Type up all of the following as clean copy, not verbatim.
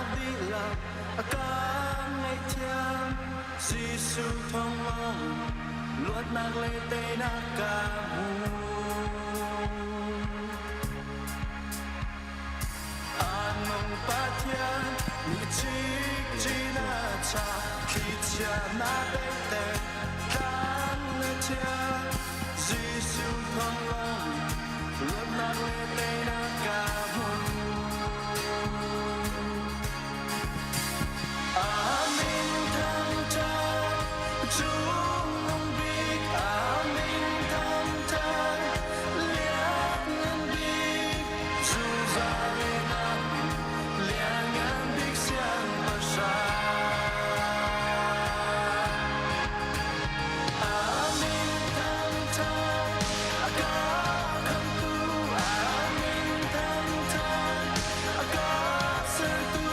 Sualnak dihlak a kan ngaihthiam. Jesuh thawng lawng luatnak le teinak ka hmu. A nung Pathian nih cikcin a cha, thlichia na daihter, tlang le thiang. Jesuh thawng lawng luatnak le teinak ka hmu. Amen thangṭhat cungnung bik Amen thangṭhat lianngan bik zungzal in amin lianngan bik siangpahrang. Amen thangṭhat a ka khamhtu Amen thangṭhat a ka sertu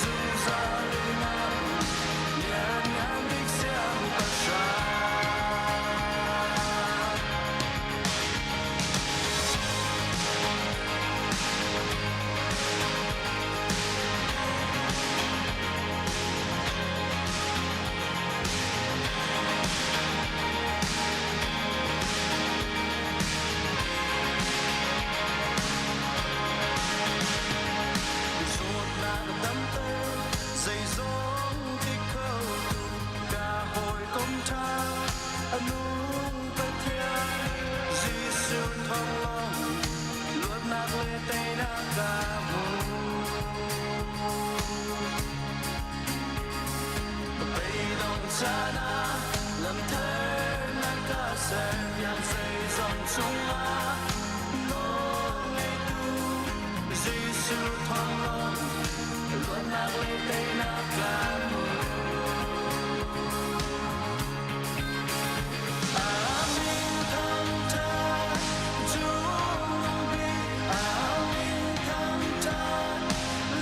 zungzal in amin lianngan bik siangpahrang. Zawtnak damter zeizong ti kho tu ka hawikom ṭha a nung Pathian Jesuh thawng lawng luatnak le teinak ka hmu. Beidong caan ah lamthar na ka serpiak zeizong cungah nawl ngeitu Jesuh thawng lawng luatnak le teinak ka hmu. Amin thangṭhat cung bik Amin thangṭhat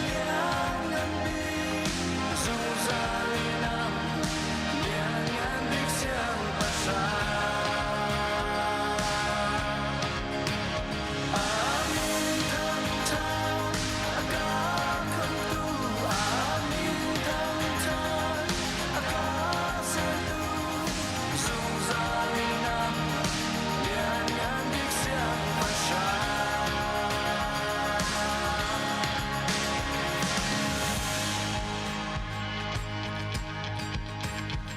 lianngan bik zungzal in amin lianngan bik siangpahrang. Amin thangṭhat a ka khamhtu Amin thangṭhat a ka sertu zungzal in amin lianngan bik siangpahrang.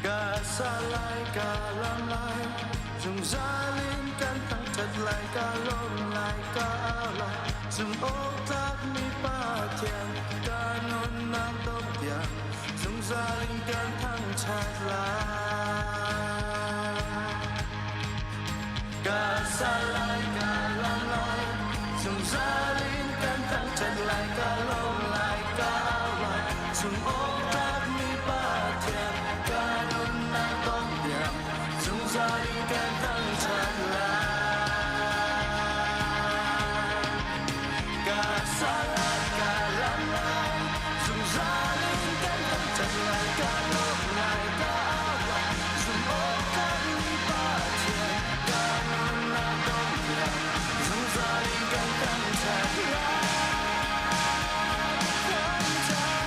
Ka sa lai ka lam lai zungzal in kan thangṭhat lai ka lawm lai ka au lai zumhawktlak mi Pathian ka nunnak dong tiang zungzal in kan thangṭhat lai. Ka sa lai ka lam lai zungzal in kan thangṭhat lai ka lawm lai ka au lai zumhawktlak mi Pathian ka nunnak dong tiang zungzal in kan thangṭhat lai. Ka sa lai ka lam lai zungzal in kan thangṭhat lai ka lawm lai ka au lai zumhawktlak mi Pathian ka nunnak dong tiang zungzal in kan thangṭhat lai. Thangṭhat.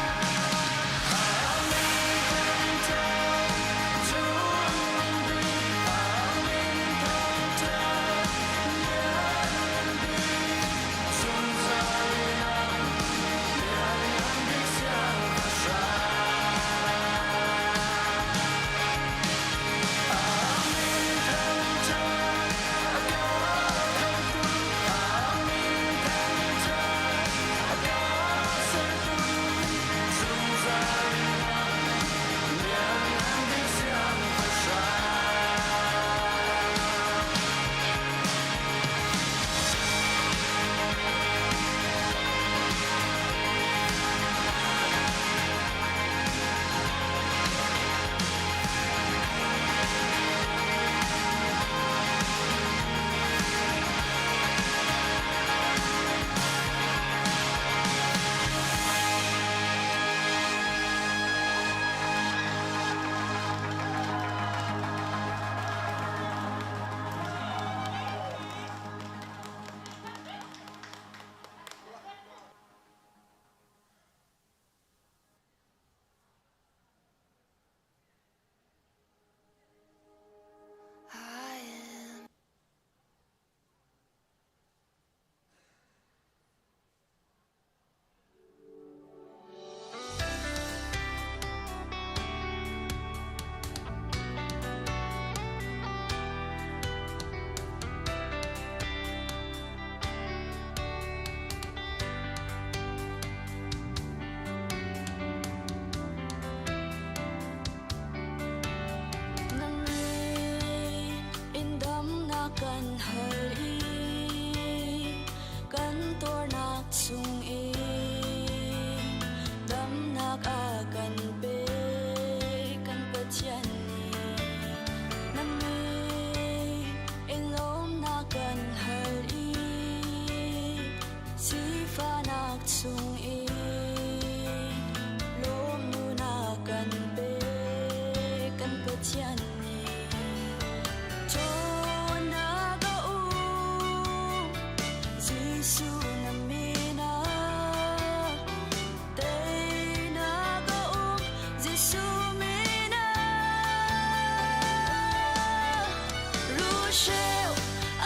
hreu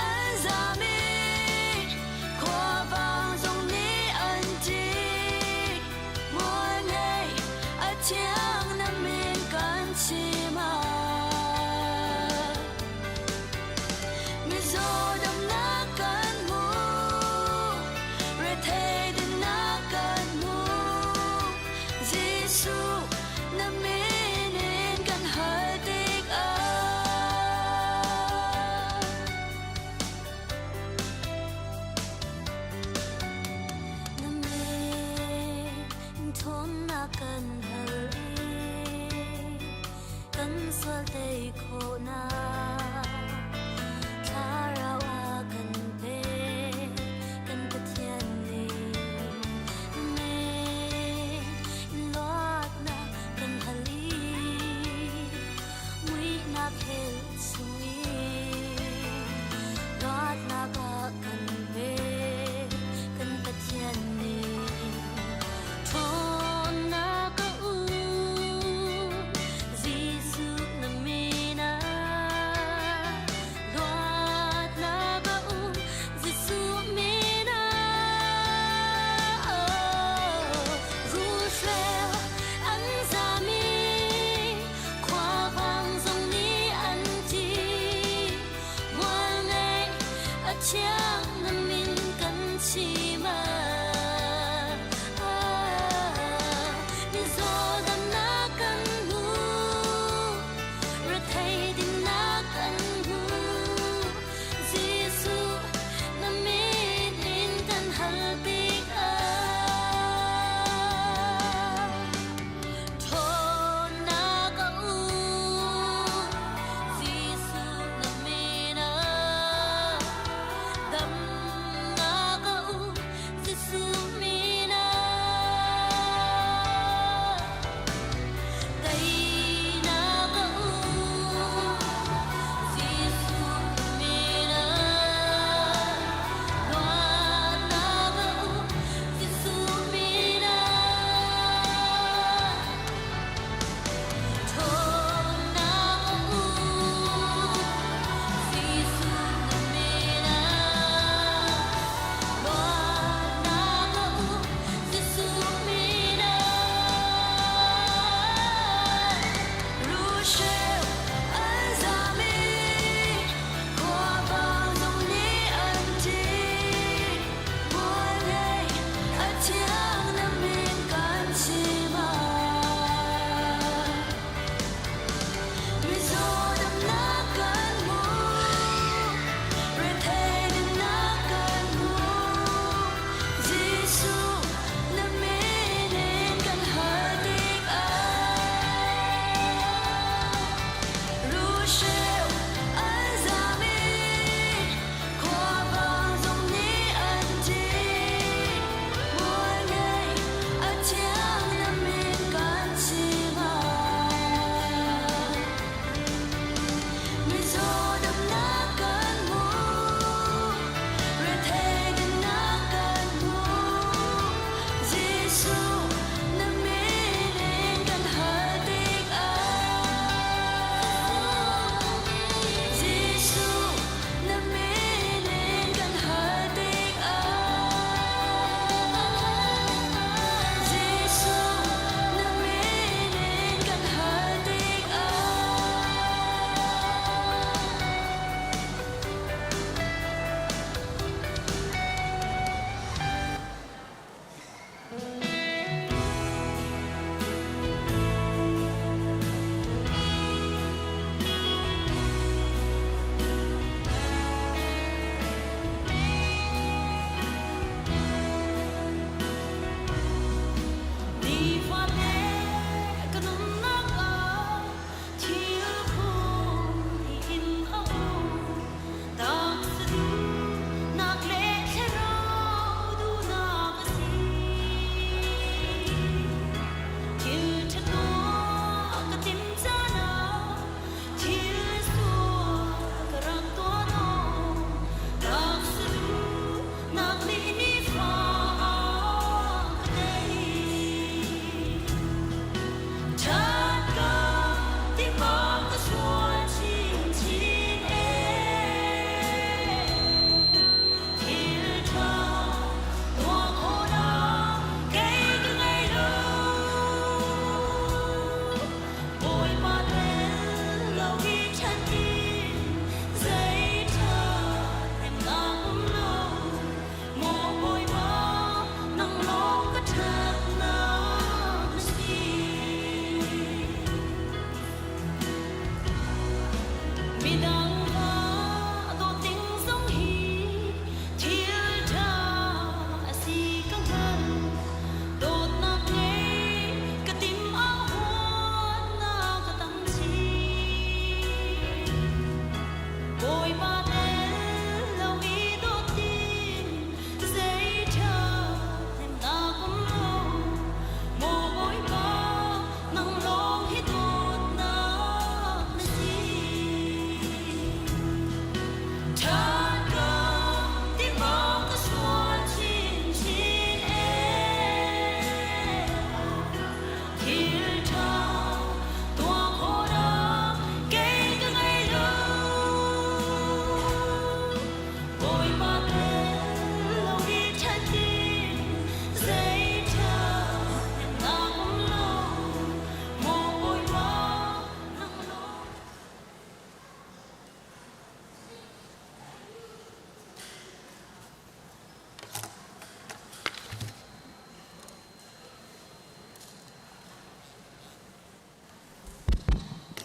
an zam i khuavang zong nih an ṭih. Mual ngei a thiang na min kan chim ah. Mizaw damnak kan hmu, rethei dinnak kan hmu. Jesuh na min in kan hal tikah. Na min ṭhawnnak kan hal i kan sual tei khawhnak Thlarau a kan pek kan Pathian nih. Min luatnak kan hal i muihnak hell chung i luatnak a kan pek kan Pathian nih. Ṭhawnnak a um Jesuh na min ah luatnak.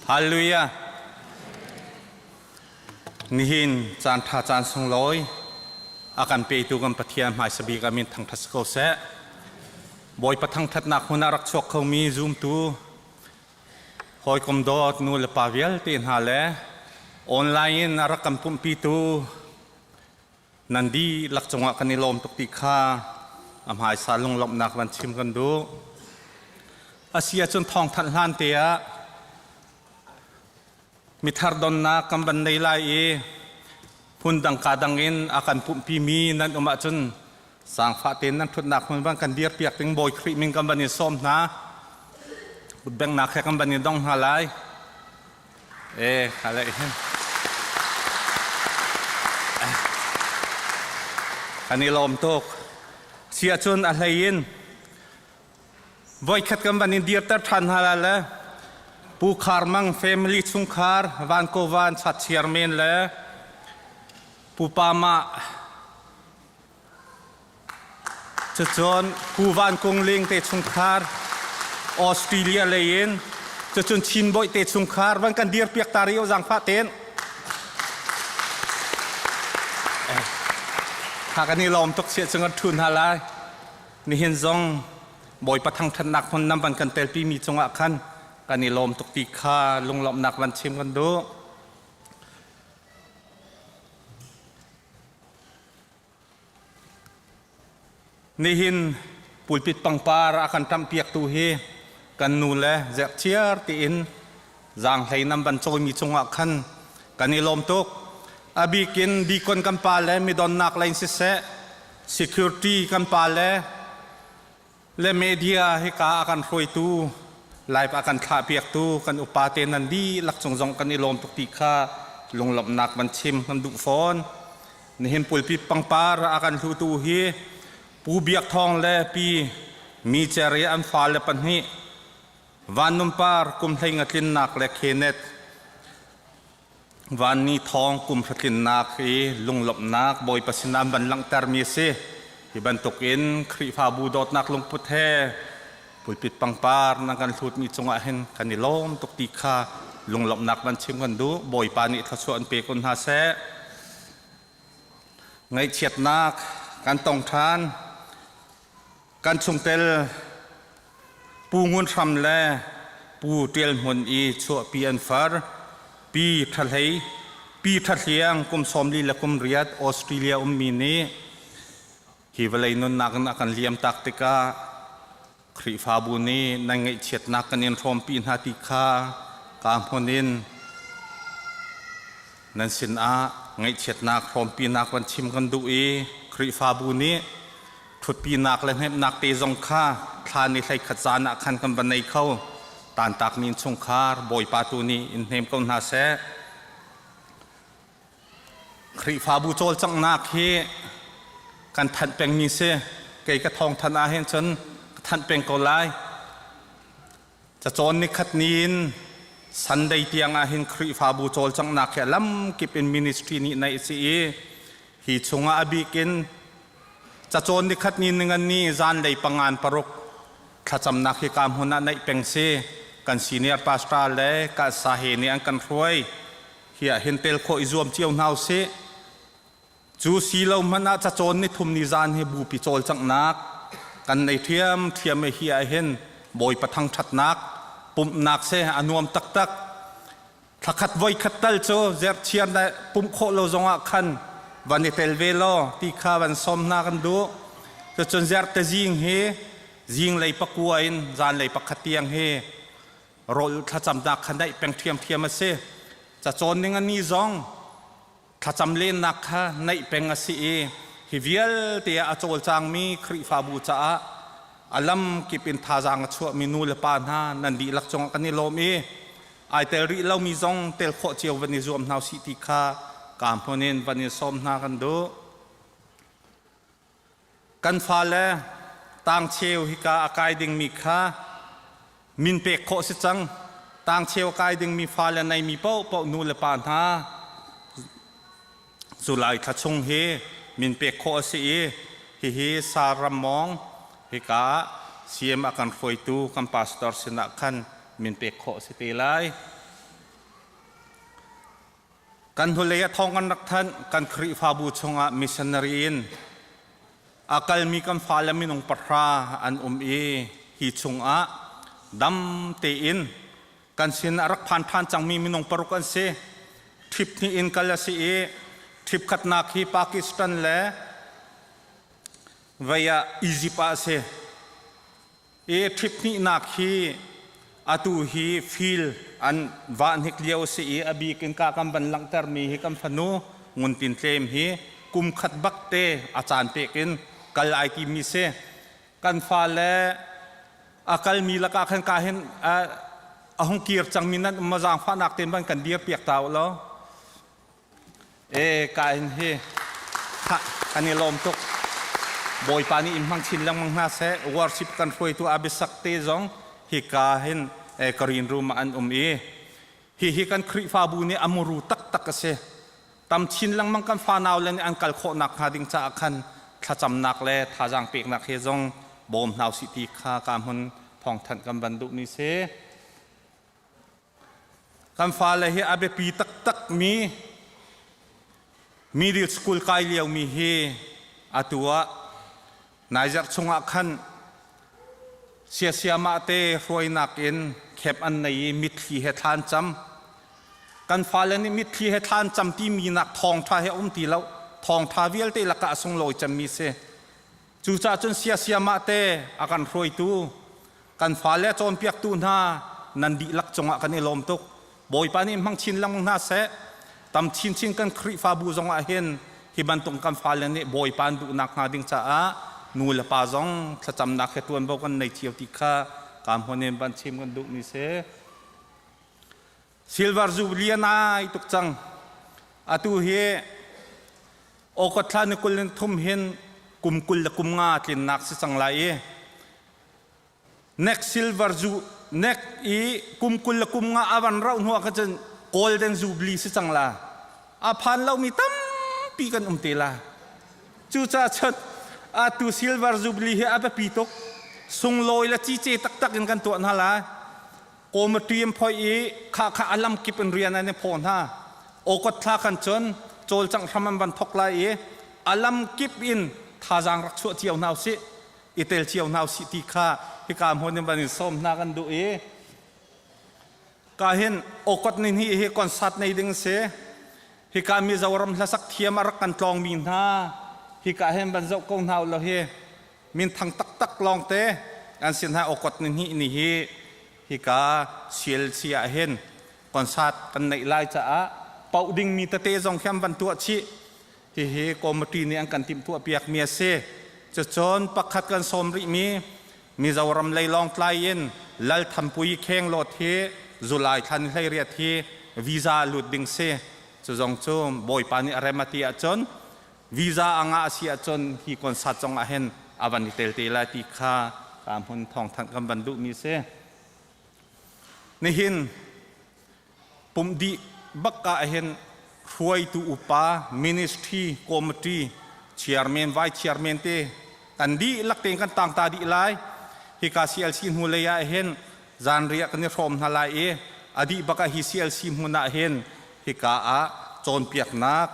Hallelujah. Nihin caan ṭha caan sunglawi a kan petu kan Pathian hmaisa bik a min thangṭhat si ko seh. Bawipa thangṭhatnak hmun ah rak chuak khomi zumtu hawikom dawt nu le pa vialte hna le online in a rak kan pumhpitu nan dihlak cungah kan i lawm tuk ti kha a hmaisa lunglawmhnak van chim kan duh. A si ahcun thawngthanh hlan te ah mithar donnak kan van nei lai i phundang ka dang in a kan pumhpimi nan um ahcun sangfah tein nan ṭhutnak hmun van kan dirpiak ding Bawi Khrih min kan van in sawm hna. Kutbengnak he kan van in dong hna lai. E, kha le hin. Kan i lawm tuk. Si ahcun a hlei in voikhat kan van in dirter ṭhan hna la le Pu Khar Mang family chungkhar Van Ko Van chat chairman le Pu Pa Mah Cucun Pu Van Kung Ling te chungkhar Australia lei in cucun Chin Boih te chungkhar van kan dir piak ta rih o zaangfah ten. Kha kan i lawm tuk sia cung an ṭhun hna lai. Nihin zong Bawipa thangṭhatnak hmun nam van kan telpi mi cungah khan kan i lawm tuk ti kha lunglawmhnak van chim kan duh. Nihin pulpit pangpar a kan ṭamhpiaktu hi kan nu le zerhchiar tiin zaanghlei nan van cawimi cungah khan kan i lawm tuk. A bikin deacon kan pa le midonnak lei in siseh, security kan pa le le media hika a kan hruaitu, live a kan thlahpiaktu kan upa te nan dihlak cung zong kan i lawm tuk ti kha lunglawmhnak van chim kan duh fawn. Nihin pulpit pangpar a kan hlutu hi Pu Biak Thawng le Pi Mi Cer i an fale pahnih Van Nun Par kum hlei nga tlinnak le Kenneth Van Ni Thawng kum hra tlinnak i lunglawmhnak Bawipa sinah an van langhtermi a si. Hi bantukin Khrihfabu dawtnak lungput he pulpit pangpar nan kan hlutmi cungah hin kan i lawm tuk ti kha lunglawmhnak van chim kan duh. Bawipa nih thluachuah an pe kun hna seh. Ngaihchiatnak kan tong ṭhan. Kan chungtel Pu Ngun Hram le Pu Ṭial Hmun i chuahpi an far. Pi Ṭha Hlei, Pi Ṭha Hliang kum 40 le kum riat Australia ummi nih Hi vawlei nunnak in a kan liamtak tikah Khrihfabu nih nan ngaihchiatnak kan in hrawmpi hna ti kha kaa hmun in nan sinah ngaihchiatnak hrawmpinak van chim kan duh i Khrihfabu nih ṭhutpinak le hnemhnak te zong kha thla ni 11 zan ah khan kan va nei kho. Tantakmi innchungkhar Bawipa tu nih in hnem ko hna seh. Khrihfabu cawlcanghnak hi kan thanh pengmi si. Kei ka thawngthanh ahhin cun ka thanh peng ko lai. Cacawn nikhat ni in Sunday tiang ahhin Khrihfabu cawlcanghnak hi a lamkip in ministry nih naih a si i hi chungah a bik in cacawn nikhat ni ningan ni zanlei pangan paruk thlacamnak hi ka hmun ah naih peng si. Kan senior pastor le ka sahe nih an kan hruai. Hi ah hin tel khawh i zuam cio hna usih. Cu si lo hmanh ah cacawn ni thum ni zan hi bupi cawlcanghnak kan nei ṭhiam ṭhiam i hi ah hin Bawipa thangṭhatnak pumhnak si a nuam taktak. Thlakhat voikhat tal cu zerhchiar le pumh khawh lo zongah khan van i tel ve law ti kha van sawm hna kan duh. Cucun zerte zing hi zinglei pakua in zanlei pakhat tiang hi rawl thlacamnak kha naih peng ṭhiamṭhiam a si. Cacawn ning a ni zong thlacam lennak kha naih peng a si i hi vialte ah a cawlcangmi Khrihfabu caah a lam kip in thazaang a chuahmi nu le pa hna nan dihlak cungah kan i lawm i ai tel rih lomi zong tel khawh cio van i zuam hna usih ti kha kaa hmun in van in sawm hna kan duh. Kan fale tangcheu hika a kai dingmi kha min pek khawh si cang. Tangcheu a kai dingmi fale neimi paohpaoh nu le pa hna July thla chung hi min pek khawh a si i hihi Saram mawng hika CM a kan hruaitu kan pastor sinah khan min pek khawh a si te lai. Kan hnulei ah thawng kan rak thanh. Kan Khrihfabu chungah missionary in a kalmi kan fale minung pahra an um i hi chungah dam tein kan sin a rak phan ṭhan cangmi minung paruk an si. Trip hnih in kal a si i trip khatnak hi Pakistan le vei ah Egypt ah a si. I trip hnihnak hi atu hi fil an vah hnik lio a si i a bik in ka kan van langhtermi hi kan fanu Ngun Tin Tlem hi kum khat bak te a caan pek in kal ai timi si. Kan fale a kalmi lakah khan ka hin a hung kir cangmi nan um ma zaangfahnak tein van kan dir piak ta u law. E ka in hi kan i lawm tuk. Bawipa nih in hmang chin lengmang hna seh. Worship kan hruaitu Abisak te zong hika hin Green Room ah an um i hihi kan Khrihfabu nih a muru taktak a si. Tam chin lengmang kan fanau le nih an kal khawh nakhnga ding caah khan thlacamnak le thazaang peknak he zong bawm hna usih ti kha ka hmun thawngthanh kan van duhmi si. Kan fale hi a biapi taktakmi middle school kai liomi hi atu ah Niger chungah khan siasiamah te hruainak in khep an nei i mitthli he thla an cam. Kan fale nih mitthli he thla an cam timi nak thawngṭha he a um ti lo. Thawngṭha vialte lakah a sunglawi cemmi si. Cucaah cun siasiamah te a kan hruaitu kan fale cawnpiaktu hna nan dihlak cungah kan i lawm tuk. Bawipa nih hmang chin lengmang hna seh. Tam chinchin kan Khrihfabu zongah hin hi bantuk kan fale nih Bawipa an duhnak hnga ding caah nu le pa zong thlacamnak he ṭuanvo kan nei cio ti kha kaa hmun in van chim kan duhmi si. Silver Jubilee a nai tuk cang. Atu hi August thla ni kul in thum hin kum kul le kum nga tlinnak si cang lai i Next silver zu next i kum kul le kum nga a van rauh hnu ah khan cun golden jubilee si cang la. A phan lomi tampi kan um te la. Cucaah cun atu silver jubilee hi a biapi tuk. Sunglawi le cice taktak in kan tuah hna lai. Committee an phoih i kha kha a lam kip in rian an i phaw hna. Awkot thla khan cun cawlcangh hram an van thok lai i a lam kip in thazaang rak chuah cio hna usih. I tel cio hna usih ti kha hika hmun in van in sawm hna kan duh i ka hin awkot ni hnih hi concert nei ding si. Hika Mizoram hlasak thiam a rak kan tlawngmi hna hika hin van zoh ko hna u law hi minthang taktak lawngte an sin hna. Awkot ni hnih ni hi hika CLC ah hin concert kan neih lai caah pauh dingmi tete zong khi an van tuah chih. Hihi committee nih an kan timhtuah piakmi a si. Cucun pakhat kan sawm rihmi Mizoram lei Lawngtlai in Lal Thampui Khenglawt hi July thla ni 18 hi visa lut ding si. Cu zong cu Bawipa nih a rem a ti ahcun visa a ngah a si ahcun hi concert zong ah hin a van i tel te lai ti kha ka hmun thawngthanh kan van duhmi si. Nihin pumh dih bak ah hin hruaitu upa ministry committee chairman vice chairman te kan dihlak tein kan tangta dih lai. Hika CLC hnu lei ah hin zanriah kan i hrawm hna lai i a dih bak ah hi CLC hmun ah hin hika ah cawnpiaknak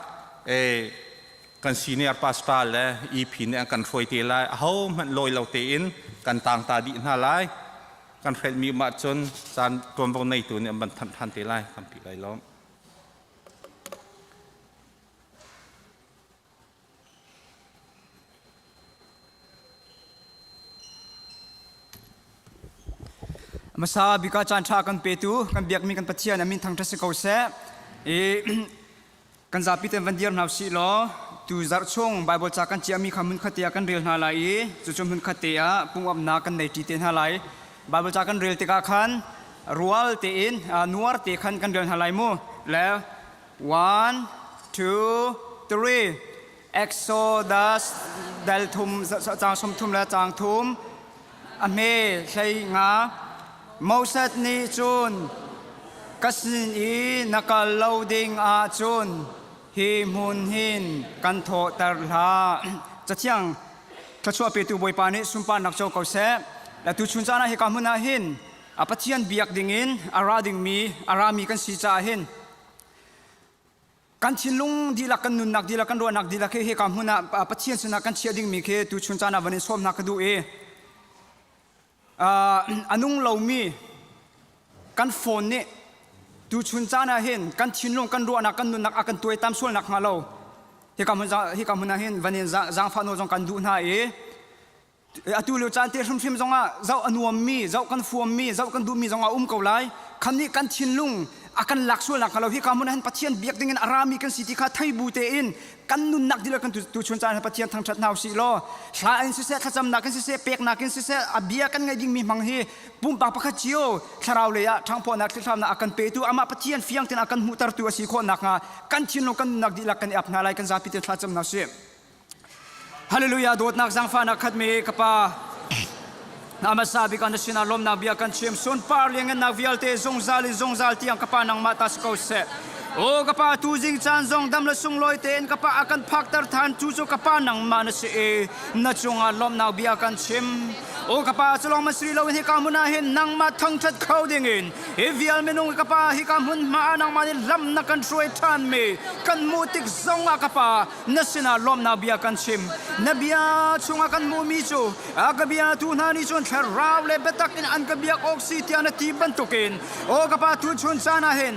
kan senior pastor le EP nih an kan hruai te lai. Aho hmanh lawi lo tein kan tangta dih hna lai. Kan hrelhmi um ahcun caan ṭuanvo neitu nih an van thanh ṭhan te lai. Tampi lai lawm. Hmasa bik ah caan ṭha kan petu kan biakmi kan Pathian a min thangṭhat si ko seh. I Kan zapi ten van dir hna usih law tu zarh chung Bible ca kan ciahmi kha hmunkhat te ah kan rel hna lai i cucu hmunkhat te ah pumhawpnak kan nei ṭi te hna lai. Bible ca kan rel tikah khan rual tein nuar te khan kan rel hna lai mu. Le one, two, three. Exodus dal thum caang sum thum le caang thum a hme hlei nga. Moses nih cun ka sin i na kal lo ding ahcun hi hmun hin kan thawhter hlah. Cathiang thluachuah petu Bawipa nih sunparnak co ko seh. Le tuchun caan ah hika hmun ah hin a Pathian biak dingin a ra dingmi a rami kan si caah hin. Kan thinlung dihlak kan nunnak dihlak kan ruahnak dihlak hi hika hmun ah Pathian sinah kan chiah dingmi khi tuchun caan ah van in sawm hna ka duh i a nung lomi kan phone nih tuchun caan ah hin kan thinlung kan ruahnak kan nunnak a kan tuaitam sual nak hnga lo hika hmun hika hmun ah hin van in zaangfah nawl zong kan duh hna i Atu lio caan te hrimhrim zongah zoh a nuammi, zoh kan fuammi, zoh kan duhmi zongah um ko lai. Khan nih kan thinlung a kan lak sual nak lo hi ka hmun ah hin Pathian biak dingin a rami kan si ti kha thei bu tein kan nunnak dihlak kan tuchun caan ah Pathian thangṭhat hna usih law hla in siseh thlacamnak in siseh peknak in siseh a bia kan ngaih dingmi hmang hi pumpak pakhat cio thlarau lei ah ṭhangphawhnak thlihramnak a kan petu amah Pathian fiang tein a kan hmuhtertu a si khawh nakhnga kan thinlung kan nunnak dihlak kan i ap hna lai kan zapi te thlacam hna usih. Hallelujah dawtnak zaangfahnak khatmi ka pa na hmasa bik ah na sinah lawmnak bia kan chim sunpar liangngannak vialte zungzal in zungzal tiang ka pa nangmah ta si ko seh O ka pa tuzing caan zong dam le sunglawi tein ka pa a kan phakter than cu cu ka pa nangmah na si i na cungah lawmnak bia kan chim O ka pa culong man si loin hika hmun ah hin nangmah thangthat kho dingin hi vial minung ka pa hika hmun hma ah nangmah nih lam na kan hruai than mi kan hmuh tik zong ah ka pa na sinah lawmhnak bia kan chim na bia chungah kan hmuhmi cu a ka bia tu hna nih cun thlarau le biatak in an ka biak awk si tiah na ti bantukin aw ka pa tuchun caan ah hin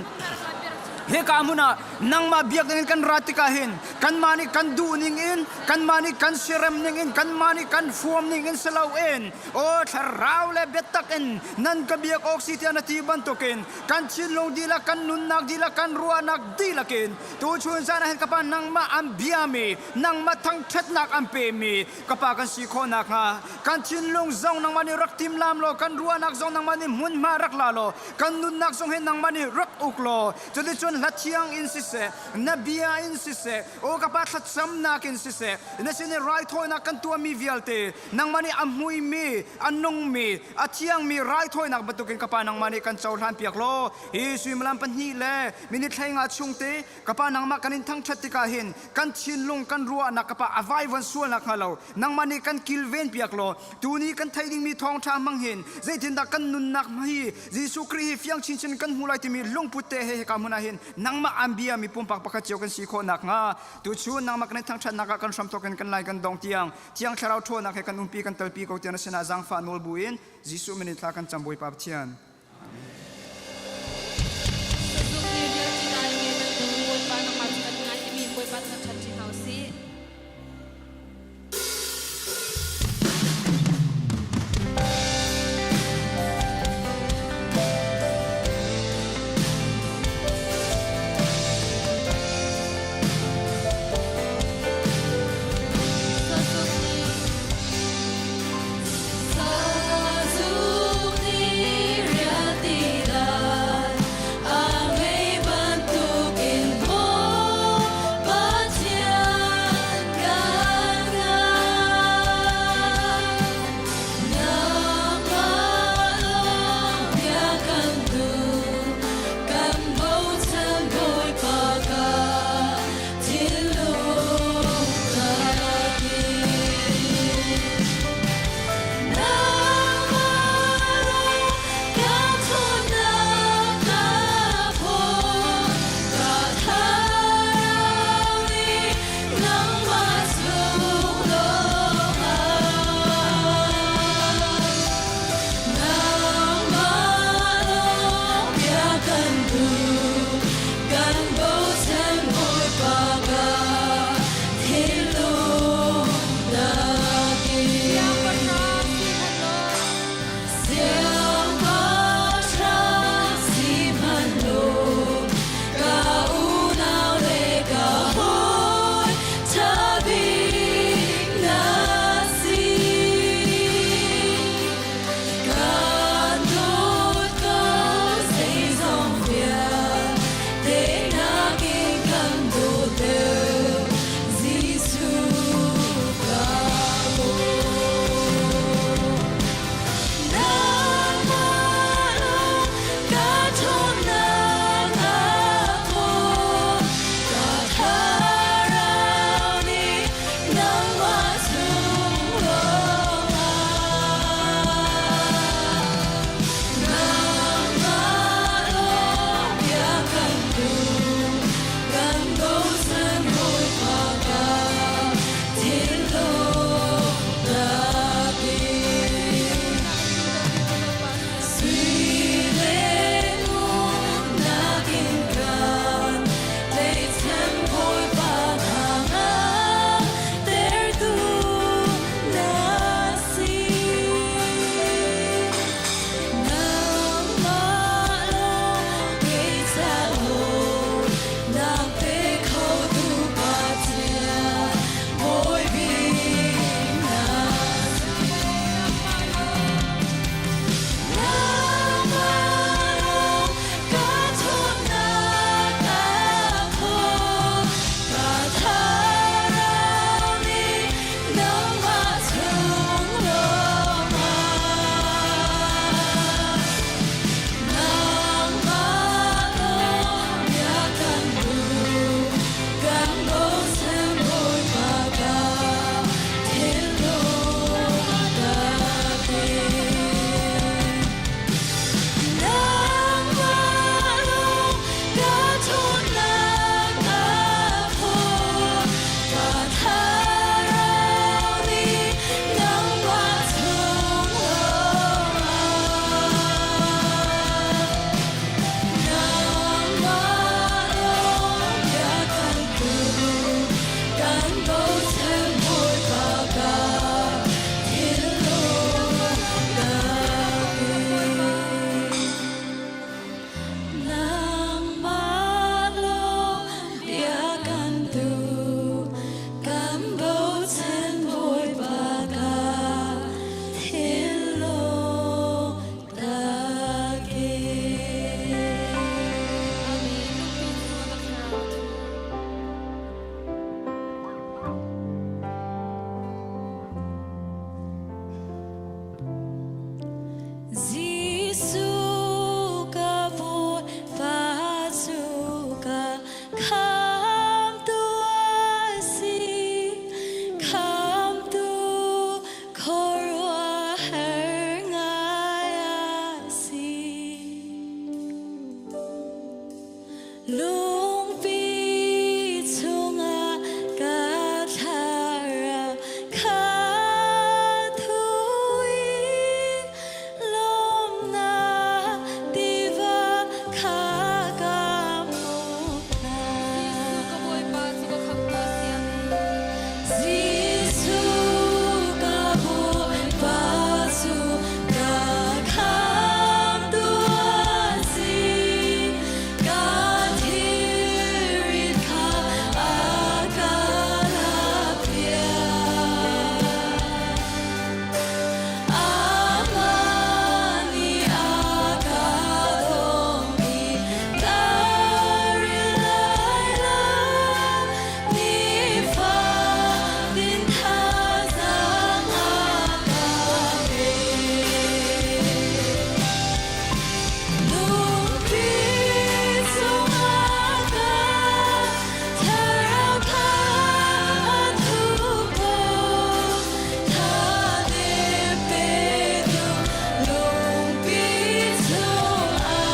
hika hmun ah nangmah biak dingin kan rat tikah hin kanmah nih kan duh ning in kanmah nih kan sirem ning in kanmah nih kan fuam ning in si loin aw thlarau le biatak in nan ka biak awk si tiah na ti bantukin kan thinlung dihlak kan nunnak dihlak kan ruahnak dihlak in Tuchun zan ah hin ka pa nangmah an biami, nangmah thangṭhatnak an pemi ka pa kan si khawh nakhnga kan thinlung zong nangmah nih rak timlam law kan ruahnak zong nangmah nih hmunhma rak la law kan nunnak zong hi nangmah nih rak uk law cuticun hla thiang in siseh na bia in siseh aw ka pa thlacamnak in siseh na sin i raithawinak kan tuahmi vialte nangmah nih a hmuimi a nungmi a thiangmi raithawinak bantukin ka pa nangmah nih kan cohlan piak law hi suimilam pahnih le minute thlei nga chung te ka pa nangmah kan in thangṭhat tikah hin kan thinlung kan ruahnak ka pa a vaivuan sualnak hnga lo nangmah nih kan kilven piak law tuni kan theih dingmi thawngṭha hmang hin zeitindah kan nunnak hi Jesuh Khrih hi fiang chinchin kan hmu lai timi lungput te he hika hmun ah hin nangmah aan bia mi pumpak pakhat cio kan si khawh nakhnga tuchun nangmah kan in thangṭhatnak ah kan hramthawk in kan lai kan dong tiang Thiang Thlarau ṭhawnnak he kan umpi kan telpi ko tiang na sinah zaangfah nawl bu in Jesuh min in thla kan cam Bawipa Pathian. Lungpi chungah ka thlarau kha thui lawmnak tiva kha ka hmuh hna. Jesuh ka Bawipa cu ka khamhtu a si. Amen. Jesuh ka Bawipa cu ka khamhtu a si. Ka thilrit kha a ka lakpiak. Amah nih a ka dawm i ka ril lai lo. Nifatin thazaang a ka pek. Lungpi chungah ka thlarau kha a thup ko. Thadem petu lungpi chungah.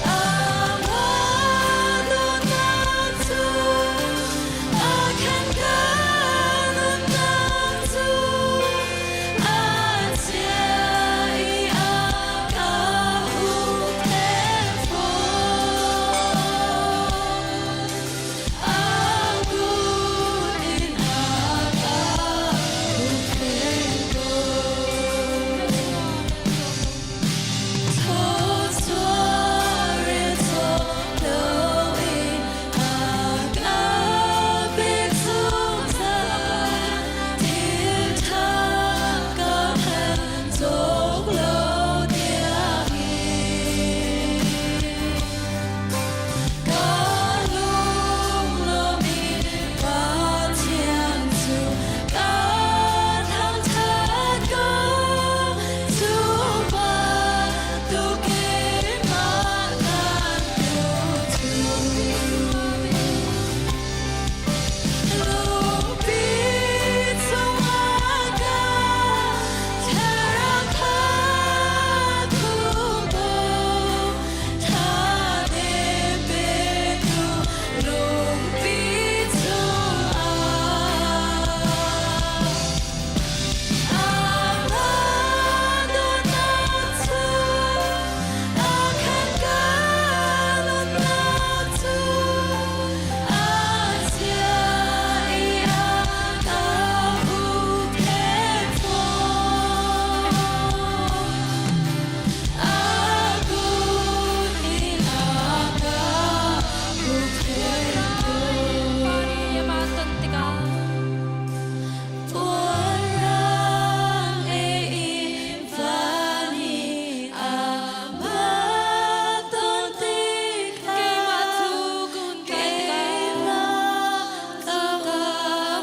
Amah dawtnak cu a khan ka nunnak cu a chia i a ka huhphenh fawn. A kut in a ka huhphenh ko. Thawchuah rel cawk loin a ka pek zungzal. Thil ṭha ka hal cawk lo tiangin. Ka lunglawm i Pathian cu ka thangṭhat ko. Cu bantukin mah kan tu Lungpi chungah ka thlarau kha thup ko. Thadem petu lungpi chungah. Amah dawtnak cu a khan ka nunnak cu a chia i a ka huhphenh fawn. A kut in a ka huhphenh Pari amah ton tikah Puanrang ei in van i amah ton tikah keimah cu ka hun kai tikah keimah cu ka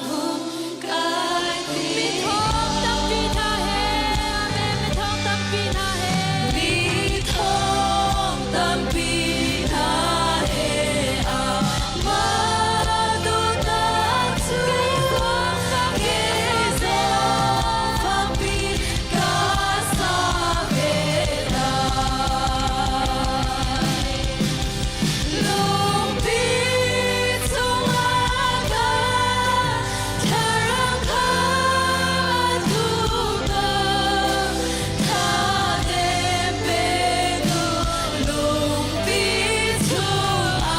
hun kai mi thong tampi hna he Amen mi thong tampi hna he Mi thong tampi hna he amah dawtnak cu kei zong fakpi ka sa ve lai. Lungpi chungah ka thlarau kha thup ko. Thadem petu lungpi chungah.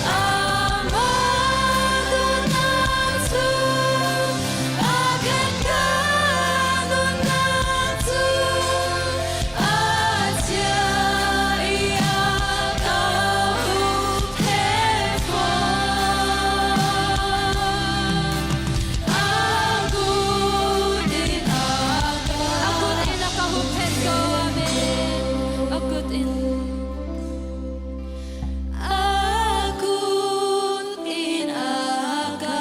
Amah dawtnak cu a khan ka nunnak cu a chia i a ka huhphenh fawn. A kut in a ka A kut in a ka huhphenh ko. Amen. A kut in. A kut in a ka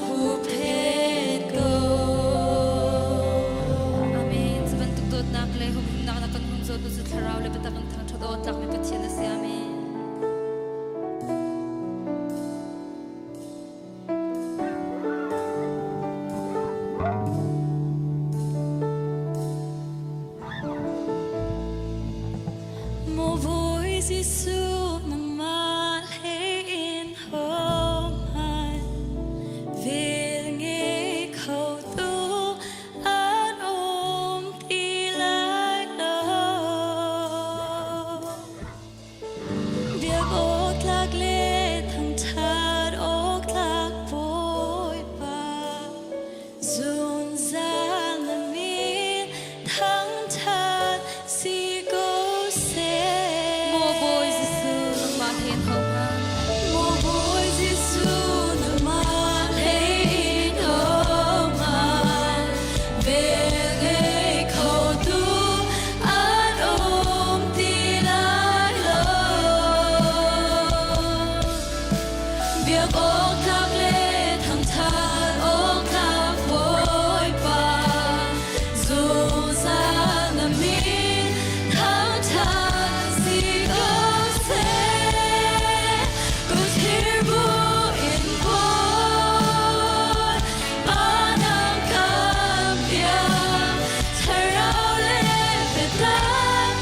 huhphenh ko. Amen. Cu bantuk dawtnak le humhimnak na kan hum zawtu cu thlarau le biatak in thangṭhat awk tlakmi Pathian a si. Amen. Zungzal na min thangṭhat si ko seh. Maw Bawi Jesuh, nangmah he in ho hnga? Maw Bawi Jesuh, nangmah he in ho hnga? Velngeih khotu an um ti lai lo. Biak awk tlak le thangṭhat awk tlak Bawipa, zungzal na min thangṭhat si ko seh. Kut thir bu in buai, panang kan biak, thlarau le biatak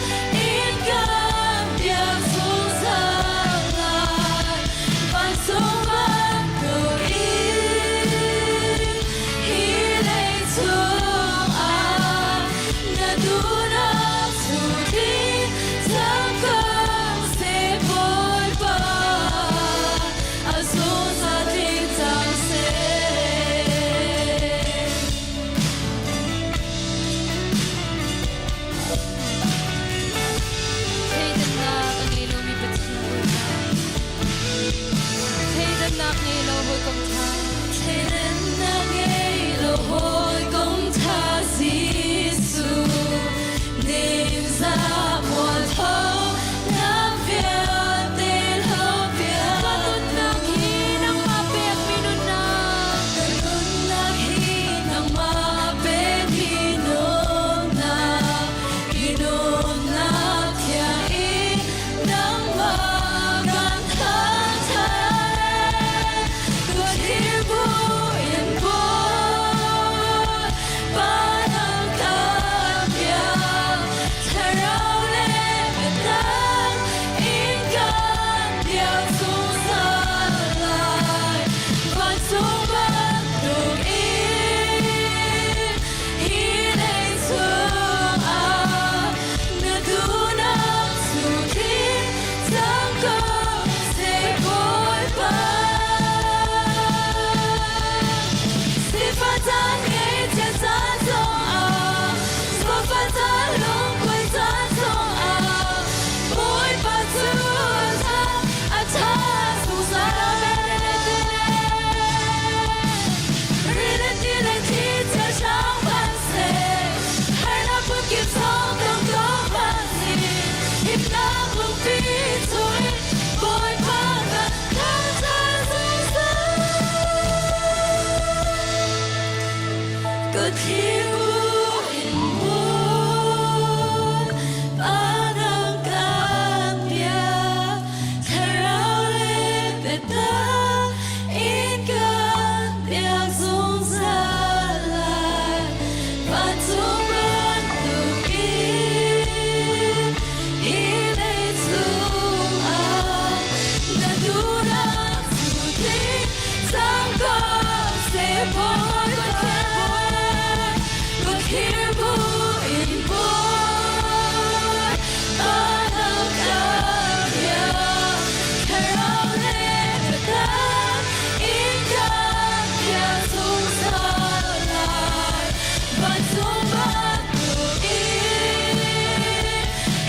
in kan biak zungzal lai. Vancung bantuk in hi leicung ah na duhnak cu tling cang ko seh Bawipa, a zungzal tling cang seh. Thleidannak a ngei lomi Pathian Bawipa. Thleidannak ngei lo hawikom ṭha. Thleidannak ngei lo hawikom ṭha Jesuh. Ningzah mualpho nak vialte hlopiak. Ka nunnak hi nangmah pekmi nunnak. Ka nunnak hi nangmah pekmi nunnak. Hi nunnak thiang in nangmah kan thangṭhat. Ka thir bu in Bawipa nang kan biak. Thlarau le biatak in kan biak zungzal lai. Vancung bantuk in hi leicung ah na duhnak cu tling cang ko seh Bawipa. Sifah caan ngeihchia caan zongah, zawtfah caan lungkuai caan zongah, Bawipa cu a ṭha zungzal. Ri le ti chia hrang hmanhseh, harnak phunkip zong tong ko hmanhseh, himnak lungpi chung Bawipa kan thangṭhat zungzal. Ka thil in Bawipa nang kan biak, thlarau le biatak in kan biak zungzal lai. Vancung bantuk in hi leicung ah na duhnak cu tling cang ko seh Bawipa. Ka thir bu in Bawipa nang kan biak, thlarau le biatak in kan biak zungzal lai. Vancung bantuk in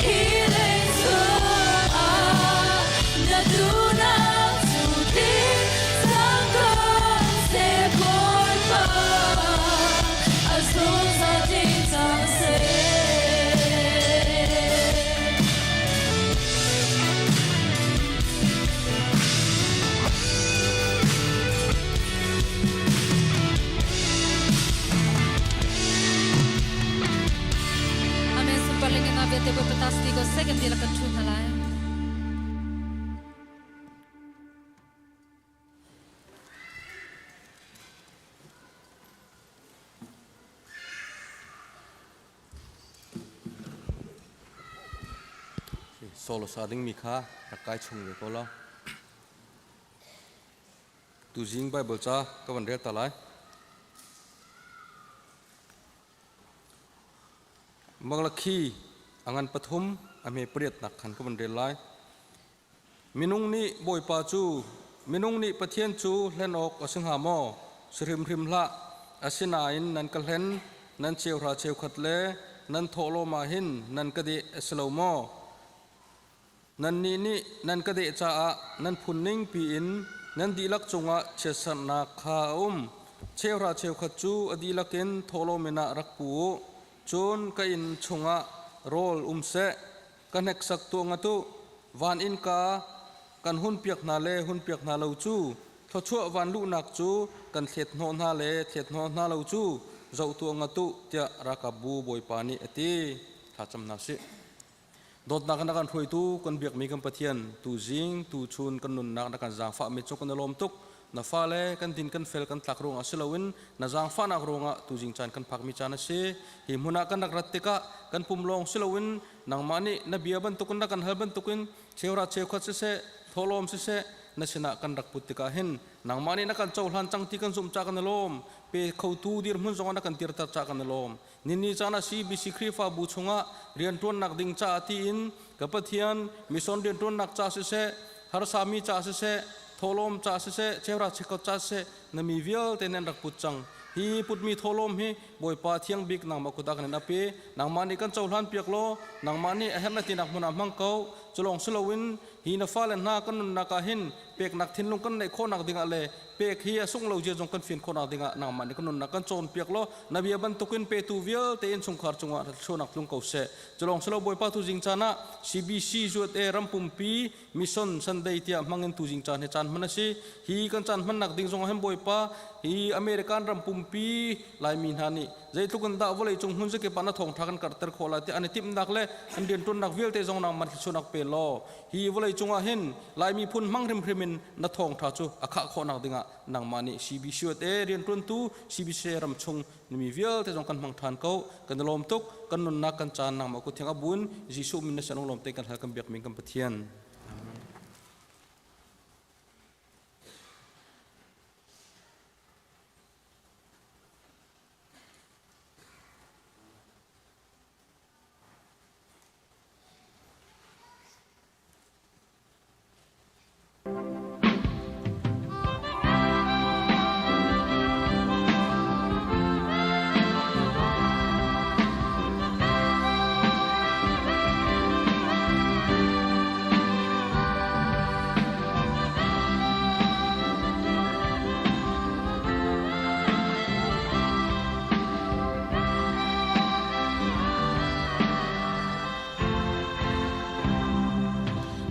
hi leicung ah na duhnak cu tling cang ko seh Bawipa. A zungzal tling cang seh. Amen. Sunparling in vialte Bawipa ta si ko second ti la kan thu hna lai. Solo sa dingmi kha rak kai chung ve ko law. Tuzing Bible ca ka van rel ta lai. Malakhi a ngan pathum a hme pariatnak khan ka van rel lai. Minung nih Bawipa cu minung nih Pathian cu hlen awk a si hnga maw? Si hrimhrim hlah. Asinain nan ka hlen, nan cheuhra cheukhat le nan thawhlawm ah hin nan ka deh a si lo maw? Nannih nih nan ka deh caah nan phun ning piin nan dihlak cungah chiatserhnak kha a um. Cheuhra cheukhat cu a dihlak in thawhlawm in ah rak pu u. Cun ka inn chungah rawl um seh. Ka hneksak tuah ngat u. Van innka kan hunpiak hna le hunpiak hna lo cu thluachuah van luhnak cu kan thlet hnawh hna le thlet hnawh hna lo cu zoh tuah ngat u tiah ralkapbu Bawipa nih a ti. Thlacam hna sih. Dawtnak in a kan hruaitu kan biakmi kan Pathian, tuzing, tuchun kan nunnak na kan zaangfahmi cu kan i lawm tuk. Na fale kan din kan fel kan tlak ruangah si loin na zaangfahnak ruangah tuzing caan kan phakmi caan a si. Hi hmun ah kan rak rat tikah kan pum lawng si loin nangmah nih na bia bantukin na kan hal bantukin cheuhra cheukhat siseh, thawhlawm siseh na sinah kan rak put tikah hin nangmah nih na kan cohlan cang ti kan zumh ca kan i lawm. Pe khotu dirhmun zongah na kan dirter ca kan i lawm. Nini caan ah CBC Khrihfabu chungah rianṭuannak ding caah tiin ka Pathian mission rianṭuannak ca siseh, harsami ca siseh, thawhlawm ca siseh, cheuhra cheukhat ca siseh, na mi vialte nan rak put cang. Hi putmi thawhlawm hi Bawipa thiang bik nangmah kut ah kan in ap i nangmah nih kan cohlan piak law nangmah nih a herh na tinak hmun ah hmang ko. Culawng si loin hi na fale hna kan nunnak ah hin peknak thinlung kan neih khawhnak dingah le pek hi a sung lo zia zong kan fian khawhnak dingah nangmah nih kan nunnak kan cawnpiak law na bia bantukin petu vialte innchungkhar cungah thluachuahnak tlung ko seh. Culawng silo Bawipa tuzing caan ah CBC zuat e ram pumpi mission Sunday tiah hmangin tuzing caan hi caan hman a si. Hi kan caan hmannak ding zong ah hin Bawipa hi American ram pumpi Laimi hna nih zeitluk in dah vawlei cung hmun zakip ah na thawngtha kan karhter khawh lai tiah an i timhnak le an riantuannak vialte zong nangmah thluachuahnak pe law hi vawlei cungah hin Lai miphun hmang hrimhrim in na thawngtha cu a khah khawhnak dingah nangmah nih CBCUSA riantuantu CBC ram chung mi vialte zong kan hmang ṭhan ko. Kan i lawm tuk. Kan nunnak kan caan nangmah kut thiang a bun. Jesuh min na sin lawm te kan hal kan biak min kan Pathian.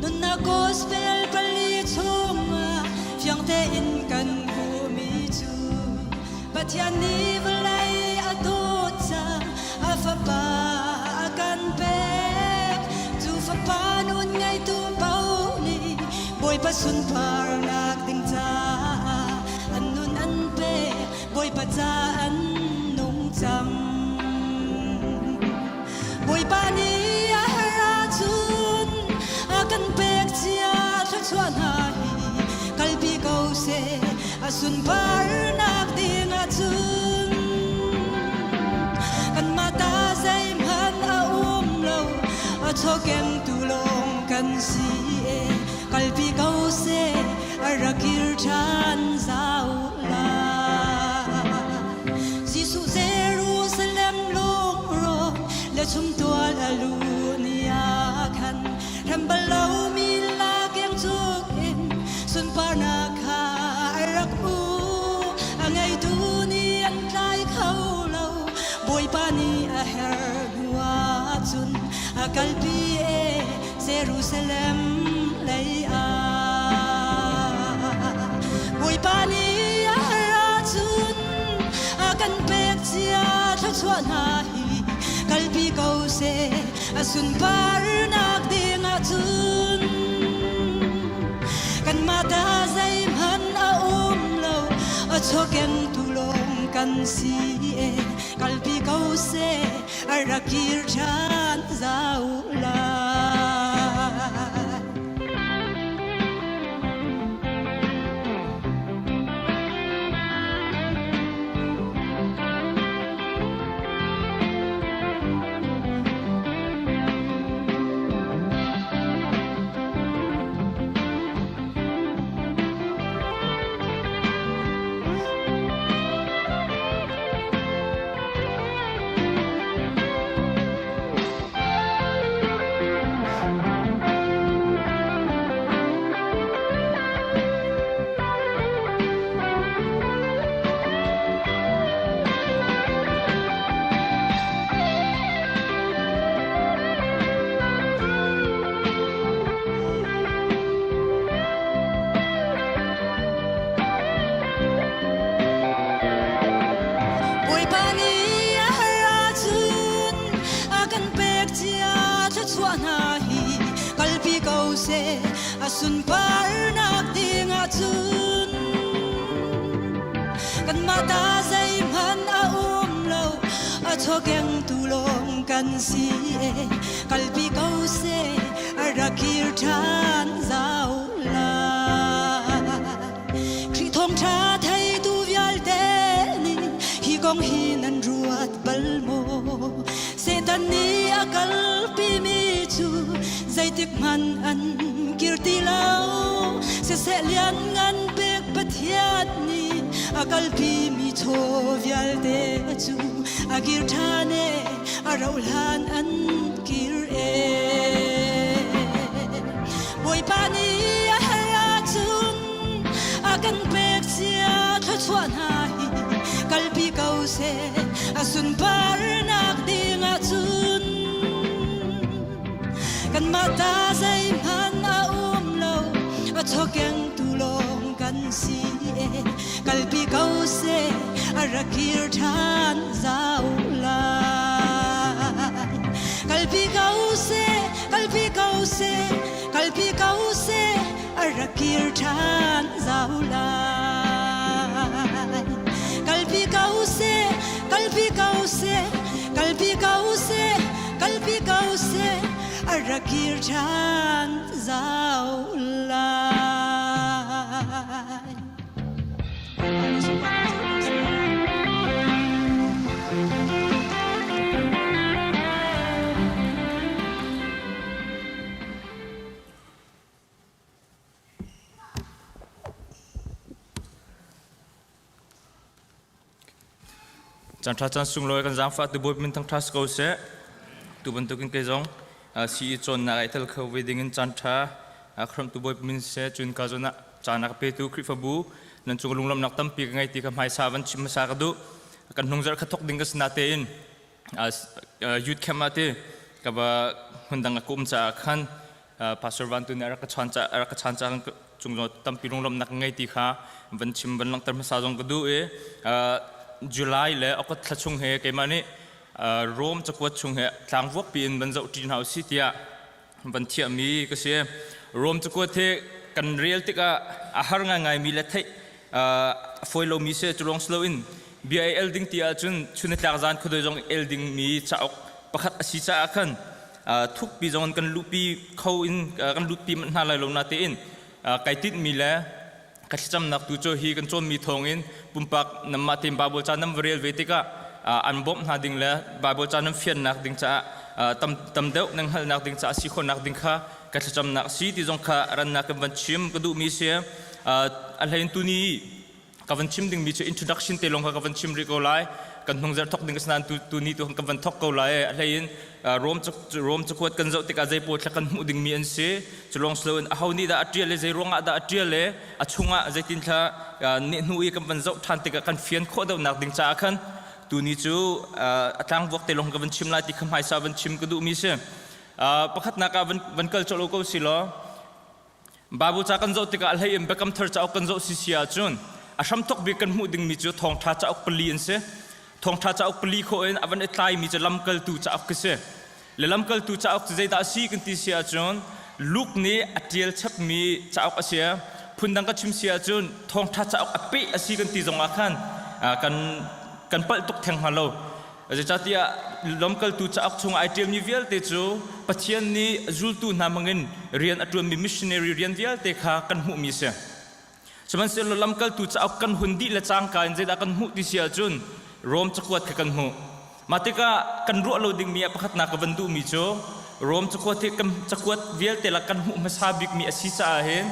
Nunnak gospel pali chungah fiang tein kan hmuhmi cu Pathian nih vawlei a dawt cang a fapa a kan pek cu fapa nun ngeitu paoh nih Bawipa sunparnak ding caah an nun an pek Bawipa ca an nung cang. Bawipa nih a herh ahcun a kan pek cia thluachuah hna hi kalpi ko seh a sunparnak ding ahcun kanmah ta zeihmanh a um lo a chawkengtu lawng kan si e kalpi ko seh a rak kir ṭhan zau lai. Jesuh Jerusalem lungrawk le chumtual a lu ni ah khan hrem bal lomi lakeng cuk in sunparnak kha a rak hmu. A ngeitu nih an tlai kho lo, Bawipa nih a herh hnu ahcun a kalpi e Jerusalem lei ah. Bawipa nih a har ahcun a kan pek cia thluachuah hna hi kalpi ko seh a sunparnak ding ahcun kanmah ta zeihmanh a um lo a chawkengtu lawng kan si e kalpi ko seh a rak kir ṭhan zau lai. Bawipa nih a har ahcun a kan pek cia thluachuah hna hi kalpi ko seh a sunparnak ding ahcun. Kanmah ta zeihmanh a um lo a chawkengtu lawng kan si e kalpi ko seh a rak kir ṭhan zau lai. Khrih thawngṭha theitu vialte nih hi kong hi nan ruat bal maw? Satan nih a kalpimi cu zeitik hmanh an kir ti lo. Siseh lianngan pek Pathian nih a kalpimi chaw vialte cu a kir ṭhan e, a rauh hlan an kir e. Bawipa nih a herh ahcun a kan pek cia thluachuah hna hi kalpi ko seh a sunparnak ding ahcun kanmah ta zeihmanh a um lo a chawkengtu lawng kan si e kalpi ko seh a rak kir ṭhan zau lai kalpi ko seh kalpi ko seh kalpi ko seh a rak kir ṭhan zau lai. Kalpi ko seh, kalpi ko seh, kalpi ko seh, kalpi ko seh, a rak kir ṭhan zau lai. Caan ṭha caan sunglawi kan zaangfah tu Bawipa min thangṭha si ko seh. Tu bantukin kei zong sii cawnnak ah i tel kho ve dingin caan ṭha khramtu Bawipa min seh cun ka zawn ah caan a ka petu Khrihfabu nan cung lunglawmhnak tampi ka ngei ti kha hmaisa van chim hmasa ka duh. Kan hnungzarh kha thok ding ka si natein youth camp ah ti ka va hmundang a ka um caah khan Pastor Van Tu nih a rak ka chan ca a rak ka chan ca cung zong tampi lunglawmhnak ka ngei ti kha van chim van langhter hmasa zong ka duh i July le August thla chung he keimah nih Rome cakuat chung he tlangvuak piin van zoh ṭi hna usih tiah van thiahmi ka si. Rome cakuat hi kan rel tikah a har ngaingaimi le theih a fawi lomi si cu lawng si loin bia i el ding ti ahcun chun i tlak zan khuadoi zong el dingmi cauk pakhat a si caah khan thukpi zong in kan luhpi kho in kan lutpi manh hna lai lo na tein kai tinhmi le ka thlacamnak tu cu hi kan cawnmi thawngin pumpak nanmah tein Bible ca nan va rel ve tikah an bawmh hna ding le Bible ca nan fiannak ding caah tam tam deuh nan hngalhnak ding caah si khawhnak ding kha ka thlacamnak si ti zong kha rannak kan van chim ka duhmi si a hlein tuni ka van chim dingmi cu introduction te lawng kha ka van chim rih ko lai kan hnung zarh thok ding ka si nain tu ni tu kan van thok ko lai a hlei in Rom Rom cakuat kan zoh tikah zei pawl thla kan hmuh dingmi an si cu lawng si loin aho nih dah a ṭial le zei ruangah dah a ṭial le a chungah zeitin thla nih hnu i kan van zoh ṭhan tikah kan fian khawh deuhnak ding caah khan tuni cu a tlangvuak te lawng ka van chim lai ti kha hmaisa van chim ka duhmi si pakhatnak ah van kal colh ko si law Bible ca kan zoh tikah a hlei in Biakam Thar cauk kan zoh sisi ahcun a hramthok bik kan hmuh dingmi cu thawngṭha cauk pali an si. Thawngṭha cauk pali khawh in a van i tlaimi cu lamkaltu cauk khi si. Le lamkaltu cauk cu zeidah a si kan ti si ahcun Luke nih a ṭial chapmi cauk a si. Phundang ka chim si ahcun thawngṭha cauk a peh a si kan ti zongah khan kan kan palh tuk theng hnga lo. Zeicahtiah lamkaltu cauk chungah ai ṭialmi vialte cu Pathian nih zultu hna hmangin rian a ṭuanmi missionary rian vialte kha kan hmuhmi a si. Sihmanhsehlaw lamkaltu cauk kan hun dih le cangka in zeidah kan hmuh ti si ahcun Rom cakuat kha kan hmuh. Mah tikah kan ruah lo dingmi ah pakhatnak ka van duhmi cu Rom cakuat hi kan cakuat vialte lak kan hmuh hmasa bikmi a si caah hin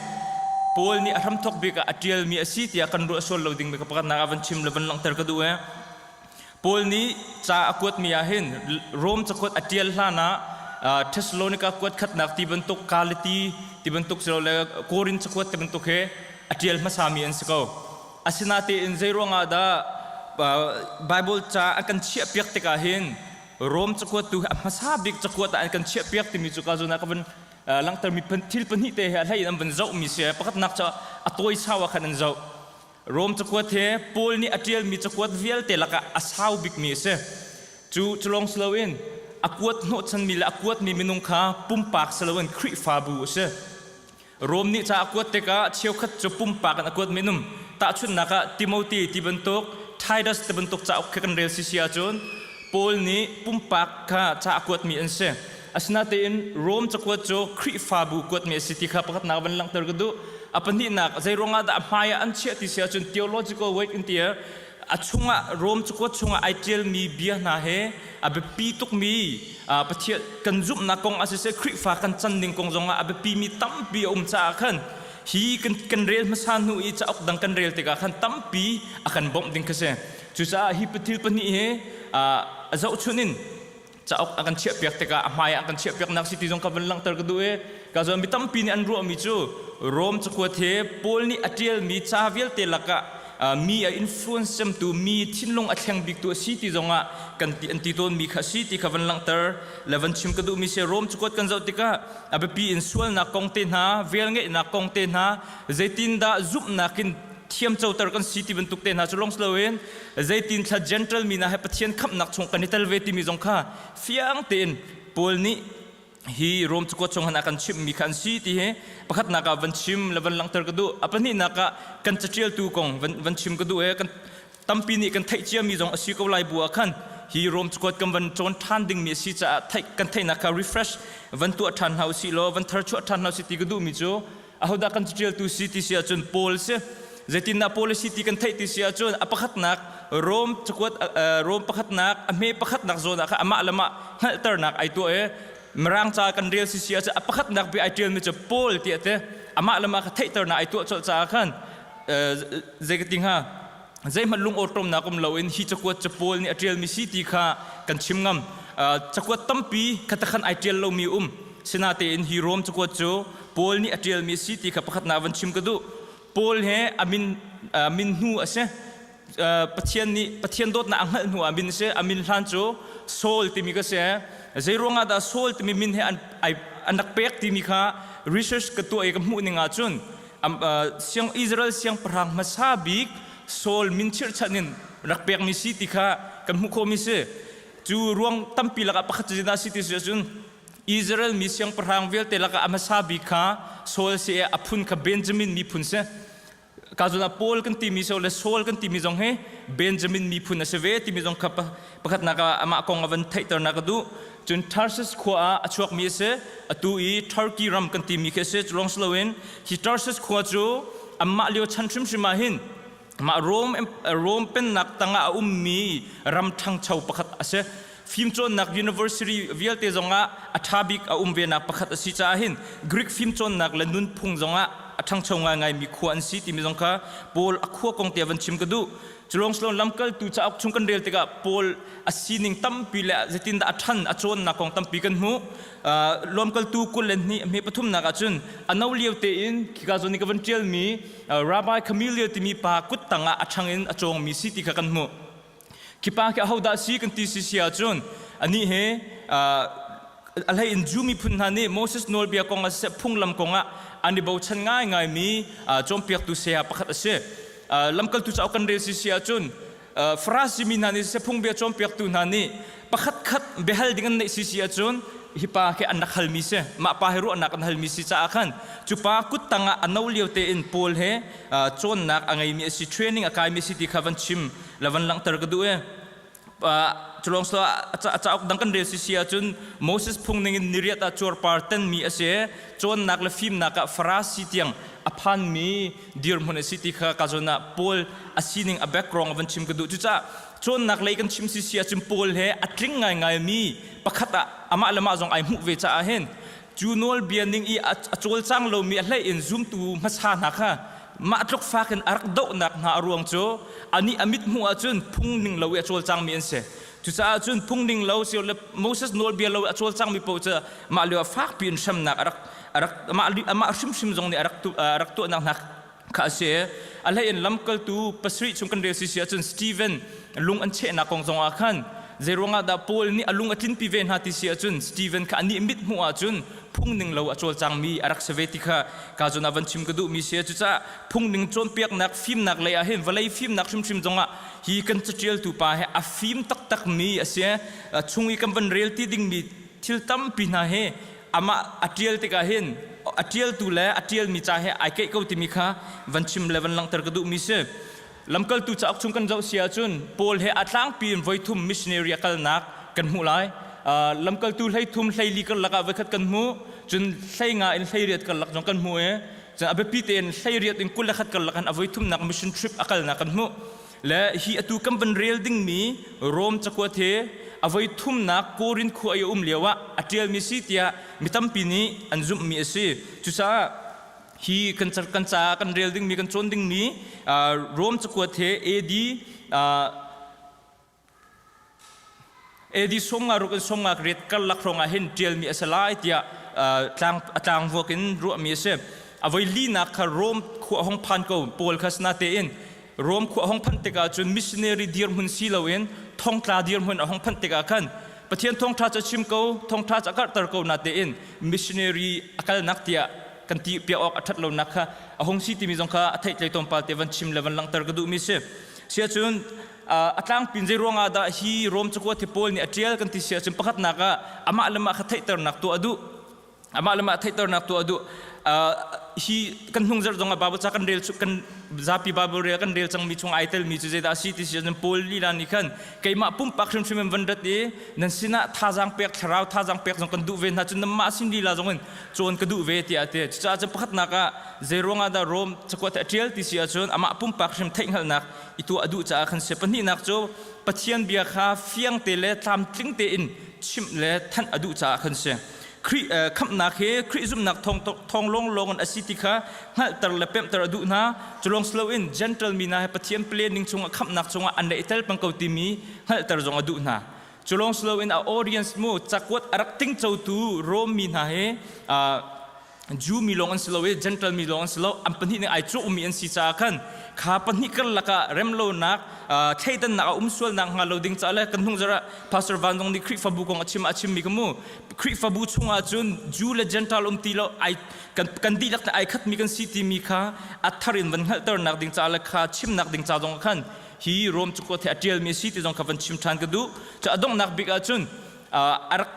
Paul nih a hramthawk bik ah a ṭialmi a si tiah kan ruah sual lo dingmi kha pakhatnak ah van chim le van langhter ka duh i Paul nih ca a kuatmi ah hin Rom cakuat a ṭial hlan ah Thessalonika kuat khatnak ti bantuk Galati ti bantuk silole Korin cakuat ti bantuk hi a ṭial hmasami an si ko. Asinain zei ruangah dah Bible ca an kan chiahpiak tikah hin Rom cakuat tu hi a hmasa bik cakuat ah an kan chiahpiak timi cu ka zawn ah ka van langhtermi thil pahnih te he a hlei in an van zohmi si. Pakhatnak cu a tawi sau ah khan an zoh. Rom cakuat he Paul nih a ṭialmi cakuat vialte lakah a sau bikmi a si. Cu culawng si loin a kuat hnawhchanmi le a kuatmi minung kha pumpak si loin Khrihfabu a si. Rom nih ca a kuat tikah cheukhat cu pumpak in a kuat minum. Tahchunhnak ah Timothy ti bantuk, Titus ti bantuk cauk khi kan rel si si ahcun Paul nih pumpak kha ca a kuatmi an si. Asinain Rom cakuat cu Khrihfabu kuatmi a si ti kha pakhatnak van langhter ka duh. A pahnihnak, zei ruangah dah a hmai ah an chiah ti si ahcun theological weight in ti a chungah Rom cakuat chungah ai ṭialmi bia hna he a biapi tukmi Pathian kan zumhnak kong ah siseh Khrihfa kan can ding kong zongah a biapimi tampi a um caah khan hi kan, kan rel hmasa hnu i cauk dang kan rel tikah khan tampi a kan bawmh ding kha si. Cucaah hi pathil pahnih hi a zohchun in cauk a kan chiahpiak tikah a hmai ah a kan chiahpiaknak si ti zong ka van langhter ka duh i ka zawn mi tampi nih an ruahmi cu Rom cakuat hi Paul nih a ṭialmi ca vialte lakah mi a influence cemtu mi thinlung a thleng biktu a si ti zongah kan ti an ti tawnmi kha a si ti kha van langhter le van chim ka duhmi si Rom cakuat kan zoh tikah a biapi in sualnak kong te hna velngeihnak kong te hna zeitindah zumhnak in thiamcoter kan si ti bantuk te hna cu lawng si loin zeitin thla gentle mi hna he Pathian khamhnak chung kan i tel ve timi zong kha fiang tein Paul nih hi Rom cakuat chung han a kan chimhmi kha an si ti hi pakhatnak ah van chim le van langhter ka duh a pahnihnak ah kan caṭialtu kong van, van chim ka duh e kan tampi nih kan theih ciami zong a si ko lai bu ah khan hi Rom cakuat kan van cawn ṭhan dingmi a si caah theih kan theihnak kha refresh van tuah ṭhan hna usih law van tharchuah ṭhan hna usih ti ka duhmi cu ahodah kan caṭialtu si ti si ahcun Paul si zeitindah Paul si ti kan theih ti si ahcun a pakhatnak Rom cakuat Rom pakhatnak a hme pakhatnak zawn ah kha amah le mah hngalhternak ai tuah i Mirang ca kan rel si si ahcun a pakhatnak bia ai ṭialmi cu Paul ti a ti amah le mah kha theihternak ai tuah colh caah khan zei ka ti hnga zeihmanh lungawṭawmnak um loin hi cakuat cu Paul nih a ṭialmi si ti kha kan chim ngam. Cakuat tampi khatakhan ai ṭial lomi um. Sinatein hi Rom cakuat cu Paul nih a ṭialmi si ti kha pakhatnak van chim ka duh. Paul he a min, min hnu a si. Pathian nih Pathian dawtnak a hngalh hnu ah min a si. A min hlan cu Saul timi ka si. Zei ruangah dah Saul timi min he an, ai, an rak pek timi kha research ka tuah i ka hmuh ning ahcun siang Israel siangpahrang hmasa bik Saul min chirhchan in rak pekmi si ti kha kan hmuh khawhmi si. Cu ruang tampi lakah pakhat cu zeidah si ti si ahcun Israel mi siangpahrang vialte lakah a hmasa bik kha Saul si i a phun kha Benjamin miphun si. Ka zawn ah Paul kan timi so le Saul kan timi zong hi Benjamin miphun a si ve timi zong kha pakhatnak ah amah kong a van theihternak ka duh. Cun Tarsus khua ah a chuakmi a si. Atu i Turkey ram kan timi khi a si. Cu lawng si loin hi Tarsus khua cu amah lio chan hrimhrim ah hin mah Rome, Rome pennak tangah a ummi ram ṭhangcho pakhat a si. Fimcawnnak university vialte zongah a ṭha bik a um venak pakhat a si caah hin Greek fimcawnnak le nunphung zongah a ṭhangcho ngaingaimi khua an si timi zong kha Paul a khua kong te van chim ka duh. Culawng silon lamkaltu cauk chung kan rel tikah Paul a sining tampi le zeitindah a ṭhan a cawnnak kong tampi kan hmuh. Lamkaltu 22 hme pathumnak ahcun a no lio tein khika zawn i ka van ṭialmi Rabbi Gamaliel timi pa kut tangah a ṭhang in a cawngmi si ti kha kan hmuh. Khi pa khi ahodah si kan ti si si ahcun anih he a hlei in Jew miphun hna nih Moses nawlbia kong ah siseh phunglam kong ah an i bochan ngaingaimi cawnpiaktu saya pakhat a si. Lamkaltu cauk kan rel si si ahcun Farasi mi hna nih siseh phungbia cawnpiaktu hna nih pakhat khat biahal ding an neih si si ahcun hi pa khi an rak halmi si mah pa hi ruahnak an halmi si caah khan cu pa kut tangah a no lio tein Paul he cawnnak a ngeimi a si training a kaimi a si ti kha van chim le van langhter ka duh i culawng so a cauk dang kan rel si si ahcun Moses phung ningin niriat ah cuarpar tenmi a si cawnnak le fimnak ah Farasi tiang a phanmi dirhmun a si ti kha ka zawn ah Paul a sining a background a van chim ka duh cucaah cawnnak lei kan chim si si ahcun Paul he a tling ngaingai mi pakhat ah amah le mah zong ai hmuh ve caah hin cu nawlbia ning i a cawlcang lomi a hlei in zumtu hmasa hna kha mah tluk fak in a rak dohnak hna a ruang cu anih a mit hmuh ahcun phung ning lo i a cawlcangmi an si cucaah cun phung ning lo si le Moses nawlbia lo a cawlcangmi paoh cu mah lio ah fakpi in hremnak a rak a rak amah amah hrimhrim zong nih a rak a rak tuahnak hna kha a si a hlei in lamkaltu pasarih chung kan rel si si ahcun Stephen lung an chehnak kong zong ah khan zei ruangah dah Paul nih a lung a tlinpi ve hna ti si ahcun Stephen kha anih mit hmuh ahcun phungning lo a cawlcangmi a rak si ve ti kha ka zawn ah van chim ka duhmi si. Cucaah phungning cawnpiaknak fimnak lei ah hin vawlei fimnak hrimhrim zongah hi kan caṭialtu pa hi a fim taktakmi a si. Chung i kan van rel ti dingmi thil tampi hna hi amah a ṭial tikah hin a ṭialtu le a ṭialmi ca he ai keih ko timi kha van chim le van langhter ka duhmi si. Lamkaltu cauk chung kan zoh si ahcun Paul he a tlangpi in voithum missionary a kalnak kan hmuh lai. Lamkaltu 13 hleili karlak ah voikhat kan hmuh, cun 15 in 18 karlak zong kan hmuh i cun a biapi tein 18 in 21 karlak in a voithumnak mission trip a kalnak kan hmuh. Le hi atu kan van rel dingmi Rom cakuat hi a voithumnak Korin khua i a um lio ah a ṭialmi si tiah mi tampi nih an zumhmi a si. Cucaah hi kan kan caah kan rel dingmi kan cawn dingmi Rom cakuat he AD AD 56 in 58 karlak hrawng ah hin ṭialmi a si lai tiah tlang a tlang vuak in ruahmi a si. A voi linak kha Rom khua hong phan ko Paul kha sinatein Rom khua hong phanh tikah cun missionary dirhmun si loin thongtla dirhmun a hong phanh tikah khan Pathian thawngṭha cu a chim ko, thawngṭha cu a karhter ko natein missionary a kalnak tiah kan ti piak awk a ṭhat lonak kha a hung si timi zong kha a theihtlei tlawmpal te van chim le van langhter ka duhmi si. Siahcun a tlangpin zei ruangah dah hi Rom cakuat hi Paul nih a ṭial kan ti si ahcun pakhatnak ah amah le mah kha theihternak tuah a duh. Amah le mah theihternak tuah a duh. Hi kan hnung zarh zongah Bible ca kan rel kan zapi Bible rel kan rel cangmi chung ai telmi cu zeidah a si ti si ahcun Paul lila nih khan keimah pumpak hrimhrim in van rat i nan sinah thazaang pek thlarau thazaang pek zong kan duh ve hna cun nanmah sin lila zong in cawn ka duh ve tiah a ti. Cucaah cun pakhatnak ah zei ruangah dah Rom cakuat a ṭial ti si ahcun amah pumpak hrim theihhngalhnak i tuah a duh caah khan si. Pahnihnak cu Pathian bia kha fiang te le tlamtling tein chimh le thanh a duh caah khan si. Khrih khamhnak hi Khrih zumhnak thawng lawnglawng in a si ti kha hngalhter le pemhter a duh hna. Cu lawng si loin Gentle mi hna he Pathian planning chungah khamhnak chungah an le i tel peng ko timi hngalhter zong a duh hna. Cu lawng si loin a audience mu cakuat a rak tingcotu Rom mi hna hi Jew mi lawng an si lo i Gentile mi lawng an si lo an pahnih nih ai cawhmi an si caah khan kha pahnih karlak ah remlonak thleidannak a um sualnak hnga lo ding caah le kan hnung zarh ah Pastor Van zong nih Khrihfabu kong a chim a chimmi ka mu Khrihfabu chungah cun Jew le Gentile um ti lo ai kan kan dihlak ai khatmi kan si timi kha a thar in van hngalhternak ding caah le kha chimnak ding ca zong khan hi Rom cakuat he a ṭialmi a si ti zong kha van chim ṭhan ka duh. Cu a donghnak bik ahcun a rak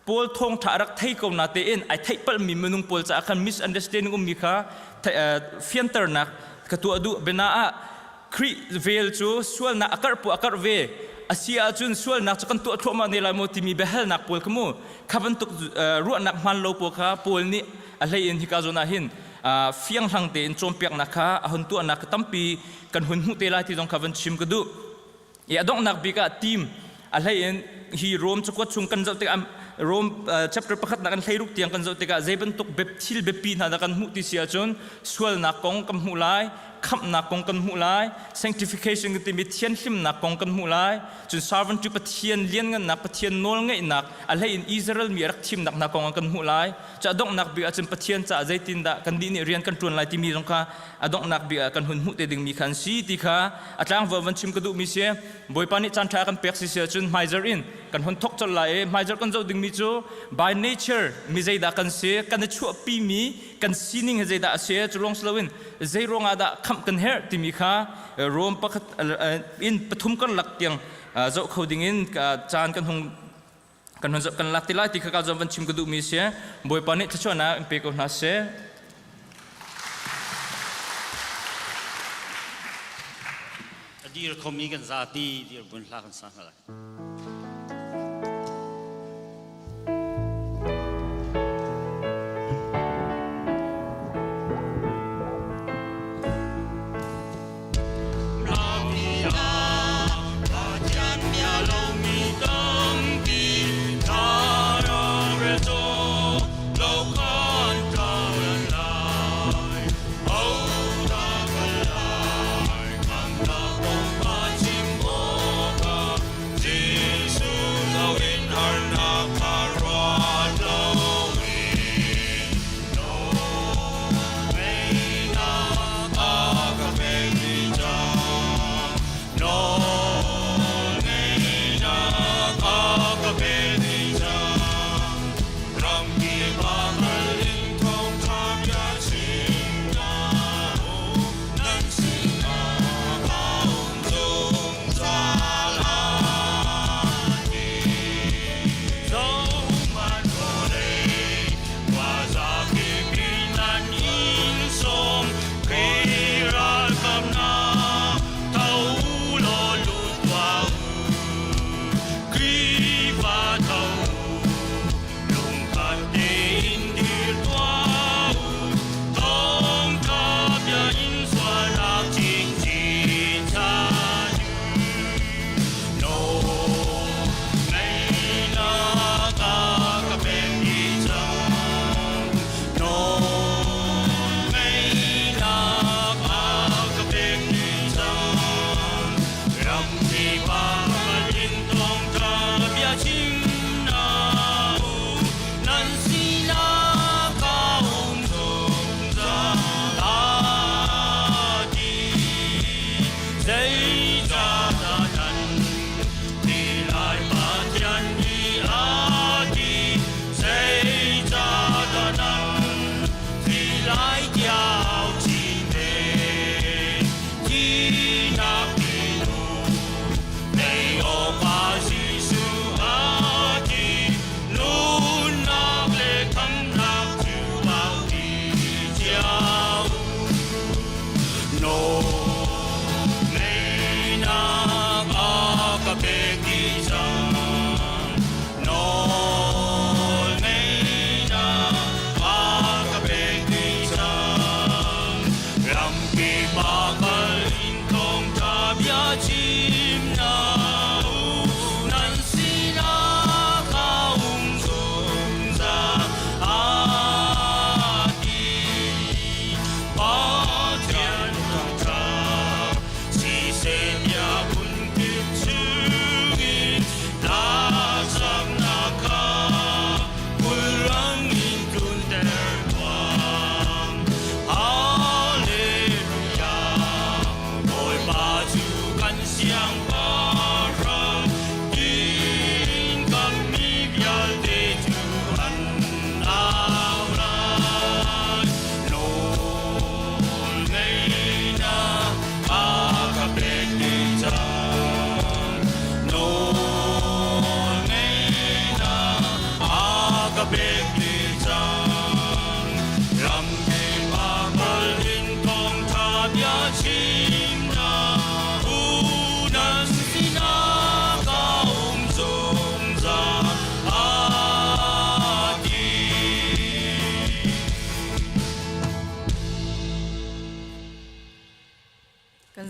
Paul thawngṭha a rak thei ko na tein ai theih palhmi minung pawl caah khan misunderstanding ummi kha fianternak ka tuah duh. Biana ah Khrih vel cu sualnak a karh pu a karh ve a si ahcun sualnak cu kan tuah thluahmah ne lai maw timi biahalnak pawl kha mu kha bantuk ruahnak hmaan lo pawl kha Paul nih a hlei in hika zawn ah hin fianghlang tein cawnpiaknak kha a hun tuahnak tampi kan hun hmuh te lai ti zong kha van chim ka duh. I a donghnak bik ah team a hlei in hi Rom cakuat chung kan zoh tikah Rom chapter pakhat nak in 16 tiang kan zoh tikah zei bantuk thil biapi hna dah kan hmuh ti si ahcun sualnak kong kan hmuh lai, khamhnak kong kan hmuh lai, sanctification kan timi thianhlimnak kong kan hmuh lai, cun sovereignty Pathian lianngannak, Pathian nawlngeihnak, a hlei in Israel mi a rak thimnak hna kong kan hmuh lai. Cu a donghnak bik ahcun Pathian caah zeitindah kan nih nih rian kan ṭuan lai timi zong kha a donghnak bik ah kan hun hmuh te dingmi kha an si ti kha a tlangval van chim ka duhmi si. Bawipa nih caan ṭha kan pek si si ahcun hmaizarh in kan hun thok colh lai i hmaizarh kan zoh dingmi cu by nature mi zeidah kan si, kan i chuahpimi kan sining hi zeidah a si, cu lawng si loin zei ruangah dah khamh kan herh timi kha Rom pakhat in pathum karlak tiang zoh kho dingin caan kan hung kan hun kan lak ti lai ti kha ka zong van chim ka duhmi si. Bawipa nih thluachuahnak in pe ko hna seh. A dir khomi kan zapi dirhmun hla kan sa hna lai.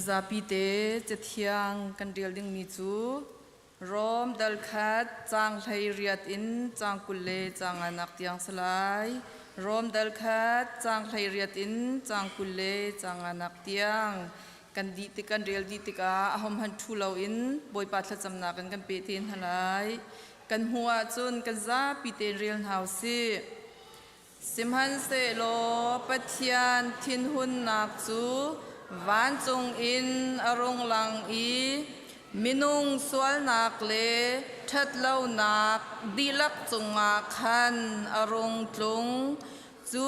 Kan zapi te cathiang kan rel dingmi cu Rom dal khat caang 18 in caang 20 le caang nganak tiang si lai. Rom dal khat caang 18 in caang 20 le caang nganak tiang kan dih tik kan rel dih tikah a hom han ṭhu loin Bawipa thlacamnak in kan pe te hna lai. Kan hmuh ahcun kan zapi tein rel hna usih. Sihmanhsehlaw Pathian thinhunnak cu vancung in a rung lang i minung sualnak le ṭhatlonak dihlak cungah khan a rung tlung. Cu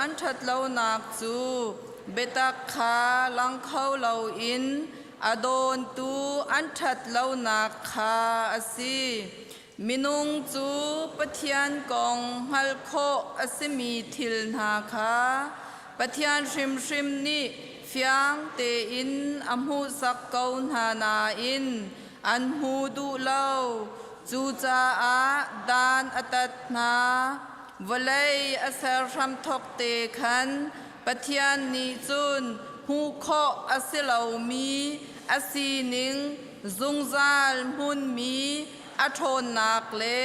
an ṭhatlonak cu biatak kha lang kho loin a dawntu an ṭhatlonak kha a si. Minung cu Pathian kong hngalh khawh a simi thil hna kha Pathian hrimhrim nih fiang tein a hmuhsak ko hna nain an hmu duh lo. Cucaah dan a tat hna. Vawlei a ser hramthawk te khan Pathian nih cun hmuh khawh a si lomi a sining zungzal hmunmi a ṭhawnnak le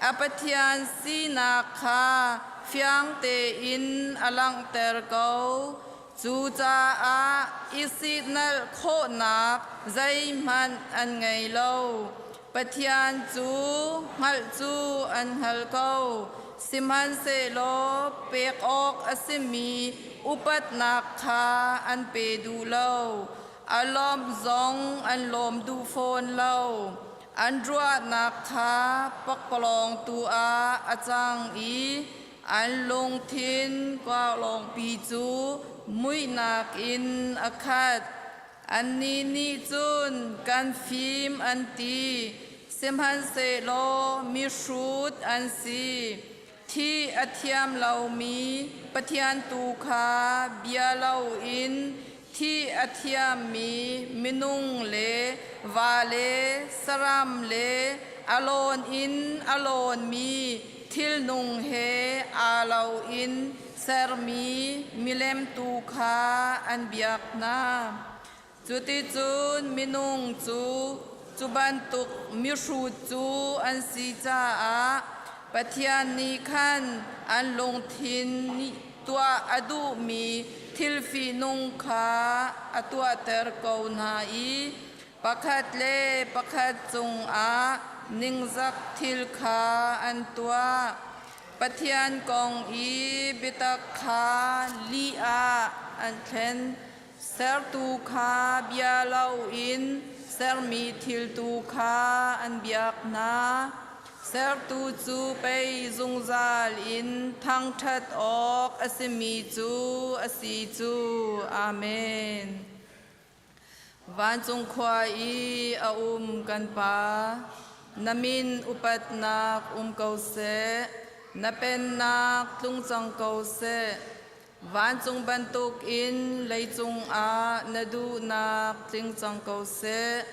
a Pathian sinak kha fiang tein a langhter ko. Cucaah i sihnalh khawhnak zeihmanh an ngei lo. Pathian cu hngalh cu an hngal ko, sihmanhsehlaw pek awk a simi upatnak kha an pe duh lo. A lawmh zong an lawm duh fawn lo. An ruahnak kha pakpalawng tu ah a cang i an lungthin kuaklawngpi cu muihnak in a khat. Annih nih cun kan fim an ti, sihmanhsehlaw mihrut an si. Thih a thiam lomi Pathian tu kha bia loin thih a thiammi minung le va le saram le a lawn in a lawnmi thilnung he aa lo in sermi milem tu kha an biak hna. Cuticun minung cu cu bantuk mihrut cu an si caah Pathian nih khan an lungthin nih tuah a duhmi thil fihnung kha a tuahter ko hna i pakhat le pakhat cungah ningzak thil kha an tuah. Pathian kong i biatak kha lih ah an thlen. Sertu kha bia loin sermi thil tu kha an biak hna. Sertu cu pei zungzal in thangṭhat awk a simi cu a si cu. Amen. Vancung khua i a um kan Pa, na min upatnak um ko seh, na pennak tlung cang ko seh. Vancung bantukin leicung ah na duhnak tling cang ko seh.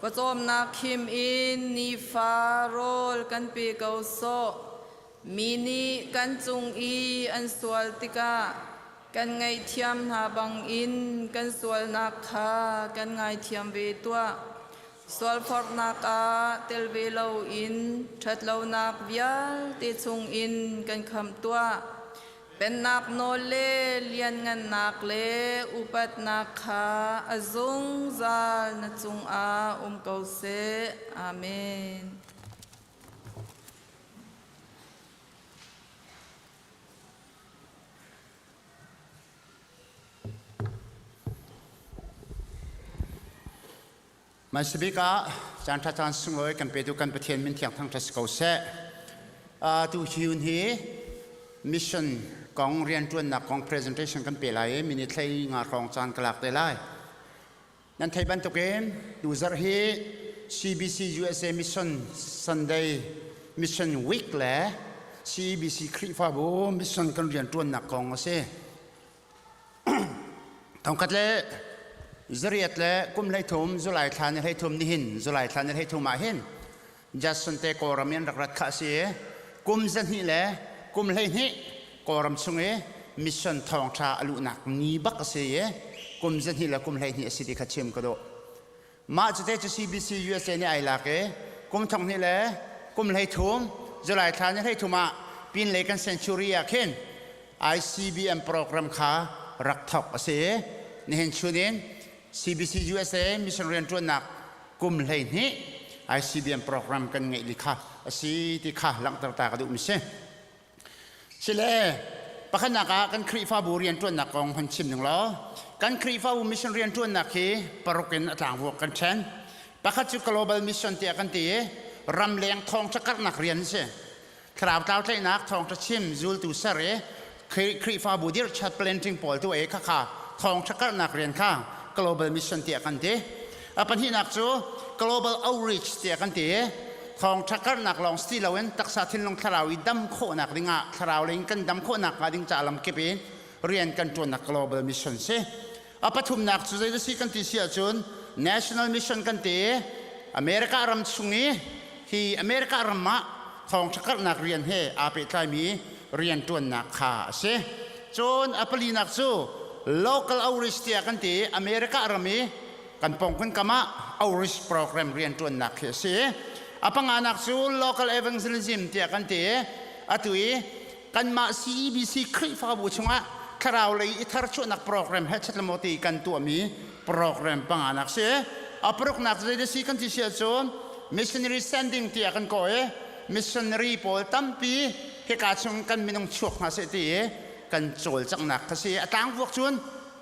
Pawcawmnak khim in nifa rawl kan pe ko sawh. Mi nih kan cung i an sual tikah kan ngaihthiam hna bangin kan sualnak kha kan ngaithiam ve tuah. Sualforhnak ah tel ve loin ṭhatlonak vialte chungin kan khamh tuah. Pennak nawl le lianngannak le upatnak kha a zungzal na cungah um ko seh. Amen. Hmasabik ah caanṭha caan sunglawi kan petu kan Pathian min thiang thangṭhat si ko seh. Tu hi hi mission kong rianṭuannak kong presentation kan pe lai i minute hlei nga hrawng caan ka lak te lai. Nan theih bantukin tu zarh hi CBC USA Mission Sunday Mission Week le CBC Khrihfabu mission kan rianṭuannak kong a si. Thongkhat le zariat le kum 13 July thla ni 13 nihin July thla ni 13 ah hin Jason te Kawlram in rak rat kha a si i kum 2 le kum 12 Kawlram chung i mission thawngṭha a luhnak ni bak a si i. kum 12 le kum 12 a si ti kha chim ka duh. Mah cute cu CBC USA nih ai lak i kum 12 le kum 13 July thla ni 13 ah Pinlay kan century ah khin ICBM program kha rak thawk a si i nihin chun in CBC USA mission rianṭuannak kum 12 ICBM program kan ngeih li kha a si ti kha langhter ta ka duhmi si. Sile pakhatnak ah kan Khrihfabu rianṭuannak kong hon chim ning law kan Khrihfabu mission rianṭuannak hi paruk in a tlangvuak kan ṭhen. Pakhat cu global mission tiah kan ti i ramleng thawngṭha karhnak rian a si. Thlarau tlau tlaihnak thawngṭha chim zultu ser i Khrihfabu dirhchat planting pawl tu e khakha thawngṭha karhnak rian kha global mission tiah kan ti. A pahnihnak cu global outreach tiah kan ti i thawngṭha karhnak lawng si loin taksa thinlung thlarau i dam khawhnak dingah thlarau lei in kan dam khawhnak hnga ding ca lamkip in rian kan ṭuannak global mission si. A pathumnak cu zei si kan ti si ahcun national mission kan ti America ram chung i hi America ram ah thawngṭha karhnak rian he aa pehtlaimi rian ṭuannak kha a si. Cun a palinak cu local outreach tiah kan ti America ram i kan pawngkun kam ah outreach program rian ṭuannak khi a si. A panganak cu local evangelism tiah kan ti atu i kanmah CEBC Khrihfabu chungah thlarau lei i tharchuahnak program he chatlaw ti kan tuahmi program panganak si. A paruknak zei si kan ti si ahcun missionary sending tiah kan kawh i missionary pawl tampi hika chung kan minung chuak hna seh ti i kan cawlcanghnak kha si. A tlangvuak cun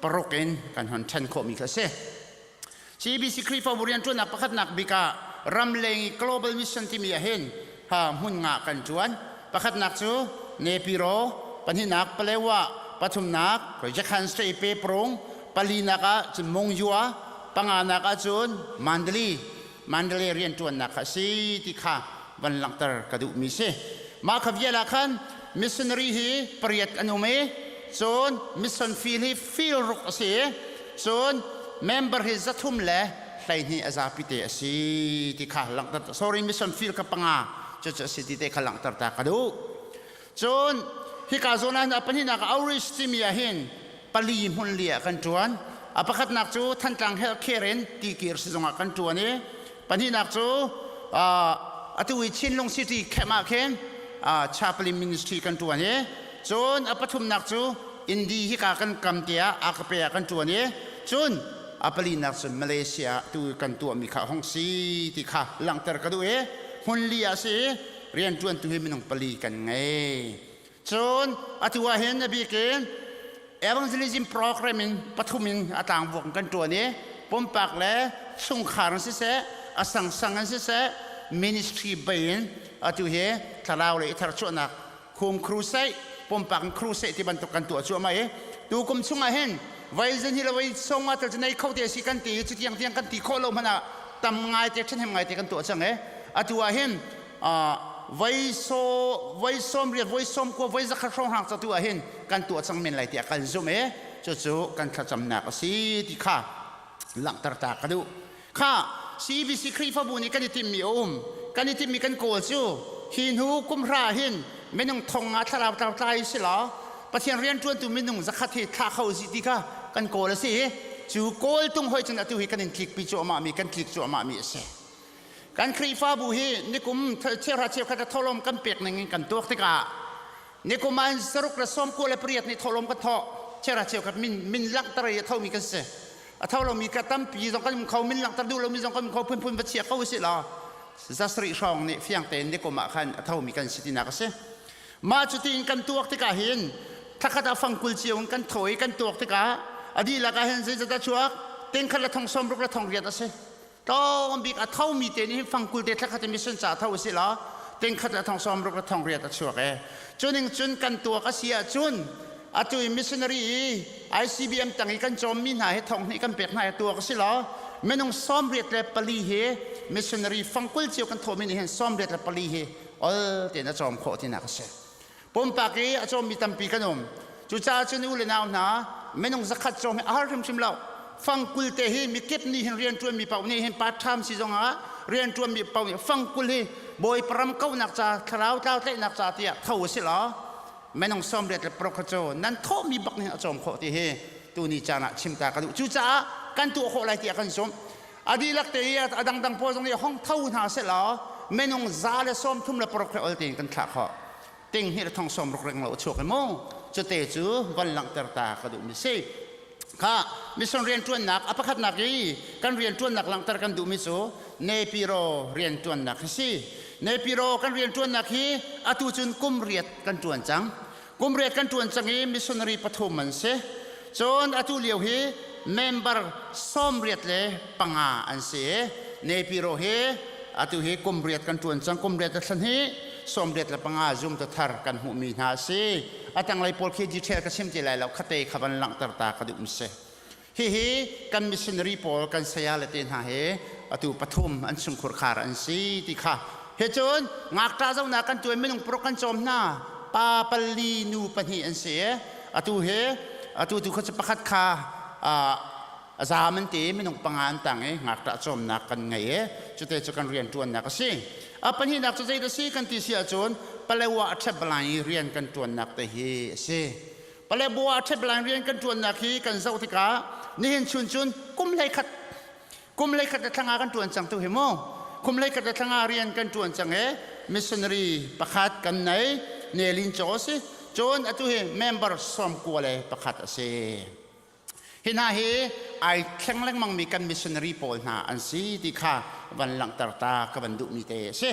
paruk in kan hon ṭhen khawhmi kha si. CBC Khrihfabu rianṭuannak pakhatnak bik ah ramleng i global mission timi ah hin ha hmun nga kan ṭuan. Pakhatnak cu Nepiro, pahnihnak Palewa, pathumnak Jakhan State Peprung, palinak ah cun Mongyua, panganak ah cun Mandalay, Mandalay rianṭuannak kha a si ti kha van langhter ka duhmi si. Mah kha vial ah khan missionary hi pariat an um i cun mission field hi field ruk a si i Cun member hi 312 a zapi te a si ti kha langhter sorry mission field ka panga cucu a si ti te kha langhter ta ka duh. Cun hika zawn ah a pahnihnak outreach timi ah hin pali hmun li ah kan ṭuan. A pakhatnak cu Thantlang Health Care in tikir sizung ah kan ṭuan i pahnihnak cu atu i Chinlung City camp ah khin chaplain ministry kan ṭuan i cun a pathumnak cu Indi hika kan kam tiah akape ah kan ṭuan i cun a palinak cun Malaysia tu kan tuahmi kha hong si ti kha langhter ka duh i hmun li ah si i rianṭuantu hi minung pali kan ngei. Cun atu ah hin a bik in evangelism program in pathum in a tlangvuak in kan ṭuan i pumpak le chungkhar in siseh a sangsang in siseh ministry bei in atu hi thlarau le i tharchuahnak Khum crusade pumpak in crusade ti bantuk kan tuah cuahmah i tu kum chungah hin voi zan hi le voi song ah tel cu nei kho te si kan ti cu tiang tiang kan ti khawh lo hmanh ah tam ngai te ṭhahnem ngai te kan tuah cang i atu ah hin voi so voi sawm riat voi sawm kua voi zakhat hrawng hrang tu ah hin kan tuah cang men lai tiah kan zumh i cucu kan thlacamnak a si ti kha langhter ta ka duh. Kha CBC Khrihfabu nih kan i timhmi a um. Kan i timhmi kan kawl cu hi hnu kum hra hin minung thong nga thlarau tlau tlai si law Pathian rianṭuantu minung zakhat hi thlah kho si ti kha kan kawl a si i cu kawl tung hoi cun atu hi kan in tlikpi cuahmah mi kan tlik cuahmah mi a si. Kan Khrihfabu hi nikum cheuhra cheukhat a tholom kan pek ning in kan tuak tikah nikum ah saruk le 98 nih tholom kan thawh cheuhra cheukhat min min langhter i a thomi kan si. A tho lomi ka tampi zong kan um kho min langhter duh lomi zong kan um kho phunphun va chia ko usih law zasarih hrawng nih fiang tein nikum ah khan a thomi kan si tinak a si. Mah cu tiin kan tuak tikah hin thlakhat ah fangkul cio in kan tho i kan tuak tikah a dihlak ah hin zeizat a chuak tengkhat le thong sawmruk le thong riat a si. Tlawm bik a thomi te nih hin fangkul te thlakhat in mission ca tho usih law tengkhat le thong sawmruk le thong riat a chuak e. Cuning cun kan tuak a si ahcun atu i missionary i ICBM tang i kan cawmmi hna hi thong hnih kan pek hna i tuak a si law minung 74 hi missionary fangkul cio kan thawhmi nih hin 84 hi ol tein a cawm khawh tinak a si. Pumpak i a cawmmi tampi kan um. Cucaah cun u le nau hna minung zakhat cawm hi a har hrimhrim lo. Fangkul te hi mikip nih hin rianṭuanmi paoh nih hin part time si zongah rianṭuanmi paoh nih fangkul hi Bawipa ram kauhnak ca thlarau tlau tlaihnak ca tiah tho a si law minung 86 kha cu nan thawhmi bak nih a cawm khawh ti hi. Tuni caan ah chim ta ka duh. Cucaah kan tuah khawh lai tiah kan zumh. A dihlak te i a dangdang pawl zong nih hong tho hna sehlaw minung 136 he ol tein kan thlah khawh. Ting hnih le thong sawm ruk reng lo a chuak i mu. Cute cu van langhter ta ka duhmi si. Kha mission rianṭuannak a pakhatnak i kan rianṭuannak langhter kan duhmi cu Nepiro rianṭuannak hi si. Nepiro kan rianṭuannak hi atu cun kum riat kan ṭuan cang. Kum riat kan ṭuan cang i missionary pathum an si. Cun atu lio hi member 85 an si i Nepiro hi atu hi kum riat kan ṭuan cang. Kum riat a thlan hi 85 zumtu thar kan hmuhmi hna a si. A tanglei pawl khi detail ka chim ti lai lo. Khate kha van langhter ta ka duh mi si. Hihi kan missionary pawl kan saya le te hna he atu pathum an chungkhur khar an si ti kha. He cun ngakṭah zohnak kan tuan minung paruk kan cawm hna. Pa pali nu pahnih an si. Atu he atu tu kha cu pakhat kha a zaam an ti minung panga an tang i ngakṭah cawmnak kan ngei i cute cu kan rian ṭuannak a si. A pahnihnak cu zei dah si kan ti si ahcun Palewa a ṭhep lai i rian kan ṭuannak te hi a si. Palebua ṭhepline rian kan ṭuannak hi kan zoh tikah nihin chun cun kum hleikhat kum hleikhat le thlanga kan ṭuan cang tu hi mu kum hleikhat le thlanga rian kan ṭuan cang e missionary pakhat kan nei Nelin Chaw si cun atu hi member sawmkua le pakhat a si hi hna hi ai thleng lengmang mi kan missionary pawl hna an si ti kha van langhter ta ka van duhmi te a si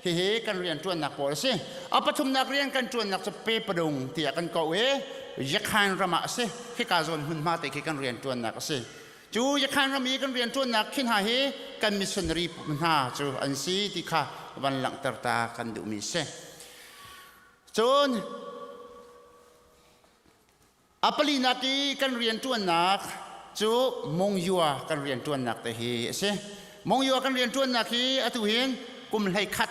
Hihi kan rianṭuannak pawl a si. A pathumnak rian kan ṭuannak cu Pepadung tiah kan kawh i Yakhan ram ah a si. Hika zawn hmunhma te khi kan rianṭuannak a si. Cu Yakhan ram i kan rianṭuannak khi hna hi kan missionary hna cu an si ti kha van langhter ta kan duhmi a si. Cun A palinak i kan rianṭuannak cu Mongyua kan rianṭuannak te hi a si. Mongyua kan rianṭuannak hi atu hin kum 11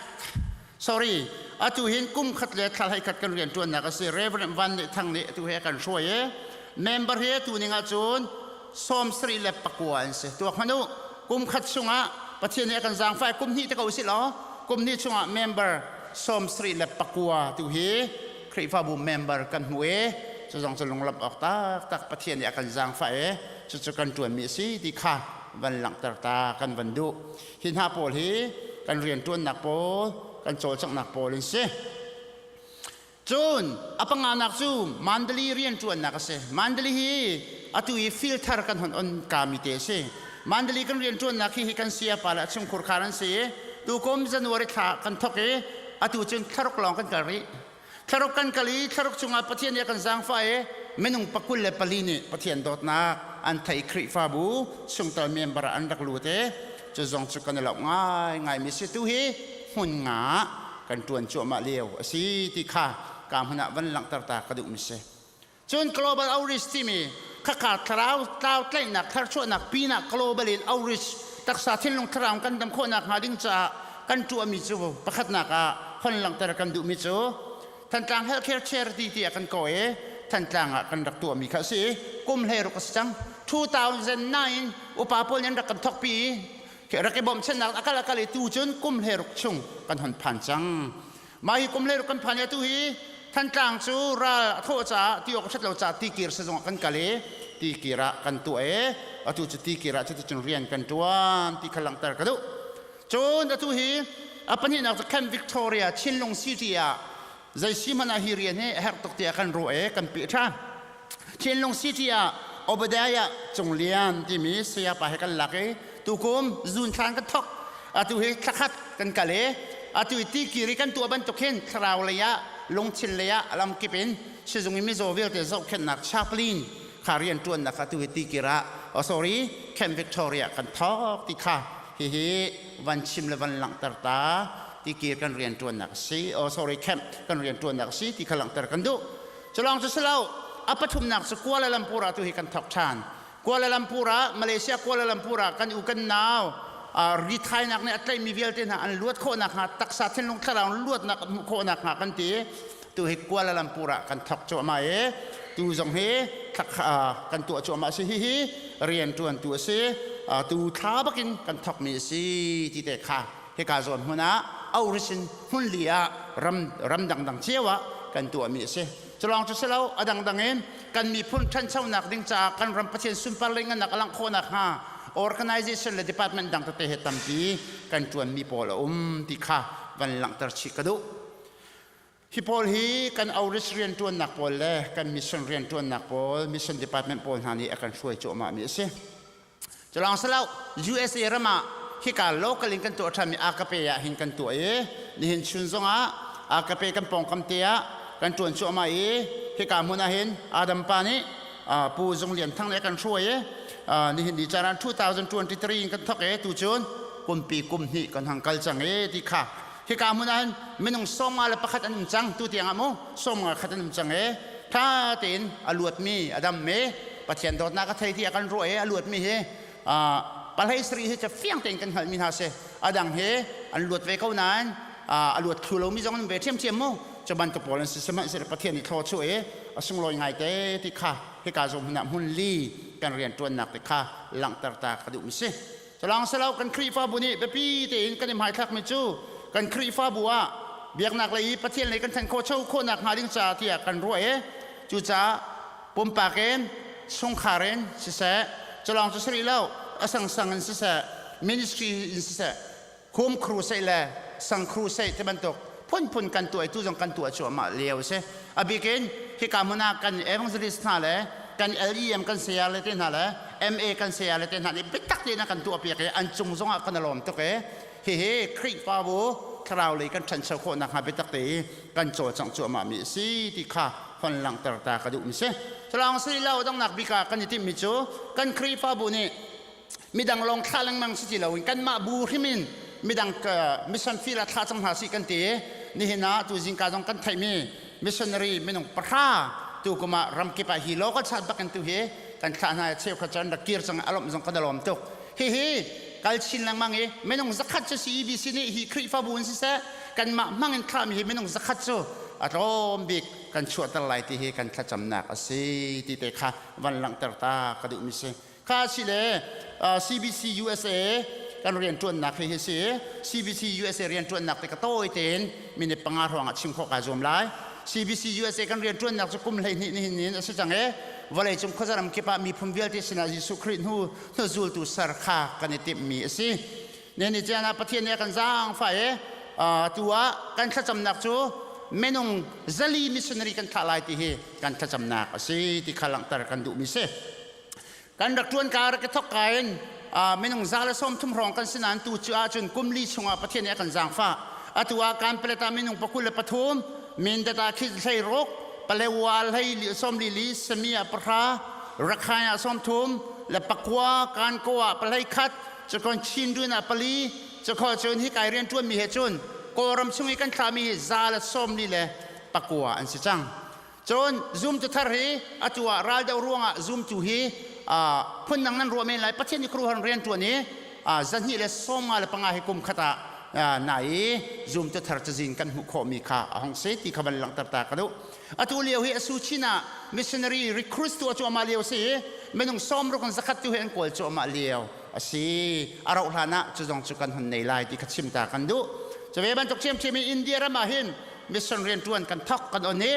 sorry atu hin kum khat le thla 11 kan rianṭuannak a si. Reverend Van Nih Thang nih atu he kan hruai i member hi atu ning ahcun 79 an si. Tuak hmanh u kum khat chungah Pathian nih a kan zaangfah kum hnih te ko usih law kum hnih chungah member 79 tu hi Khrihfabu member kan hmu i cu zong cu lunglawmh awk taktak Pathian nih a kan zaangfah i cucu kan ṭuanmi a si ti kha van langhter ta kan van duh. Hi hna pawl hi kan rianṭuannak pawl, kan cawlcanghnak pawl an si. Cun a panganak cu Mandali rianṭuannak a si. Mandali hi atu i filter kan hon on kami te a si. Mandali kan rianṭuannak hi hi kan sayapa le a chungkhur khar an si i tukum January thla kan thawk i atu cun thlaruk lawng kan kal rih. Thlaruk kan kal i thlaruk chungah Pathian nih a kan zaangfah i minung 24 nih Pathian dawtnak an theih Khrihfabu chungtel member ah an rak lut i cu zong cu kan i lawmh ngaingaimi si. Tu hi hmun nga kan ṭuan cuahmah lio a si ti kha ka hmun ah van langhter ta ka duhmi si. Cun global outreach timi khakha thlarau tlau tlaihnak tharchuahnak pinah global in outreach taksa thinlung thlarau kan dam khawhnak hnga ding caah kan tuahmi cu pakhatnak ah hon langhter kan duhmi cu Thantlang Healthcare Charity tiah kan kawh i Thantlang ah kan rak tuahmi kha a si i kum 16 a si cang 2009 upa pawl nih an rak kan thawkpi i rak i bawmchannak a kal a kal i tu cun kum 16 chung kan hon phan cang Mah hi kum 16 kan phan i atu hi Thantlang cu ral a thawh caah ti awk a ṭhat lo caah tikir sazung ah kan kal i tikir ah kan tuah i atu cu tikir ah cuticun rian kan ṭuan ti kha langhter ka duh. Cun atu hi a pahnihnak cu Camp Victoria Chinlung City ah zei si hmanh ah hi rian hi a herh tuk tiah kan ruah i kan peh ṭhan. Chinlung City ah Obadiah Cung Lian timi sayapa he kan lak i tukum zun thlan kan thok. Atu hi thlakhat kan kal i atu i tikir i kan tuah bantuk hin thlarau lei ah lungthin lei ah lamkip in sizung i mizaw vialte zohkhenhnak chaplain kha rian ṭuannak atu hi tikir ah oh sorry Camp Victoria kan thok ti kha hihi van chim le van langhter ta tikir kan rian ṭuannak a si oh sorry camp kan rian ṭuannak a si ti kha langhter kan duh. Culawng cu si lo, a pathumnak cu Kuala Lumpur ah tu hi kan thawk ṭhan. Kuala Lumpur ah, Malaysia Kuala Lumpur ah kan u kan nau rithainak nih a tlaihmi vialte hna an luat khawh nakhnga taksa thinlung thlarau luatnak an hmuh khawh nakhnga kan ti. Tu hi Kuala Lumpur ah kan thawk cuahmah i tu zong hi kan tuah cuahmah a si. Hihi rianṭuantu a si. Tu thla bakin kan thawkmi a si ti te kha hika zawn hmun ah Aurisin hmunli ah ram ram dangdang cio ah kan tuahmi a si. Culawng cu si lo, a dangdang in kan miphun ṭhanchonak ding caah kan ram Pathian sunpar le ngannak a langh khawhnak hnga organization le department dang tete he tampi kan ṭuanmi pawl a um ti kha van langhter chih ka duh. Hi pawl hi kan outreach rianṭuannak pawl le kan mission rianṭuannak pawl, mission department pawl hna nih a kan hruai cuahmahmi a si. Culawng si lo, USA ram ah hika local in kan tuah ṭhanmi Agape ah hin kan tuah i nihin chun zongah Agape kan pawngkam te ah kan ṭuan cuahmah i hika hmun ah hin Adam pa nih Pu Zung Lian Thang nih a kan hruai i nihin ni caan ah 2023 in kan thawk i tucun kumpi kum hnih kan hang kal cang i ti kha hika hmun ah hin minung 51 an um cang tu tiang ah mu 51 an um cang i ṭha tein a luatmi a dammi Pathian dawtnak a thei ti a kan ruah i a luatmi hi pahlei sarih hi cu fiang tein kan hngalhmi hna si a dang hi an luat ve ko nain a luat thlu lomi zong an ve ṭhiamṭhiam mu cu bantuk pawl an si sihmanhsehlaw Pathian nih thlaw chuah i a sunglawi ngaite ti kha hika zawn hmun ah hmun li kan rianṭuannak te kha langhter ta ka duhmi si Culawng si lo kan Khrihfabu nih biapi tein kan i hmaithlakmi cu kan Khrihfabu ah biaknak lei i Pathian lei kan ṭhan khawh cho khawhnak hnga ding caah tiah kan ruah i cucaah pumpak in chungkhar in siseh culawng cu si rih lo a sangsang in siseh ministry in siseh home crusade le sang crusade ti bantuk phunphun kan tuah i tu zong kan tuah cuahmah lio a si. A bik in hika hmun ah kan evangelist hna le kan LEM kan saya le te hna le MA kan saya le te hna nih biatak tein a kan tuahpiak i an cung zongah kan i lawm tuk i hihi Khrihfabu thlarau lei kan ṭhancho khawh nakhnga biatak te i kan cawlcangh cuahmah mi a si ti kha hon langhter ta ka duhmi si. Culawng si lo donghnak bik ah kan i timhmi cu kan Khrihfabu nih midang lawng thlah lengmang si ti loin kanmah bu hrim in midang mission field ah thlah cang hna sih kan ti nihin ah tu zingka zong kan theihmi missionary minung pahra tu kum ah ramkip ah hi local chat bakin tu hi kan thlah hna cheukhat cun rak kir cang alom zong kan alom tuk hihi kal chin lengmang i minung zakhat cu CEBC nih hi Khrihfabu in siseh kanmah hmang in thlahmi hi minung zakhat cu a tlawm bik kan chuahter lai ti hi kan thlacamnak a si ti te kha van langhter ta ka duhmi si Kha si le CBC USA kan rianṭuannak hi hi si. CBC USA rianṭuannak te ka tawi tein minute panga hrawng ah chim khawh kaa zuam lai. CBC USA kan rianṭuannak cu kum 12 nihin in a si cang i vawleicung khuazaram kip ah miphun vialte sinah Jesuh Khrih hnu hnuzultu ser kha kan i timhmi a si. Ne ni caan ah Pathian nih a kan zaangfah i tu ah kan thlacamnak cu minung zali missionary kan thlah lai ti hi kan thlacamnak a si ti kha langhter kan duhmi si. Kan rak ṭuan ka rak i thawk ka in minung za le sawm thum hrawng kan si nain tu cu ahcun kum li chungah Pathian nih a kan zaangfah. Atu ah Kanpalet ah minung 23, Mindat ah 16, Palewa hlei sawm li li, Sami ah pahra, Rakhine ah sawm thum, le pakua Kankaw ah pahlei khat, cukon Chindwin ah pali, cukho cun hi kai rian ṭuanmi he cun Kawlram chung i kan thlahmi hi za le sawm li le pakua an si cang. Cun zumtu thar hi atu ah raldoh ruangah zumtu hi phundang nan ruah men lai Pathian nih khuaruahhar rian ṭuan i 255 hi kum khat ah na i zumtu thar cazin kan hmuh khawhmi kha a hong si ti kha van langhter ta ka duh. Atu lio hi Asu Chin ah missionary recruits tu a cuahmah lio si i minung sawmruk in zakhat tu hi an kawl cuahmah lio a si. A rauh hlan ah cu zong cu kan hun nei lai ti kha chim ta kan duh. Cu ve bantuk ṭhiamṭhiam in India ram ah hin mission rianṭuan kan thawk kan on i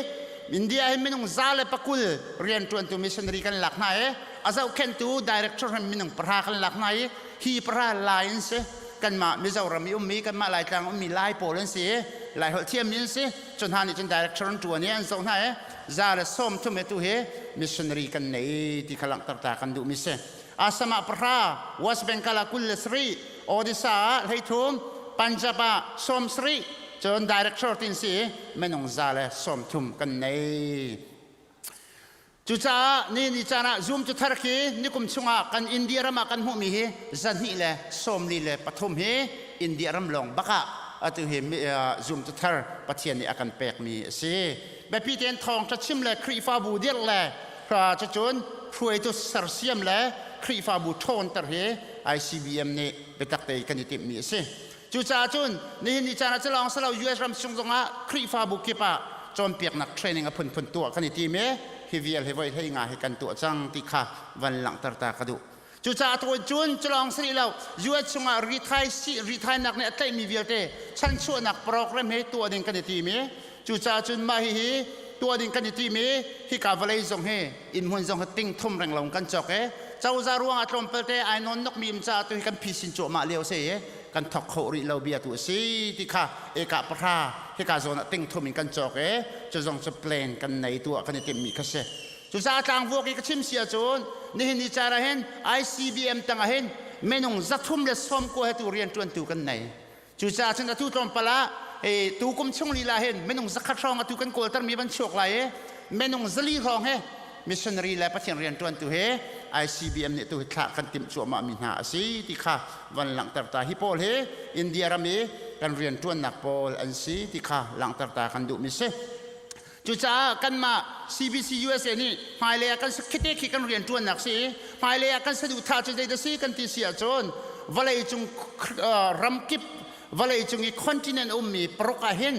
India hi minung 120 rianṭuantu missionary kan lak hna i a zohkhenhtu director hin minung pahra kan lak hna i hi pahra lai an si kanmah Mizoram i ummi kanmah Laitlang ummi Lai pawl an si i Lai holh thiammi an si cu hna nih cun director an ṭuan i an zoh hna i 130 he tu hi missionary kan nei ti kha langhter ta kan duhmi si Assam ah pahra West Bengal ah 27 Odisha ah 13 Punjab ah 70 Cun director tin si minung 130 kan nei. Cucaah ni ni caan ah Zoom cu thar khi nikum chungah kan India ram ah kan hmuhmi hi 243 hi India ram lawng bak ah atu hi Zoom cu thar Pathian nih a kan pekmi a si. Biapi tein thawngṭha chim le Khrihfabu dirh le cucun hruaitu sersiam le Khrihfabu ṭhawnter hi ICBM nih biatak tein kan i timhmi a si. Cucaah cun nihin ni caan ah cu lawng si lo US ram chung zongah Khrihfabu kip ah cawnpiaknak training a phunphun tuah kan i tim i hi vial hi voi hlei nga hi kan tuah cang ti kha van langhter ta ka duh. Cucaah tuan cun cu lawng si rih lo US chungah rithai si rithainak nih a tlaihmi vialte chanchuahnak program he tuah ding kan i tim i cucaah cun mah hihi Tuah ding kan i tim i hika vawlei zong hi inn hmun zong hi ting thum reng lo kan cawk i cozah ruangah tlawmpal te ai nawn nok mi um caah tu hi kan phisin cuahmah lio si i kan thok kho rih lo bia tu a si ti kha eka pahra hika zawn ah ting thum in kan cawk i cu zong cu plan kan nei tuah kan i timmi kha si. Cucaah tlangvuak i ka chim si ahcun nihin ni caan ah hin ICBM tang ah hin minung 390 he tu rianṭuantu kan nei. Cucaah cun atu tlawmpal ah tu kum chung lila hin minung 100 hrawng atu kan kawltermi van chuak lai i minung 400 hrawng he missionary le Pathian rianṭuantu he ICBM nih tu hi thlah kan timh cuahmah mi hna a si ti kha van langhter ta. Hi pawl hi India ram i kan rianṭuannak pawl an si ti kha langhter ta kan duhmi si. Cucaah kanmah CBC USA nih hmailei ah kan khite khi kan rianṭuannak si i hmailei ah kan saduhthah cu zeidah si kan ti si ahcun vawleicung ramkip vawleicung i continent ummi paruk ah hin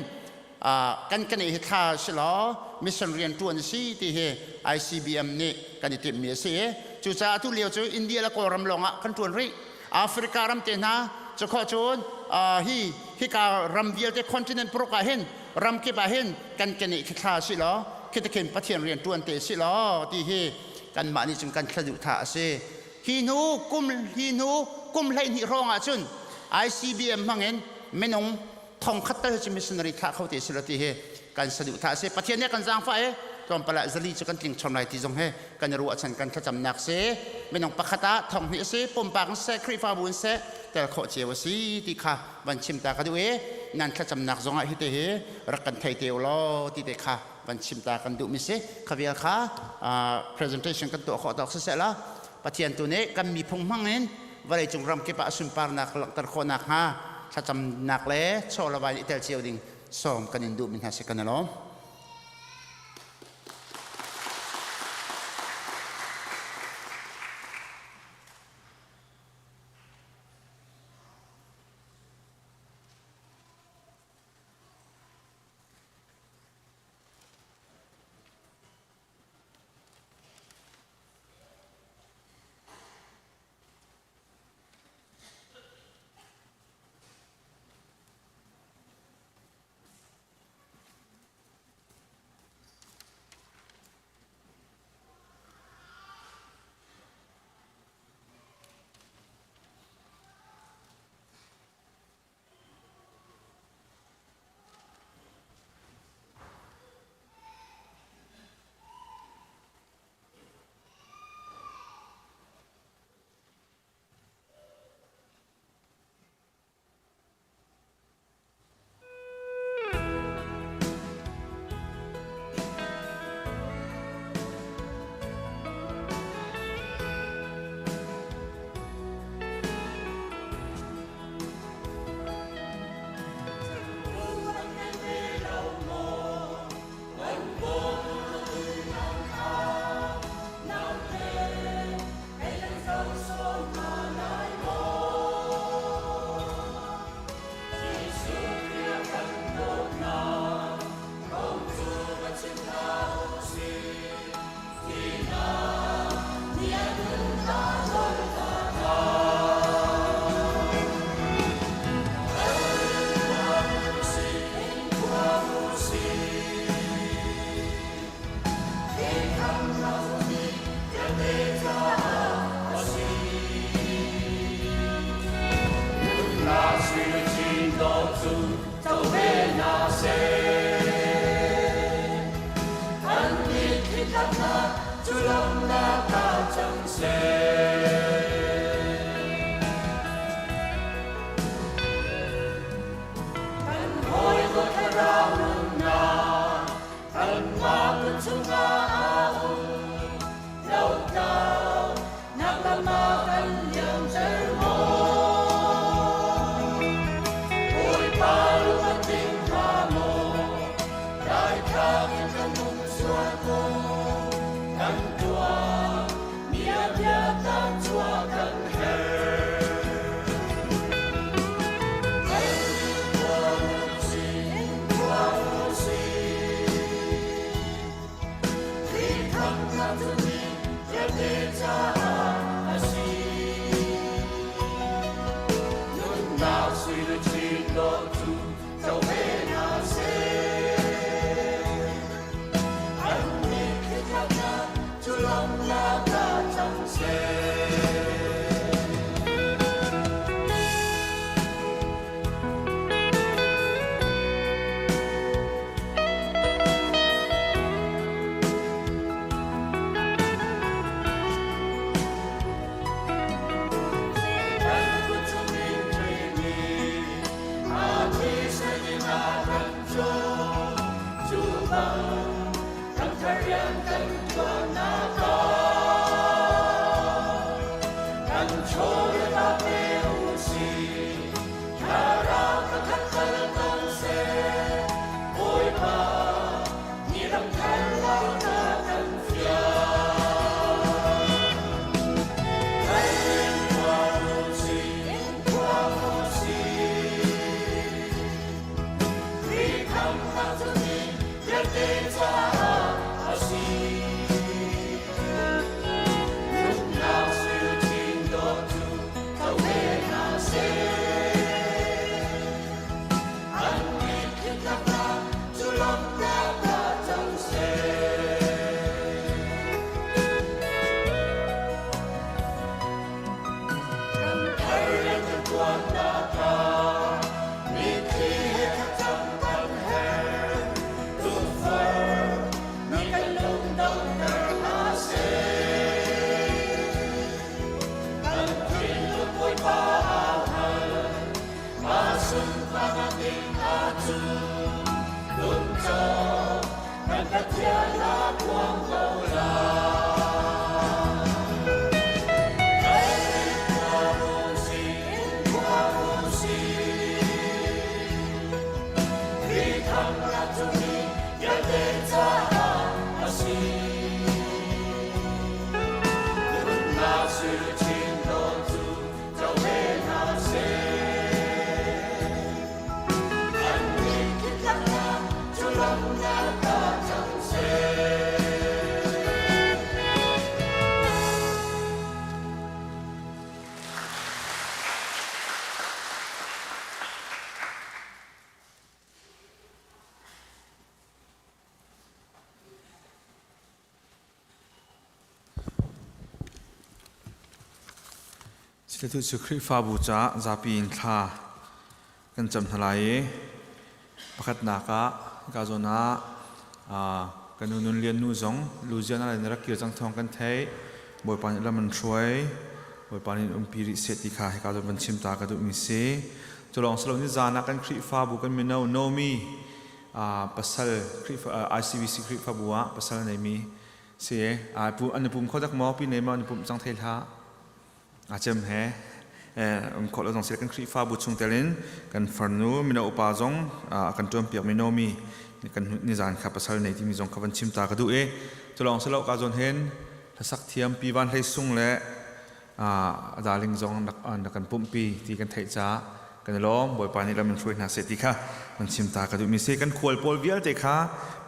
kan kan hi thla si law mission rianṭuan si ti hi ICBM nih kan i timhmi a si i cucaah atu lio cu India le Kawlram lawngah kan ṭuan rih. Africa ram te hna cu khawh cun hi hika ram vialte continent paruk ah hin ramkip ah hin kan keneh khi thla si law khi te khin Pathian rian ṭuan te si law ti hi kanmah nih cun kan thla tha a si. Hi hnu kum hi hnu kum 12 hrawng ah cun ICBM hmangin minung thongkhat tal cu missionary thlah kho te si lo ti hi kan saduhthah a si. Pathian nih kan zaangfah i tlawmpal ah zali cu kan tling chom lai ti zong hi kan i ruahchan kan thlacamnak si. Minung pakhat ah thong hnih a si, pumpak in seh, Khrihfabu in seh, tel khawh cio a si ti kha van chim ta ka duh i nan thlacamnak zong ah hi te hi rak kan thei te u law ti te kha van chim ta kan duhmi si. Kha vial kha presentation kan tuah khawh tawk siseh la Pathian tu nih kan miphung hmang in vawleicung ramkip ah sunparnak langhter khawhnak hnga thlacamnak le chaw le vai i tel cio ding sawm kan in duhmi hna si kan i lawm. vialte caah a si. Nunnak suiluchin dawh cu tho ve hna seh. An mitthli tlaknak cu lawmhnak ah cang seh. Ramthar rian kan ṭuannak ah mitthli he thlacam kan herh. Lungfar nih kan lungdonghter hna seh. Kan thinlung Bawipa aa hngal, mah sunparnak ding ahcun lungcawh kan Pathian aa phuang ko lai. Siletu cu Khrihfabu caah zapi in thla kan cam hna lai i pakhatnak ah hika zawn ah kan nu Nun Lian nu zong Louisiana lei in rak kir cang thawng kan theih. Bawipa nih lam an hruai. Bawipa nih umpi rih seh ti kha hika zawn van chim ta ka duhmi si. Cu lawng si lo ni zan ah kan Khrihfabu kan mino Nomi pasal Khrihfa ICBC Khrihfabu ah pasal neimi si an i pum kho dak maw pi nei maw an i pum cang thei hlah. A cem he um khawh lo zong si kan Khrihfabu chungtel in kan farnu mino upa zong a kan ṭuanpiak mi Nomi kan nizan kha pasal nei timi zong kha van chim ta ka duh i cu lawng si lo ka zawn hin hlasak thiam Pi Van Hlei Sung le a darling zong an rak kan pumhpi ti kan theih caah kan i lawm. Bawipa nih lam in hruai hna seh ti kha van chim ta ka duhmi si. Kan khual pawl vialte kha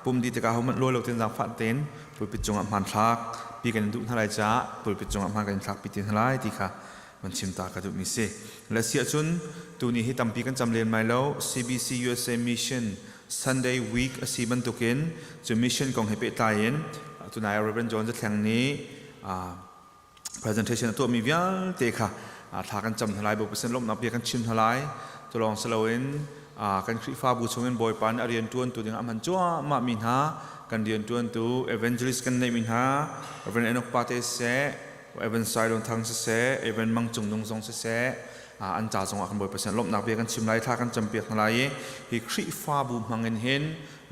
pum dih tikah hohmanh lawi lo tein zaangfah tein pulpit cungah hmanthlak pi kan in duh hna lai caah pulpit cungah hman kan in thlak pi te hna lai ti kha van chim ta ka duhmi si. Le si ahcun tuni hi tampi kan cam len mai lo. CBC USA Mission Sunday week a si bantukin cu mission kong he pehtlai in tunai Reverend John Zathleng nih presentation a tuahmi vialte kha thla kan cam hna lai, Bawipa sin lawmhnak bia kan chim hna lai. Cu lawng si loin kan Khrihfabu chungin Bawipa nih a rianṭuantu ding ah a hman cuahmah mi hna, kan rianṭuantu evangelist kan neihmi hna, Reverend Enoch Pate siseh, Evan Sailon Thang siseh, Evan Mang Cung Nung zong siseh, an ca zongah kan Bawipa sin lawmhnak bia kan chim lai, thla kan campiak hna lai i hi Khrihfabu hmangin hin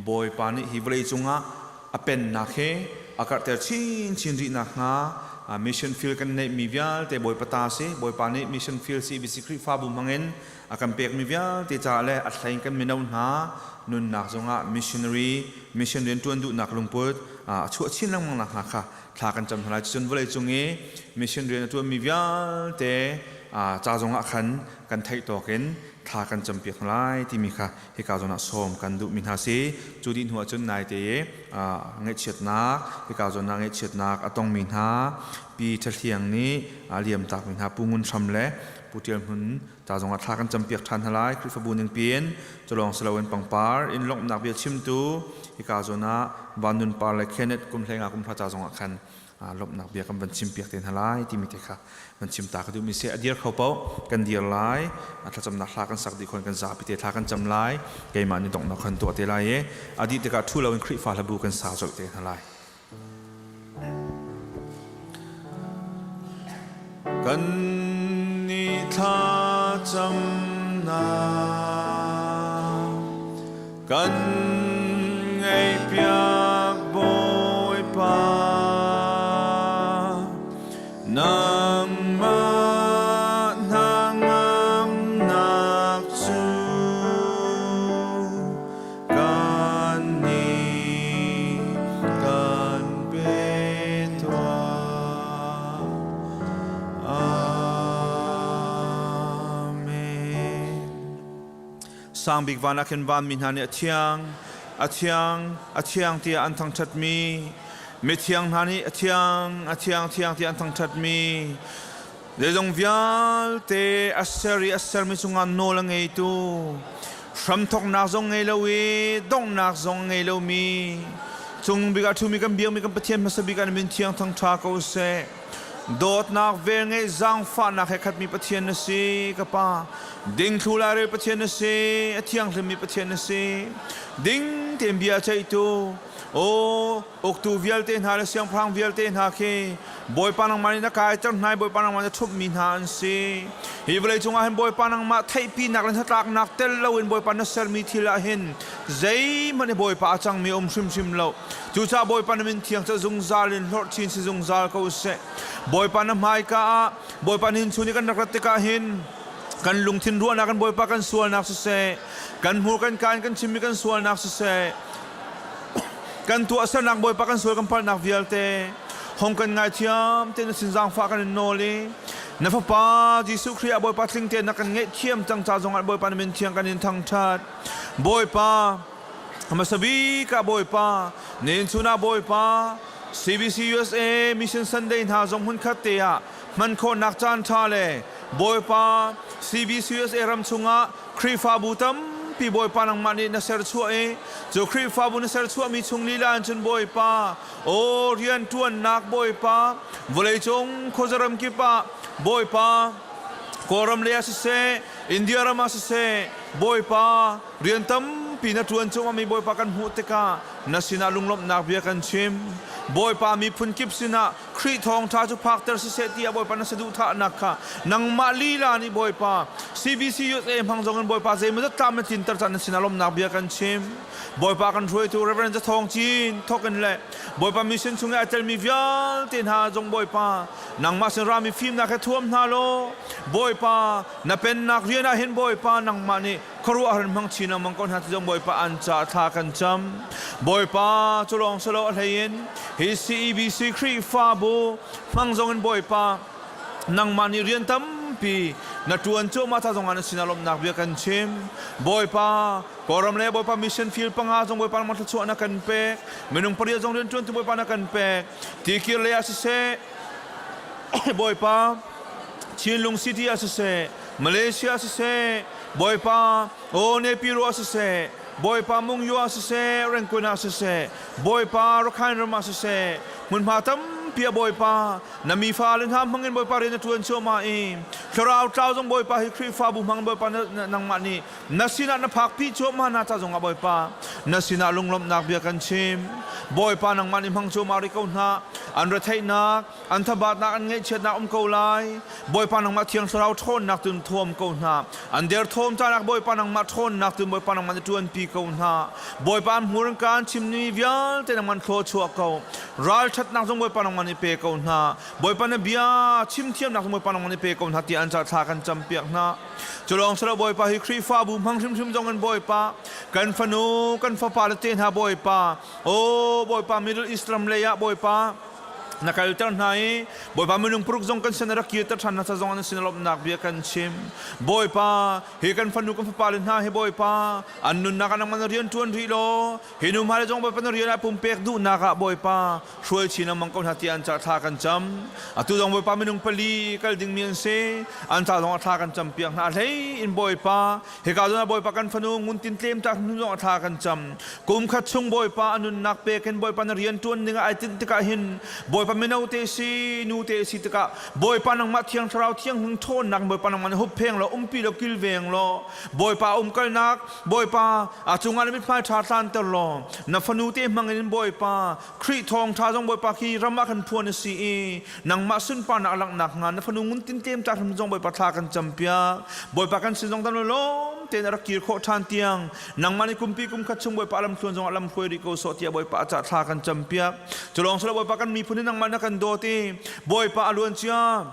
Bawipa nih hi vawlei cungah a pennak he a karhter chinchin rih nakhnga mission field kan neihmi vialte Bawipa ta si. Bawipa nih mission field CBC Khrihfabu hmangin a kan pekmi vialte caah le a hlei kan mino hna nunnak zongah missionary mission rian ṭuan duhnak lungput a chuah chin lengmang nakhnga kha thla kan cam hna lai. Cun vawlei cung i mission rian a ṭuanmi vialte ca zongah khan kan theih tawk in thla kan campiak hna lai timi kha hika zawn ah sawm kan duhmi hna si. Cu dih hnu ahcun naite i ngaihchiatnak, hika zawn ah ngaihchiatnak a tongmi hna Pi Ṭha Hliang nih a liamtakmi hna Pu Ngun Hram le Pu Ṭial Hmun ca zongah thla kan campiak ṭhan hna lai. Khrihfabu ning piin cu lawng si loin pangpar in lawmhnak bia chimtu hika zawn ah Van Nun Par le Kenneth kum 15 kum 5 ca zongah khan lawmhnak bia kan van chimpiak te hna lai timi te kha van chim ta ka duhmi si. A dir kho paoh kan dir lai, thlacamnak hla kan sak dih khon kan zapi te thla kan cam lai, keimah nih donghnak kan tuah te lai i a dih tikah thu loin Khrihfa hlabu kan sa colh te hna lai. Kan ni thlacamnak kan ngaihpiak Bawipa, nangmah hnangamnak cu kan nih kan pe tuah. Amen. Sang bik van ah khin vanmi hna nih a thiang. A thiang, a thiang tiah an thangṭhatmi, mithiang hna nih a thiang, a thiang, thiang tiah an thangṭhatmi, zeizong vialte a ser i a sermi cungah nawl a ngeitu, hramthawknak zong ngei lo i donghnak zong ngei lomi, cung bik ah ṭhumi kan biakmi kan Pathian hmasa bik ah na min thiang thangṭha ko seh. Dawtnak, velngeih, zaangfahnak he khatmi Pathian na si, ka Pa. Dingthlu lairel Pathian na si, a thianghlimmi Pathian na si. Ding tein bia a ceihtu, aw uktu vialte hna le siangpahrang vialte hna khi Bawipa nangmah nih na kaiter hna i Bawipa nangmah na ṭhumhmi hna an si. Hi vawlei cungah hin Bawipa nangmah theihpinak le hnatlaknak tel loin Bawipa na sermi thil ah hin zeihmanh hi Bawipa a cangmi a um hrimhrim lo. Cucaah Bawipa na min thiang cu zungzal in hlorh chin si zungzal ko seh. Bawipa na hmaika ah Bawipa nihin chun i kan rak rat tikah hin kan lungthin ruahnak kan Bawipa kan sualnak siseh, kan hmur kan kaan kan chimmi kan sualnak siseh, kan tuahsernak Bawipa kan sual kan palhnak vialte hong kan ngaithiam te na sin zaangfah kan in nawl i na fapa Jesuh Khrih ah Bawipa tling tein na kan ngaihthiam cang ca zongah Bawipa na min thiang kan in thangṭhat. Bawipa hmasa bik ah Bawipa nen chun ah Bawipa CBC USA Mission Sunday hna zong hmunkhat te ah hman khawhnak caan ṭha le Bawipa CBC USA ram chungah Khrihfabu tampi Bawipa nangmah nih na serchuah i cu Khrihfabu na serchuahmi chung lila in cun Bawipa aw rianṭuannak Bawipa vawleicung khuazaram kip ah Bawipa Kawlram lei ah siseh India ram ah siseh Bawipa rian tampi na ṭuan cuahmahmi Bawipa kan hmuh tikah na sinah lunglawmhnak bia kan chim. Bawipa miphun kip sinah Khrih thawngṭha cu phakter siseh tiah Bawipa na saduhthahnak kha nangmah lila nih Bawipa CBC USA hmang zongin Bawipa zeimawzat tlam na tlinter caan na sinah lawmhnak bia kan chim. Bawipa kan hruaitu Reverend Zathawng Cin thawkin le Bawipa mission chung i ai telmi vialte hna zong Bawipa nangmah sin rami fimnak he thuam hna law Bawipa na pennak rian ah hin Bawipa nangmah nih khuaruahhar in hmang chin lengmang ko hna ti zong Bawipa an ca thla kan cam. Bawipa cu lawng si lo a hlei in hi CEBC Khrihfabu hmang zong in Bawipa nangmah nih rian tampi na ṭuan cuahmah ca zongah na sinah lawmhnak bia kan chim. Bawipa Kawlram le Bawipa mission field panga zong Bawipa nangmah thluachuah na kan pek. Minung pariat zong rian ṭuantu Bawipa na kan pek. Tikir lei ah siseh Bawipa Chinlung City ah siseh Malaysia siseh, Bawipa aw Nepiro ah siseh, Bawipa Mungyo ah siseh, Rengkun ah siseh, Bawipa Rakhine ram ah siseh, hmunhma tampi ah Bawipa na mi fale hna hmangin Bawipa rian na ṭuan cuahmah i thlarau tlau zong Bawipa hi Khrihfabu hmang Bawipa nangmah nih na sinah na phakpi cuahmah hna ca zongah Bawipa na sinah lunglawmhnak bia kan chim. Bawipa nangmah nih hmang cuahmah rih ko hna. An retheihnak an thabatnak an ngaihchiatnak um ko lai. Bawipa nangmah Thiang Thlarau ṭhawnnak tun thuam ko hna. An derthawm canak Bawipa nangmah ṭhawnnak tun Bawipa nangmah na ṭuanpi ko hna. Bawipa an hmur kaan chimmi vialte nangmah thlaw chuah ko. Ralṭhatnak zong Bawipa nangmah nih pe ko hna. Bawipa na bia chimthiamnak zong Bawipa nangmah nih pe ko hna tiah an ca thla kan campiak hna. Cu lawng si lo Bawipa hi Khrihfabu hmang hrimhrim zong in Bawipa kan fanu kan fapa le te hna Bawipa o Bawipa Middle East ram lei ah Bawipa na kalter hna i Bawipa minung paruk zong kan sin a rak kirter ṭhan hna ca zong an sin lawmhnak bia kan chim. Bawipa, hi kan fanu kan fapa le hna hi Bawipa, an nunnak ah nangmah na rian ṭuan rih law, hi nu hmai le zong Bawipa na rian ah pumpek duhnak ah Bawipa hruai chin lengmang ko hna tiah an ca thla kan cam. Atu zong Bawipa minung pali kal dingmi an si. An ca zong ah thla kan campiak hna. Hlei in Bawipa, Hika zawn ah Bawipa kan fanu ngun tin tlem ta hnu zong thla kan cam. Kum khat chung Bawipa a nunnak pek in Bawipa na rian ṭuan ding ah ai tinh tikah hin Bawipa mino te si nu te si tikah Bawipa nangmah thiang thlarau thianghlim ṭhawnnak Bawipa nangmah na huppheng law umpi law kilveng law Bawipa umkalnak Bawipa a cungah na mithmai ṭha tlanter law na fanu te hmang in Bawipa Khrih thawngṭha zong Bawipa khi ram ah kan phuan a si i nangmah sunparnak a langhnak hnga na fanu ngun tin tlem ta hrim zong Bawipa thla kan campiak. Bawipa kan sin zong dam lawm tein a rak kir khawh ṭhan tiang nangmah nih kumpi kum khat chung Bawipa lam thluan zong ah lam hruai rih ko sawh tiah Bawipa a cah thla kan campiak. Cu lawng silo Bawipa kan miphun hi nangmah na kan dawt i Bawipa a luan cia.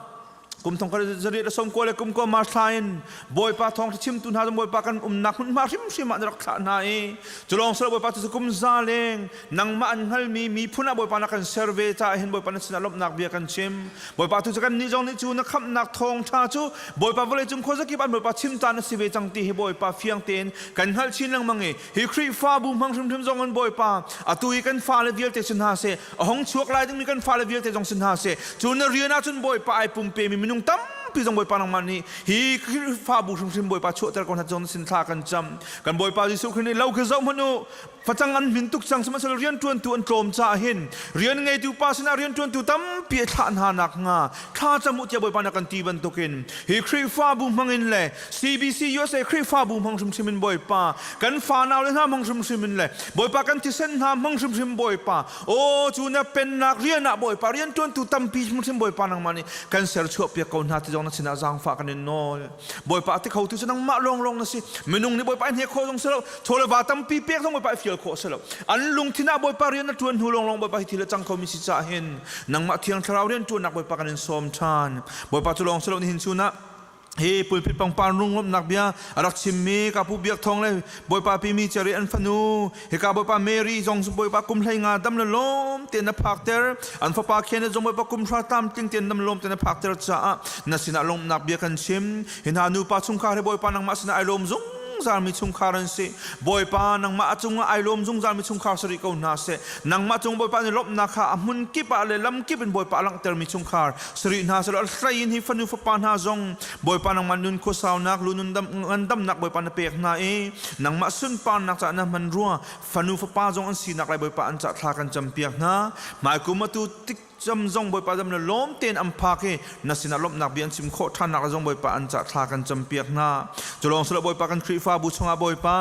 Kum thong khat zariat le sawm kua le kum kua March thla in Bawipa thawngṭha chimtu hna cu Bawipa kan umnak hmunhma hrimhrim ah na rak thlah hna i cu lawng si lo Bawipa cu kum za leng nangmah an hngalmi miphun ah Bawipa na kan ser ve caah hin Bawipa na sinah lawmhnak bia kan chim. Bawipa tu cu kannih zong nih cu na khamhnak thawngṭha cu Bawipa vawleicung khuazakip an Bawipa chim caan a si ve cang ti hi Bawipa fiang tein kan hngalh chin lengmang i hi Khrihfabu hmang hrimhrim zong in Bawipa atu i kan fale vialte si hna seh a hong chuak lai dingmi kan fale vialte zong si hna seh cu na rian ahcun Bawipa ai pumpe mi minung tampi zong Bawipa nangmah nih hi Khrihfabu hrimhrim Bawipa chuahter ko hna zong sin thla kan cam. Kan Bawipa Jesuh Khrih nih lo khi zoh hmanh u, facang an hmin tuk cang, sihmanhsehlaw rianṭuantu an tlawm caah hin rian ngeitu pa sinah rianṭuantu tampi a thlah hna nakhnga thla cam u tiah Bawipa nih a kan ti bantukin hi Khrihfabu hmangin le CBC USA Khrihfabu hmang hrimhrim in Bawipa kan fanau le hna hmang hrimhrim in le Bawipa kan thisen hna hmang hrimhrim Bawipa aw cu na pennak rian ah Bawipa rianṭuantu tampi hrimhrim Bawipa nangmah nih kan serchuah piak ko hna ti zong na sinah zaangfah kan in nawl. Bawipa a ti khotu cu nangmah lawnglawng na si. Minung nih Bawipa i hnek khawh zong si lo, chaw le va tampi pek zong Bawipa i fial khawh si lo. An lungthin ah Bawipa rian na ṭuan hnu lawnglawng Bawipa hi thil a cang khomi si caah hin nangmah Thiang Thlarau rian ṭuannak Bawipa kan in sawm ṭhan. Bawipa cu lawng si lo nihin chun ah hi pulpit pangpar lunglawmhnak bia a rak chimmi ka pu Biak Thawng le Bawipa pimi Cherry an fanu hika Bawipa Mary zong Bawipa kum 15 dam le lawm tein na phakter. An fapa Kenneth zong Bawipa kum hra tlamtling tein dam lawm tein na phakter caah na sinah lawmhnak bia kan chim. Hi hna nupa chungkhar hi Bawipa nangmah sinah ai lawm zungzalmi chungkhar an si. Bawipa nangmah a cungah ai lawm zungzalmi chungkhar si rih ko hna seh. Nangmah cung Bawipa nih lawmhnak kha a hmun kip ah le lam kip in Bawipa a langhtermi chungkhar si rih hna seh law a hlei in hi fanu fapa hna zong Bawipa nangmah nun khuasaunak lu nun ngandamnak Bawipa na pek hna i nangmah sunparnak caah na hman rua fanu fapa zong an sinak lai Bawipa an cah thla kan campiak hna. Hmaikum atu tik cam zong Bawipa zam le lawm tein an phak i na sinah lawmhnak bia an chim khawh ṭhannak le zong Bawipa an cah thla kan campiak hna. Cu lawng silo Bawipa kan Khrihfabu chungah Bawipa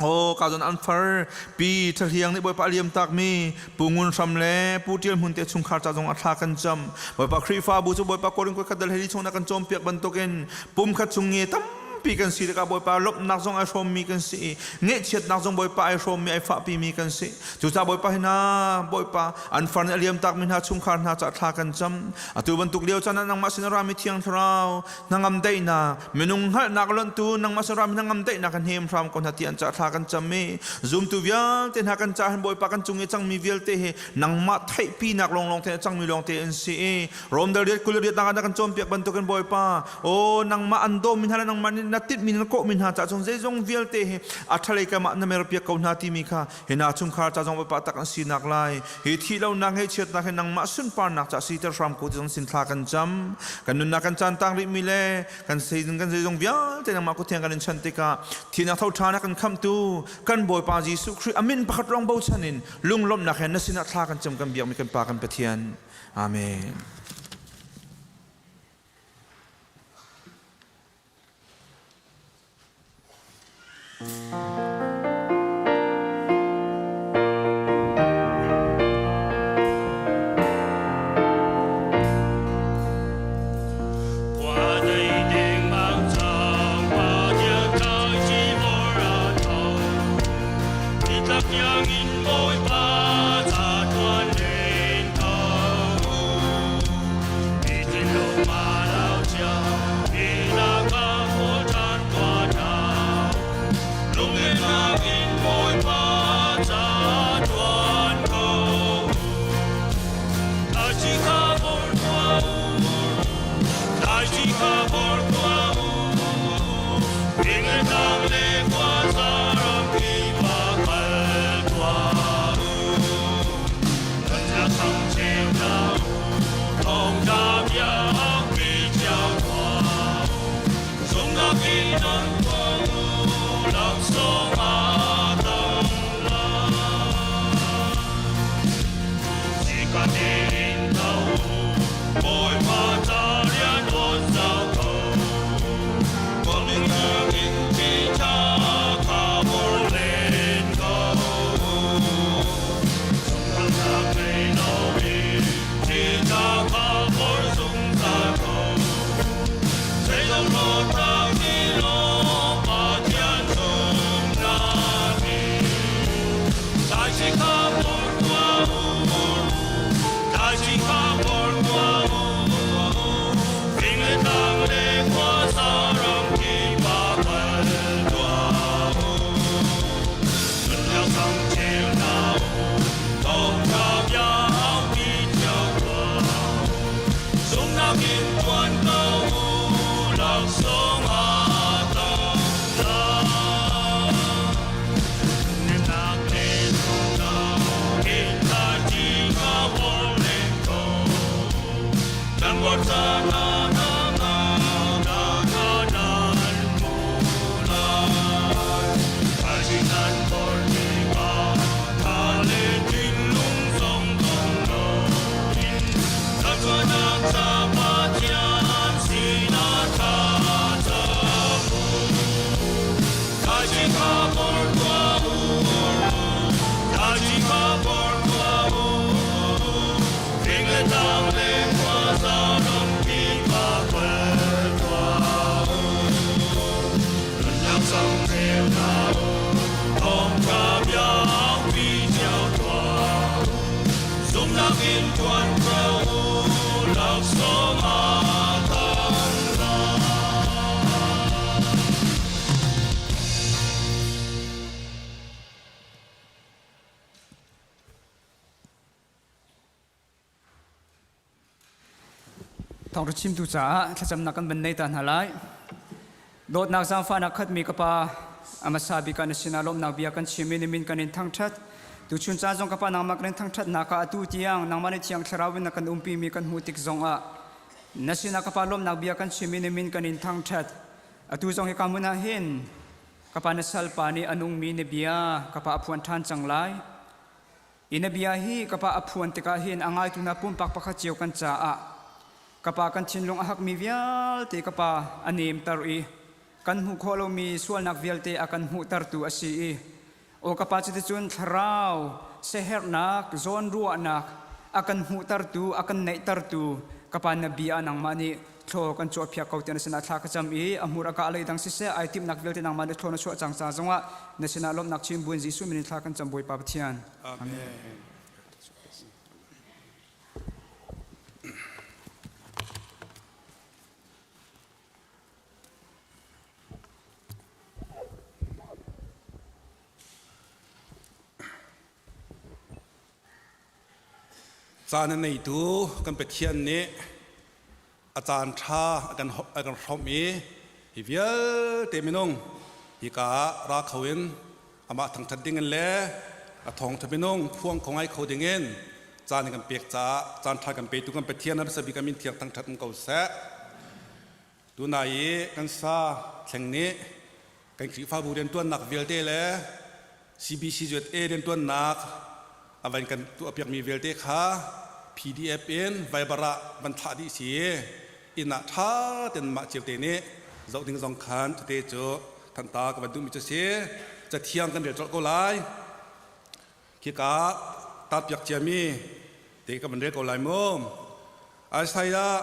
Oh, ka zon an far pi thahliang nih Bawipa liam takmi Pu Ngun Hram le Pu Tial Hmun te chungkhar ca zong a thla kan cam. Bawipa Khrihfabu cu Bawipa Korin khat dal heli chung na kan cawmpiak bantukin pum khat chung nge tampi kan si tikah Bawipa lawmhnak zong ai hrawmmi kan si i ngaihchiatnak zong Bawipa ai hrawmmi ai fahpimi kan si. Cucaah Bawipa hina Bawipa an far nih a liam takmi hna chungkhar hna ca thla kan cam. Atu bantuk lio caan ah nangmah sin a rami Thiang Thlarau hnangam daihnak minung hngalhnak lonhtu nangmah sin rami hnangam daihnak kan hem hram ko hna ti an ca thla kan cam i zumtu vialte hna kan ca hin Bawipa kan cung i cangmi vialte hi nangmah theihpinak lawnglawng te cangmi lawngte an si i Rom dal riat kul riat nak kan cawnpiak bantukin Bawipa o nangmah an dawmi hna le nangmah nih na tinhmi na kawhmi hna ca chung zeizong vialte hi a ṭhalei kamah na merpiak ko hna timi kha hi na chungkhar ca zong Bawipa tak an sinak lai hi thih lonak ngaihchiatnak hi nangmah sunparnak ca siter hram ko ti zong sin thla kan cam. Kan nunnak kan caan tang rihmi le kan seizung kan zeizong vialte nangmah kut thiang kan in chan tikah thihnak tho ṭha na kan khamhtu kan Bawipa Jesuh Khrih a min pakhat lawng bochan in lunglawmhnak he na sinah thla kan cam kan biakmi kan Pa kan Pathian. Amen. Thawngṭha chimtu caah thlacamnak kan van nei ta hna lai. Dawtnak zaangfahnak khatmi ka Pa, a hmasa bik ah na sinah lawmhnak bia kan chim i nimin kan in thangṭhat. Tuchun caan zong ka Pa nangmah kan in thangṭhatnak ah atu tiang nangmah nih Thiang Thlarau in na kan umpimi kan hmuh tik zongah na sinah ka Pa lawmhnak bia kan chim i nimin kan in thangṭhat. Atu zong hika hmun ah hin ka Pa na salpa nih a nungmi na bia ka Pa a phuan ṭhan cang lai. I na bia hi ka pa a phuan tikah hin a ngaitu hna pumpak pakhat cio kan caah ka pa kan thinlung a hakmi vialte ka pa a nemter i kan hmuh khawh lomi sualnak vialte a kan hmuhtertu a si i aw ka pa cuticun thlarau sehernak zawnruahnak a kan hmuhtertu a kan neihtertu ka pa na bia nangmah nih thlaw kan chuahpiak ko tiah na sinah thla ka cam i a hmur a kah lei dang siseh ai timhnak vialte nangmah nih thlaw na chuah cang ca zongah na sinah lawmhnak chin buin Jesuh min in thla kan cam Bawipa Pathian. Amen. Caan a neitu kan Pathian nih a caan ṭha a kan hrawmh i hi vialte minung hika ah ra kho in amah thangṭhat dingin le a thawngṭha minung phuang kho ngai kho dingin caan kan pek caah caan ṭha kan petu kan Pathian a hmasa bik a min thiang thangṭhat um ko seh. Tunai i kan sa thleng nih kan Khrihfabu rianṭuannak vialte le CBCUSA rianṭuannak a van kan tuahpiakmi vialte kha PDF in Viber ah van thlah dih si inn ah ṭha tein mah cio te nih zoh ding zong khan cute cu thanta ka van duhmi cu si. Cathiang kan rel colh ko lai. Khika tarpiak ciami te ka van rel ko lai mu. Isaiah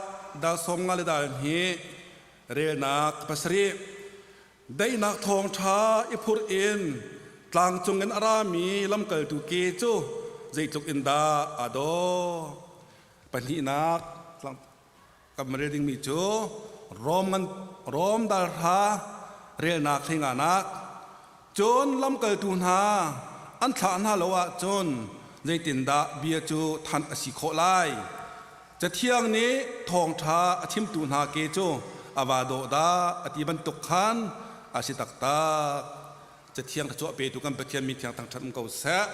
dal sawm nga le dal hnih relnak pasarih Daihnak thawngṭha i phurh in tlangcung in a rami lamkaltu ke cu zeitluk in dah aa dawh. Pahnihnak kan rel dingmi cu Rom, Rom dalhra relnak hleinganak cun lamkaltu hna an thlah hna lo ahcun zeitindah bia cu thanh a si khawh lai? Cathiang nih thawngṭha a chimtu hna ke cu a va dawh dah a ti bantuk khan a si taktak. Cathiang ka chuah petu kan Pathian mi thiang thangṭhat um ko seh.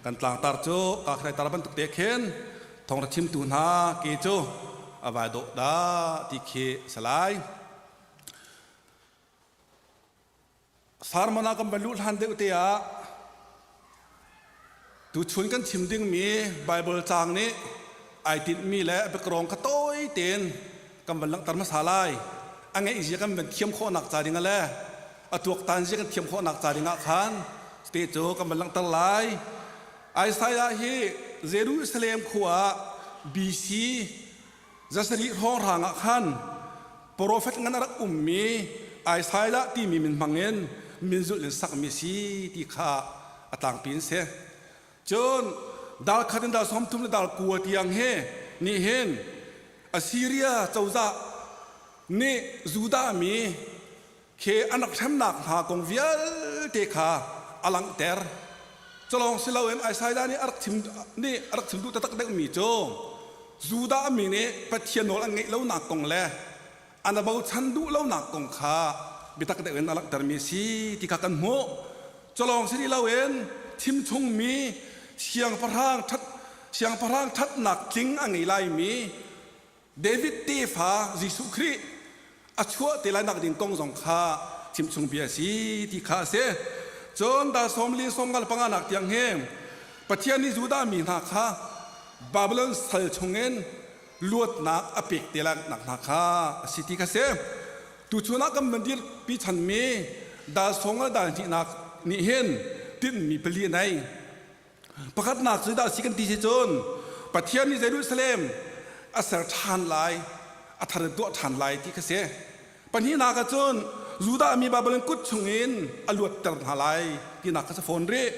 Kan tlangtar cu kaa tar bantuk te khin thawngṭha chimtu hna ke cu a va dawh dah ti khi a si lai. Sermon ah kan va luh hlan deuh te ah tuchun kan chim dingmi Bible caang nih ai tinhmi le a biakrong kha tawi tein kan van langhter hmasa lai. A ngeih zia kan van thiam khawhnak ca ding le a tuaktan zia kan thiam khawhnak ca ding ah khan te cu kan van langhter lai. Isaiah hi Jerusalem khua ah BC zasarih hrawnghrang ah khan profet ngan a rak ummi Isaiah timi min hmangin min zulh in sakmi si ti kha a tlangpi in si. Cun dal khat in dal 30 le dal 9 tiang hi nih hin Assyria cozah nih Judah mi khi an rak hremnak hna kong vialte kha a langhter. Culawng si loin Isaiah nih a rak chim nih a rak chim duh taktak deuhmi cu Judah mi nih Pathian nawl an ngeih lonak kong le an a bochan duh lonak kong kha biatak deuh in a langhtermi a si ti kha kan hmuh. Culawng si rih loin chimchungmi siangpahrang ṭhat siangpahrang ṭhatnak tling a ngei laimi David tefa Jesuh Khrih a chuah te lai nak ding kong zong kha chimchung bia a si ti kha a si. Cun dal sawm li sawm ngal panga nak tiang hi Pathian nih Judah mi hna kha Babylon sal chungin luatnak a pek te lai nak hna kha a si ti kha si. Tuchun ah kan van dirpi chanmi dal sawm ngal dal hnihnak nih hin tinhmi pali a nei. Pakhatnak cu dah si kan ti si cun Pathian nih Jerusalem a ser ṭhan lai, a thar in tuah ṭhan lai ti kha si. Pahnihnak ah cun Judah mi Babylon kut chungin a luatter hna lai tinak kha si fawn rih.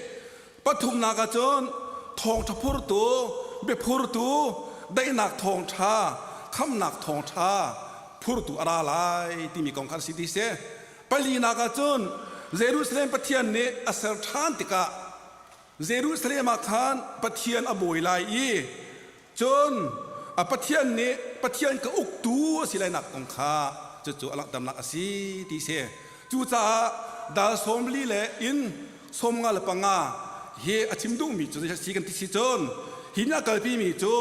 Pathumnak ah cun thawngṭha phurtu, biaphurtu, daihnak thawngṭha, khamnak thawngṭha phurtu a ra lai timi kong kha a si ti si. Palinak ah cun Jerusalem Pathian nih a ser ṭhan tikah Jerusalem ah khan Pathian a bawi lai i cun a Pathian nih Pathian ka uktu a si lainak kong kha cucu a langhternak a si ti si. Cucaah dal 40 le inn 55 hi a chim duhmi cu si kan ti si cun hi nih a kalpimi cu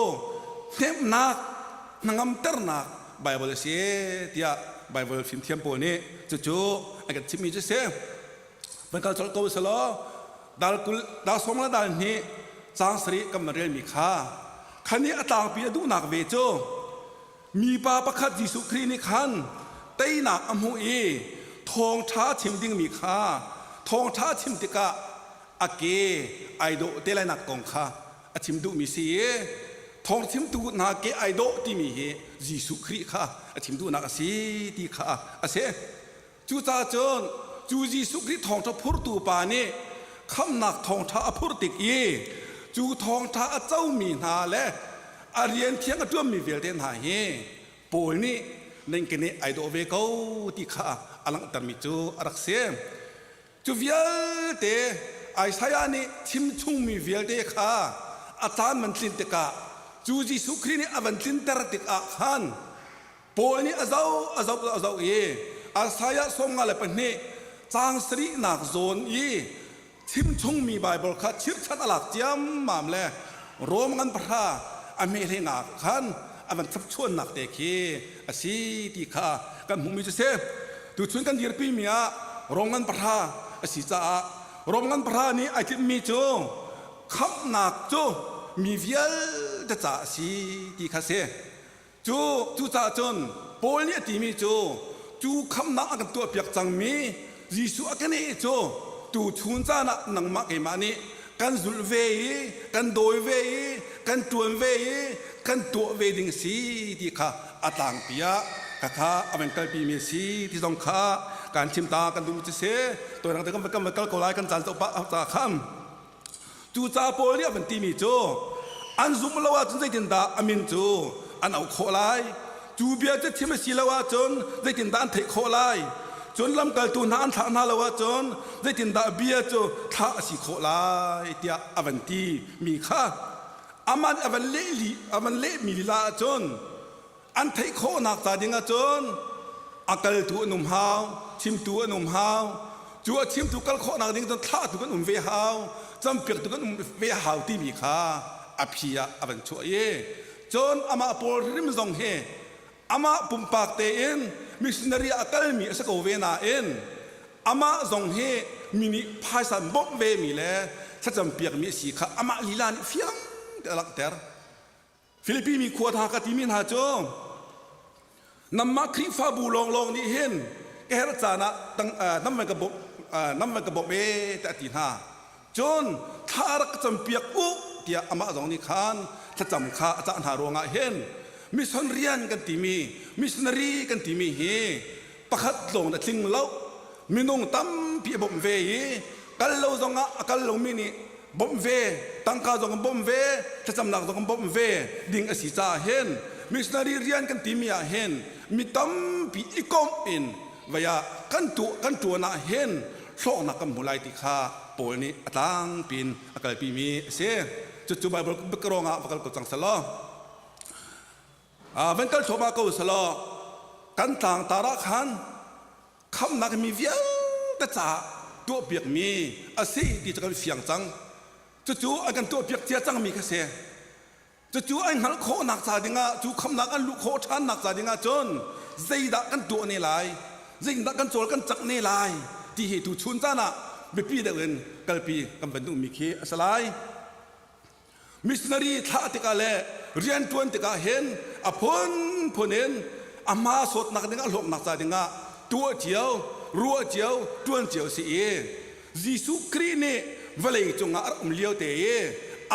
hnemhnak hnangamternak Bible a si tiah Bible fimthiam pawl nih cucu an kan chimmi cu si. Van kal colh ko selaw dal kul dal sawm le dal hnih caang sarih kan van relmi kha khan i a tlangpi a duhnak ve cu mipa pakhat Jesuh Khrih nih khan teinak a hmuh i thawngṭha a chim dingmi kha thawngṭha a chim tikah a ke ai dawh te lainak kong kha a chim duhmi si i thawngchimtu hna ke ai dawh timi hi Jesuh Khrih kha a chim duhnak a si ti kha a si. Cucaah cun cu Jesuh Khrih thawngṭha phurtu pa nih khamhnak thawngṭha a phurh tik i cu thawngṭha a comi hna le a rian thiang a ṭuanmi vialte hna hi Paul nih nan ke nih ai dawh ve ko ti kha a langhtermi cu a rak si. Cu vialte Isaiah nih chimchungmi vialte kha a caan man tlin tikah cu Jesuh Khrih nih a van tlinter tikah khan Paul nih a zoh a zoh a zoh i Isaiah 52 caang sarihnak zawn i chimchungmi Baibal kha chirhchan a lak ciammam le Rom ngan pahra a hmehlehnak khan a van chapchuannak te khi a si ti kha kan hmuhmi cu si. Tuchun kan dirpimi ah Rom ngan pahra a si caah Rom ngan pahra nih ai timhmi cu khamhnak cu mi vialte ca a si ti kha si. Cu cucaah cun Paul nih a timi cu cu khamnak a kan tuahpiak cangmi Jesuh a keneh cu tu chun caan ah nangmah keimah nih kan zulh ve i kan dawi ve i kan ṭuan ve i kan tuah ve ding a si ti kha a tlangpi ah khakha a van kalpimi a si ti zong kha kan chim ta kan duh cu si toidang te kan van kal ko lai kan caan zoh pah ca khan Cucaah Paul nih a van timi cu an zumh lo ahcun zeitindah a min cu an auh khawh lai? Cu bia cu chim a si lo ahcun zeitindah an theih khawh lai? Cun lamkaltu hna an thlah hna lo ahcun zeitindah bia cu thlah a si khawh lai tiah a van ti mi kha amah nih a van leh a van lehmi lila ahcun An theih khawhnak ca ding ahcun a kaltu an um hau, chimtu an um hau. Cu a chimtu kal khawhnak ding cun thlahtu kan um ve hau, campiaktu kan um ve hau timi kha a phi ah a van chuah i cun amah Paul hrim zong hi amah pumpak tein missionary a kalmi a si ko ve nain amah zong hi mi nih phaisa an bawmh vemi le thlacam piakmi a si kha amah lila nih fiang te a langhter. Filipi mi khua hna ka timi hna cu nanmah Khrihfabu lawnglawng nih hin ka herh caan ah nam van ka bawmh nam van ka bawmh e tiah a ti hna. Cun thla rak ka campiak u tiah amah zong nih khan thlacam kha a cah hna ruangah hin mission rian kan timi missionary kan timi hi pakhat lawng na tling lo minung tampi a bawmh ve i kal lo zongah a kal lomi nih bawmh ve tangka zong kan bawmh ve thlacamnak zong kan bawmh ve ding a si caah hin missionary rian kan timi ah hin mi tampi i komh in vei ah kan tu kan tuan ah hin hlawknak kan hmu lai ti kha. Paul nih a tlangpi in a kalpimi a si. Cucu Bible biakarong ah va kal ko cang selaw. Van kal thluahmah ko selaw kan tlangtar ah khan khamnak mi vialte caah tuahpiakmi a si ti cu kan fiang cang. Cucu an kan tuahpiak cia cangmi kha si. Cucu an hngalh khawhnak ca dingah cu khamnak an luh khawh ṭhannak ca dingah cun zeidah kan tuah ne lai, zeitindah kan cawl kan cangh ne lai ti hi tu chun caan ah biapi deuh in kalpi kan van duhmi khi a si lai. Missionary thlah tikah le rianṭuan tikah hin a phunphun in a hma sawtnak dingah hlawknak ca dingah tuah cio, ruah cio, ṭuan cio a si i Jesuh Khrih nih vawlei cungah a rak um lio te i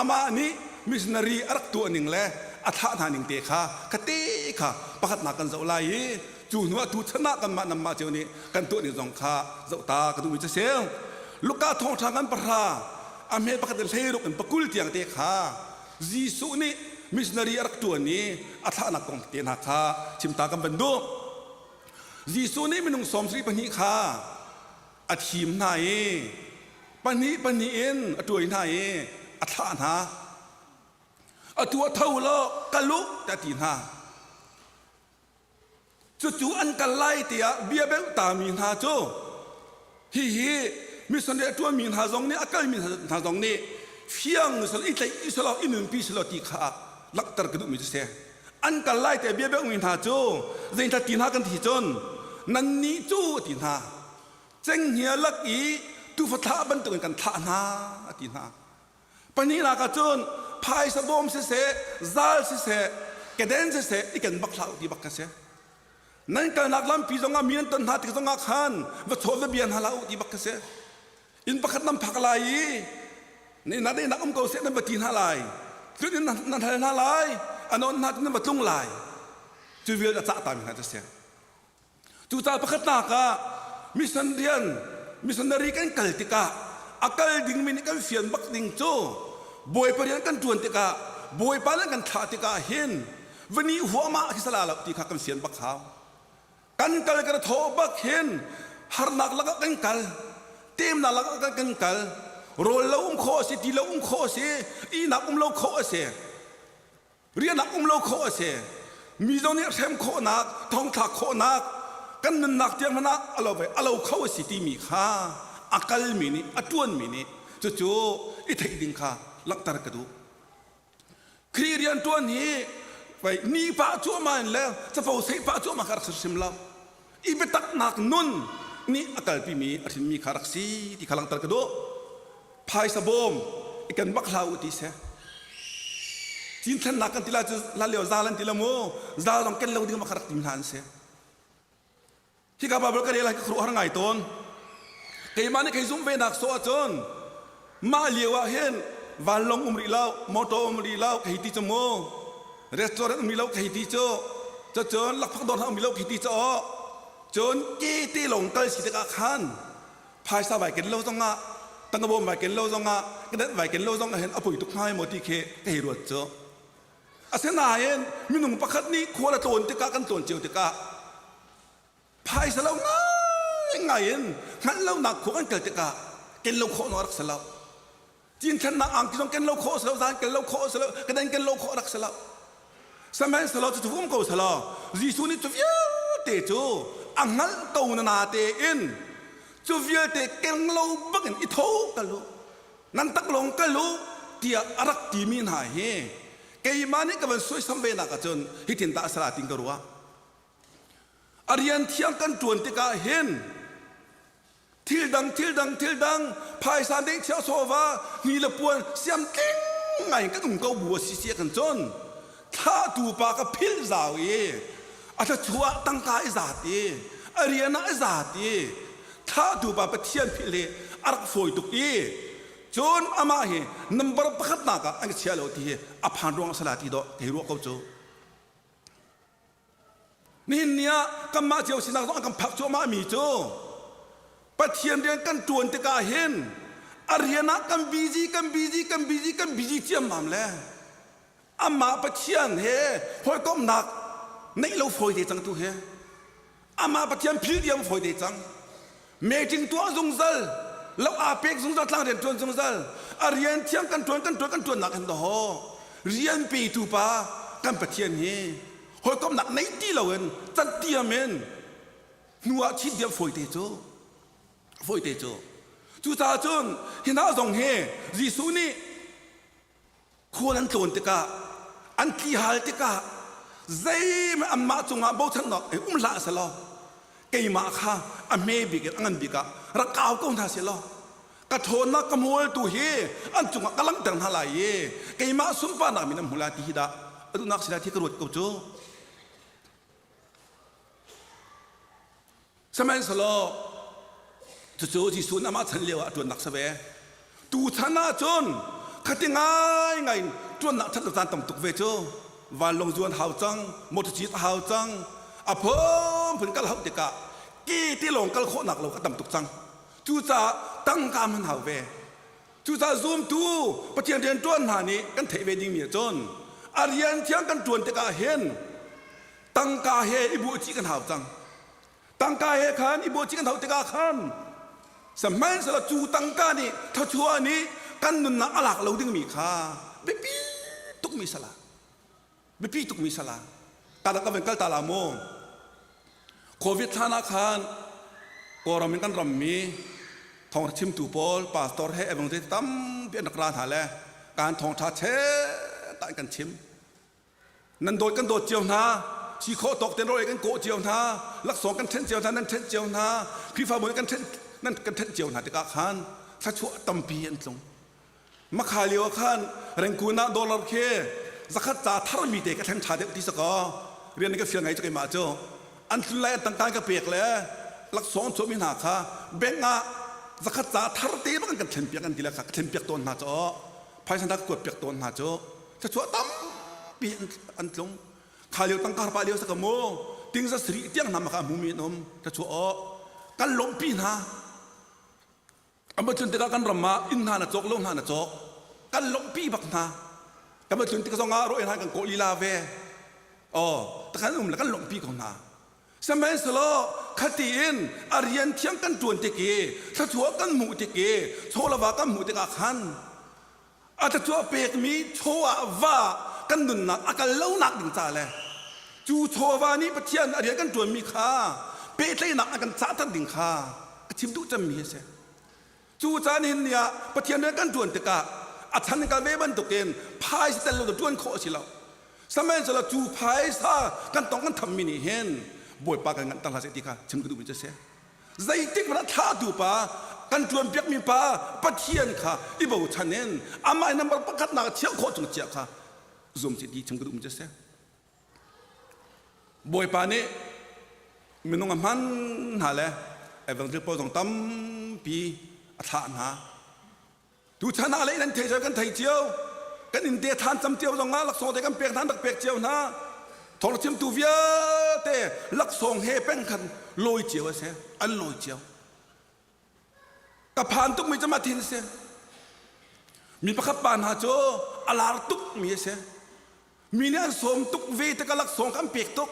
amah nih missionary a rak tuah ning le a thlah hna ning te kha kate kha pakhatnak kan zoh lai i cu hnu ah tu chan ah kanmah nanmah cio nih kan tuah ning zong kha zoh ta ka duhmi cu si. Luka thawngṭha ngan pahra a hme pakhat in hleiruk in pakul tiang te kha Jesuh nih missionary a rak ṭuan i a thlahnak kong te hna kha chimta kan van duh. Jesuh nih minung 72 kha a thim hna i pahnih pahnih in a tuai hna i a thlah hna. Atu a tho law kal u tiah a ti hna. Cucu an kal lai tiah bia beuh tami hna cu hihi missionary a ṭuanmi hna zong nih a kalmi hna zong nih fiang selaw i tlaih selaw i nunpi selaw ti kha langhter ka duhmi cu si. An kal lai tiah bia beuhmi hna cu zeithla ti hna kan ti cun nannih cu a ti hna. Cenghngia lak i tuufa thlah bantukin kan thlah hna a ti hna. Pahnihnak ah cun phaisa bawm siseh, zal siseh, keden siseh i ken bak hlah u ti bak kha si. Nan kalnak lampi zongah mi nan ton hna tik zongah khan va chawn va bia hna hlah u ti bak kha si. Inn pakhat nan phak lai i na daihnak um ko seh nan va ti hna lai. Tlun in nan hal hna lai, a nawn hna nan va tlung lai. Cu vial a cah tami hna cu si. Cucaah pakhatnak ah mission rian missionary kan kal tikah a kal dingmi nih kan fian bak ding cu Bawipa rian kan ṭuan tikah Bawipa nih kan thlah tikah hin va nih huahmah khi sala lo ti kha kan fian bak hau. Kan kal kan thawh bak hin harnak lakah kan kal temnak lakah kan kal rawl lo um khawh a si ti lo um khawh a si ihnak um lo khawh a si rian ah um lo khawh a si mi zong nih hrem khawhnak thongthlak khawhnak kan nunnak tiang hmanh ah a lo a lo kho a si timi kha a kalmi nih a ṭuanmi nih cucu i theih ding kha langhter ka duh Khrih rian ṭuan hi ni pah cuahmah in le capo seih pah cuahmah kha rak si hrim lo i biataknak nun nih a kalpimi a hrinmi kha rak si ti kha langhter ka duh phaisa bawm i kan bak hlah u ti seh cinthlennak kan ti la cu la lio zal an ti la mu zal zong ken lo ding ma kha rak tim hna an si hika Bible ka rel ka khuaruah har ngai tawn keimah nih kei zum ve nak so ahcun mah lio ah hin vanlawng um rih lo motor um rih lo kei ti cu mu restaurant um rih lo kei ti cu cun lakphak dawr hna um rih lo kei ti cu cun ke te lawng kal si tikah khan phaisa vai ken lo zongah tangka bawm vai ken lo zongah ka vai ken lo zongah hin a poi tuk hnga maw ti khi ka hei ruat cu asinain minung pakhat nih khual a tlawn tikah kan tlawn cio tikah phaisa lo ngai ngai in hngalh lonak khua kan kal tikah ken lo khawh no rak si lo Cinthlannak angki zong ken lo khawh si lo, zan ken lo khawh si lo, ka ken lo khawh rak si lo. Sihmanhsehlaw cu um ko selaw Jesuh nih cu vialte cu a hngalh ko na na tein cu vialte keng lo bangin i tho kal u nan tak lawng kal u tiah a rak timi hna hi keimah nih ka van suaisam ve nak ahcun hitin dah a sala tin ka ruah a rian thiang kan ṭuan tikah hin thil dang thil dang thil dang phaisa neih chia sawva ni le puan siam tling ngai kan um ko bu a si si kan cun thlahtu pa ka philh zau i a thluachuah tangka i zat i a rian ah i zat i thlahtu pa Pathian philh hi a rak fawi tuk i cun amah hi number pakhat nak ah an chia lo ti hi a phan ruang sala ti dawh kei ruah ko cu Nihin ni ah kanmah cio sinak zong an kan phak cuahmah mi cu Pathian rian kan ṭuan tikah hin a rian ah kan busy kan busy kan busy kan busy ciammam le amah Pathian he hawikomhnak neih lo fawi te cang tu hi amah Pathian phil diam fawi te cang meeting tuah zungzal. Lo aa pek zungzal tlang rian ṭuan zungzal. A rian thiang kan ṭuan kan ṭuan kan ṭuannak hin daw rian petu pa kan Pathian hi hawikomhnak nei ti loin cantiam in hnu ah chin diam fawite cu fawite cu cucaah cun hi hna zong hi Jesuh nih khual an tlawn tikah an tlihal tikah zeihmanh anmah cungah bochannak um hlah selaw keimah kha a hme bik in a ngan bik ah rak kau ko hna selaw ka ṭhawnnak ka hmualtu hi an cungah ka langhter hna lai i keimah sunparnak min an hmu lai ti hi dah a duhnak si lai ti ka ruat ko cu. Sihmanhsehlaw cucu Jesuh nih amah chan lio ah a ṭuannak si ve. Tu chan ah cun khati ngaingai in ṭuannak ṭhat lo caan tam tuk ve cu. Vanlawng zuan hau cang, motor cit a hau cang, a phunphun kal hauh tikah ke te lawng kal khawhnak lo a tam tuk cang. Cucaah tangka hman hau ve. Cucaah zumtu Pathian rianṭuan hna nih kan theih ve dingmi ahcun a rian thiang kan ṭuan tikah hin tangka he i buahcih kan hau cang. Tangka he khan i buahcih kan hauh tikah khan sihmanhsehlaw cu tangka nih thluachuah nih kan nunnak a lak lo dingmi kha biapi tukmi sala biapi tukmi sala ka ka van kal ta la mu Covid thlan ah khan Kawlram in kan rammi thawngtha chimtu pawl pastor he evangelist tampi an rak ra hna le kan thawngtha che ta in kan chim Nan dawt kan dawt cio hna. Si khawh tawk ten rawl kan kawh cio hna. Laksawng kan ṭhen cio hna, nan ṭhen cio hna. Khrihfabu nih kan ṭhen nan kan ṭhen cio hna tikah khan thluachuah tampi an tlung. Makha lio ah khan Rengkun ah dollar khi zakhat ca tharmi te ka thleng ṭha deuh ti sakaw rian ka fial ngai cu keimah cu an tlun lai an tangka ka pek le laksawng chuahmi hna kha bank ah zakhat ca thar te bak an kan thlen piak an ti le kha ka thlen piak tawn hna cu phaisa hna ka kuat piak tawn hna cu thluachuah tampi an tlung kha lio tangka pa lio saka mu tingza sri tiang hna maka hmumi an um thluachuah aw kan lawmhpi hna amma tlun tikah kan ram ah inn hna na cawk lo hna na cawk kan lawmhpi bak hna kan va tlun tik zong ah ro hna kan kawh lila ve oh takhan um le kan lawmhpi ko hna Sihmanhsehlaw khati in a rian thiang kan ṭuan tik i thluachuah kan hmuh tik i chawlava kan hmuh tikah khan a thluachuah pekmi chaw ah va kan nunnak a kal lonak ding ca le cu chawva nih Pathian a rian kan ṭuanmi kha pehtlaihnak a kan cahter ding kha a chim duh cemmi a si. Cu caan hin ni ah Pathian rian kan ṭuan tikah a chan kal ve bantukin phaisa tel lo ṭuan khawh a si lo. Sihmanhsehlaw cu phaisa kan tong kan thammi nih hin Bawipa kan nganhter hlah seh ti kha chim ka duhmi cu a si. Zeitik hmanh ah thlahtu pa kan ṭuanpiakmi pa Pathian kha i bochan in amah i number pakhatnak a chiah khawh chung chiah kha zum seh ti chim ka duhmi cu a si. Bawipa nih minung a hman hna le evangelist pawl zong tampi a thlah hna. Tuchan ah le nan thei kan thei cio. Kan inn te than cam cio zong ah laksawng te kan pek hna rak pek cio hna. Thawng chimtu vialte laksawng he peng khan lawi cio a si. An lawi cio. Ka phan tukmi cu mah thin a si. Mi pakhat pa hna cu a lar tukmi a si. Mi nih an sawm tuk ve tikah laksawng kan pek tuk.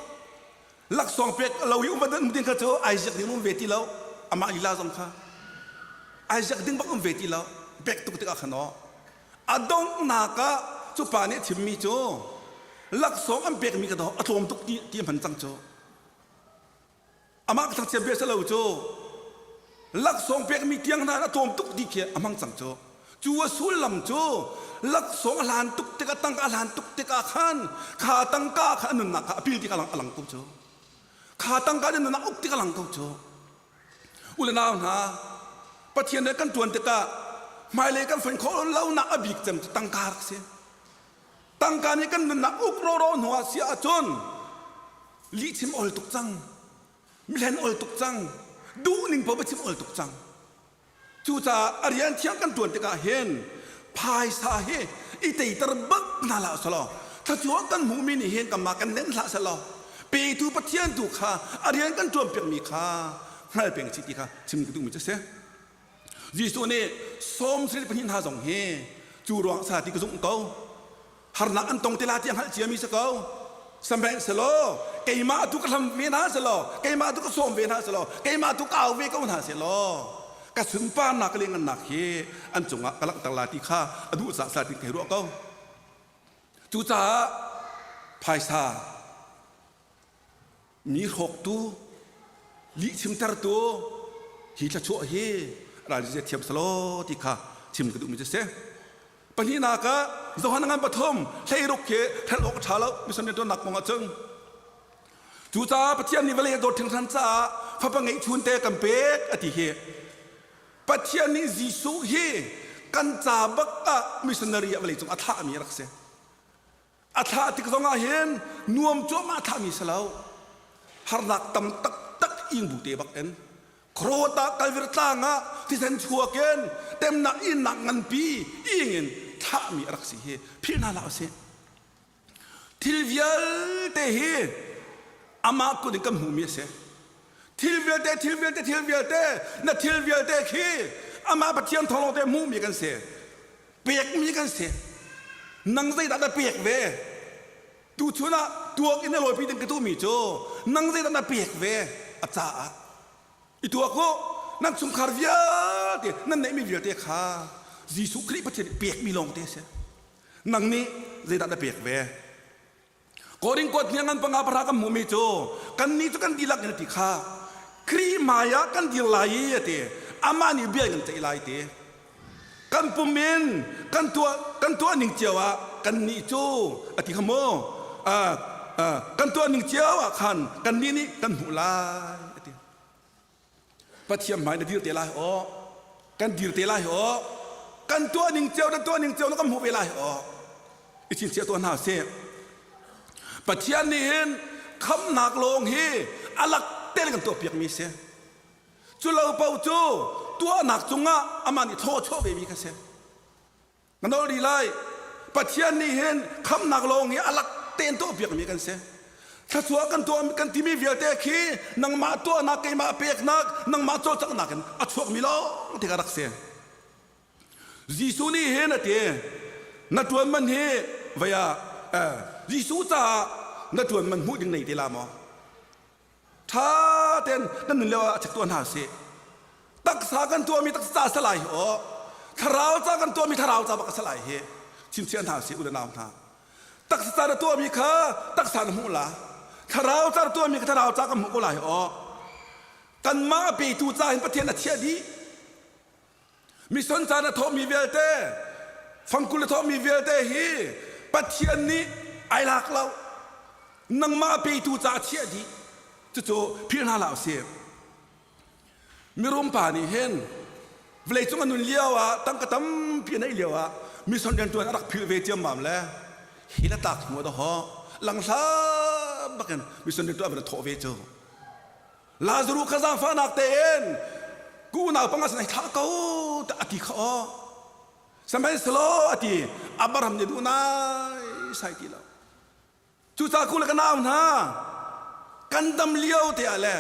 Laksawng pek lo i um van ding kha cu ai ziak ding um ve ti lo. Amah lila zong kha ai ziak ding bak um ve ti lo. Pek tuk tikah khan aw. A donghnak ah cu pa nih a chimmi cu laksawng an pekmi ka a tlawm tuk ti ti a hman cang cu. Amah ka thangchiat bia si lo cu laksawng pekmi tiang hna a tlawm tuk ti khi a hmang cang cu. Cu a sullam cu laksawng a hlan tuk tikah tangka a hlan tuk tikah khan kha tangka kha a nunnak kha a pil tik a lang, a lang ko cu. Kha tangka nih nunnak uk tik a lang ko cu. U le nau hna, Pathian he kan ṭuan tikah hmailei kan fonh khawh lonak a bik cem cu tangka rak si. Tangka nih kan nunnak uk rawraw hnu ah si ahcun lihchim ol tuk cang, mihlen ol tuk cang, duhning paoh chim ol tuk cang. Cucaah a rian thiang kan ṭuan tikah hin phaisa hi i teiter bak hna hlah selaw thluachuah kan hmuhmi nih hin kanmah kan nenh hlah selaw petu Pathian tu kha a rian kan ṭuan piakmi kha hngal peng chih ti kha chim ka duhmi cu a si. Jesuh nih sawm sarih pahnih hna zong hi cu ruang sa ti ka zumh ko. Harnak an tong te la ti a hngalh ciami si ko. Sihmanhsehlaw keimah tu ka hlam ve hna selaw, keimah tu ka sawm ve hna selaw, keimah tu ka au ve ko hna selaw, Ka sunparnak le ngannak hi an cungah ka langhter lai ti kha a duh caah sa tin kai ruah ko. Cucaah phaisa mi hrawktu lihchimtertu hi thluachuah hi ralzia thiam selaw ti kha chim ka duhmi cu si. Pahnihnak ah Johan ngan pathum hleiruk khi hrelh awk a ṭha lo mission rianṭuannak kong ahcun cucaah Pathian nih vawlei a dawt hringhran caah fapa ngeihchun te kan pek a ti hi Pathian nih Jesuh hi kan ca bak ah missionary ah vawlei cung a thlahmi a rak si. A thlah tik zongah hin nuam cuahmah thlahmi si lo. Harnak tam taktak ing bu te bak in Krawt ah Kalvir tlang ah thisen chuak in temnak innak nganpi ing in thlahmi a rak si hi philh hna hlah usih. Thil vialte hi amah kut in kan hmuhmi a si. Thil vialte, thil vialte, thil vialte, na thil vialte khi amah Pathian thawng te hmuhmi kan si. Pekmi kan si. Nang zeidah na pek ve? Tuchun ah tuak in a lawipi ding ka duhmi cu nang zeidah na pek ve a caah i tuak u nan chungkhar vialte nan neihmi vialte kha Jesuh Khrih Pathian nih pekmi lawng te a si. Nang nih zeidah na pek ve? Korin kuat hniang ngan panga pahra kan hmuhmi cu kannih cu kan dihlak in a ti kha Khrih hmai ah kan dir lai i a ti amah nih bia in kan ceih lai ti kan pum in kan tuah kan tuah ning cio ah kannih cu a ti kha mu kan tuah ning cio ah khan kannih nih kan hmuh lai a ti Pathian hmai na dir te lai aw kan dir te lai aw kan tuah ning cio na tuah ning cio na kan hmuh ve lai aw i chinchiah tuah hna sih Pathian nih hin khamnak lawng hi a lak ten kan tuah piak mi si cu lo paoh cu tuahnak cungah amah nih thaw chuah ve mi kha si Na nawl rih lai. Pathian nih hin khamnak lawng hi a lak tein tuahpiakmi kan si. Thluachuah kan tuah kan timi vialte khi nangmah tuahnak, keimah peknak, nangmah cawlcanghnak in a chuakmi lawng te kha rak si. Jesuh nih hin a ti, na ṭuan man hi vei ah Jesuh caah na ṭuan man hmuh ding nei te la maw? Ṭha tein kan nun lio ah a chek tuah hna sih. Taksa kan tuahmi taksa ca a lai hi aw. Thlarau ca kan tuahmi thlarau ca bak a si lai hi. Chimchiah hna sih u le nau hna. Taksa ca na tuahmi kha taksa na hmuh la. Thlarau ca na tuahmi kha thlarau ca kan hmuh ko lai hi aw. Kanmah a petu ca hin Pathian a chiah dih. Mission caan a thawhmi vialte, fangkul a thawhmi vialte hi Pathian nih ai lak lo. Nangmah a petu ca a chiah dih. Cucu philh hna hlah usih. Mirum pa nih hin vawleicung a nun lio ah tangka tampi a neih lio ah mission riantuan a rak philh ve ciammam le hi na tlak hnu ah dawh langhla bakin mission riantuan a van thawh ve cu. Lazaruh kha zaangfahnak tein ka unau panga sin ai thlah ko tiah a ti kha aw. Sihmanhsehlaw a ti Abraham nih duh nai sai ti lo. Cucaah ku le ka nau hna kan dam lio te ah le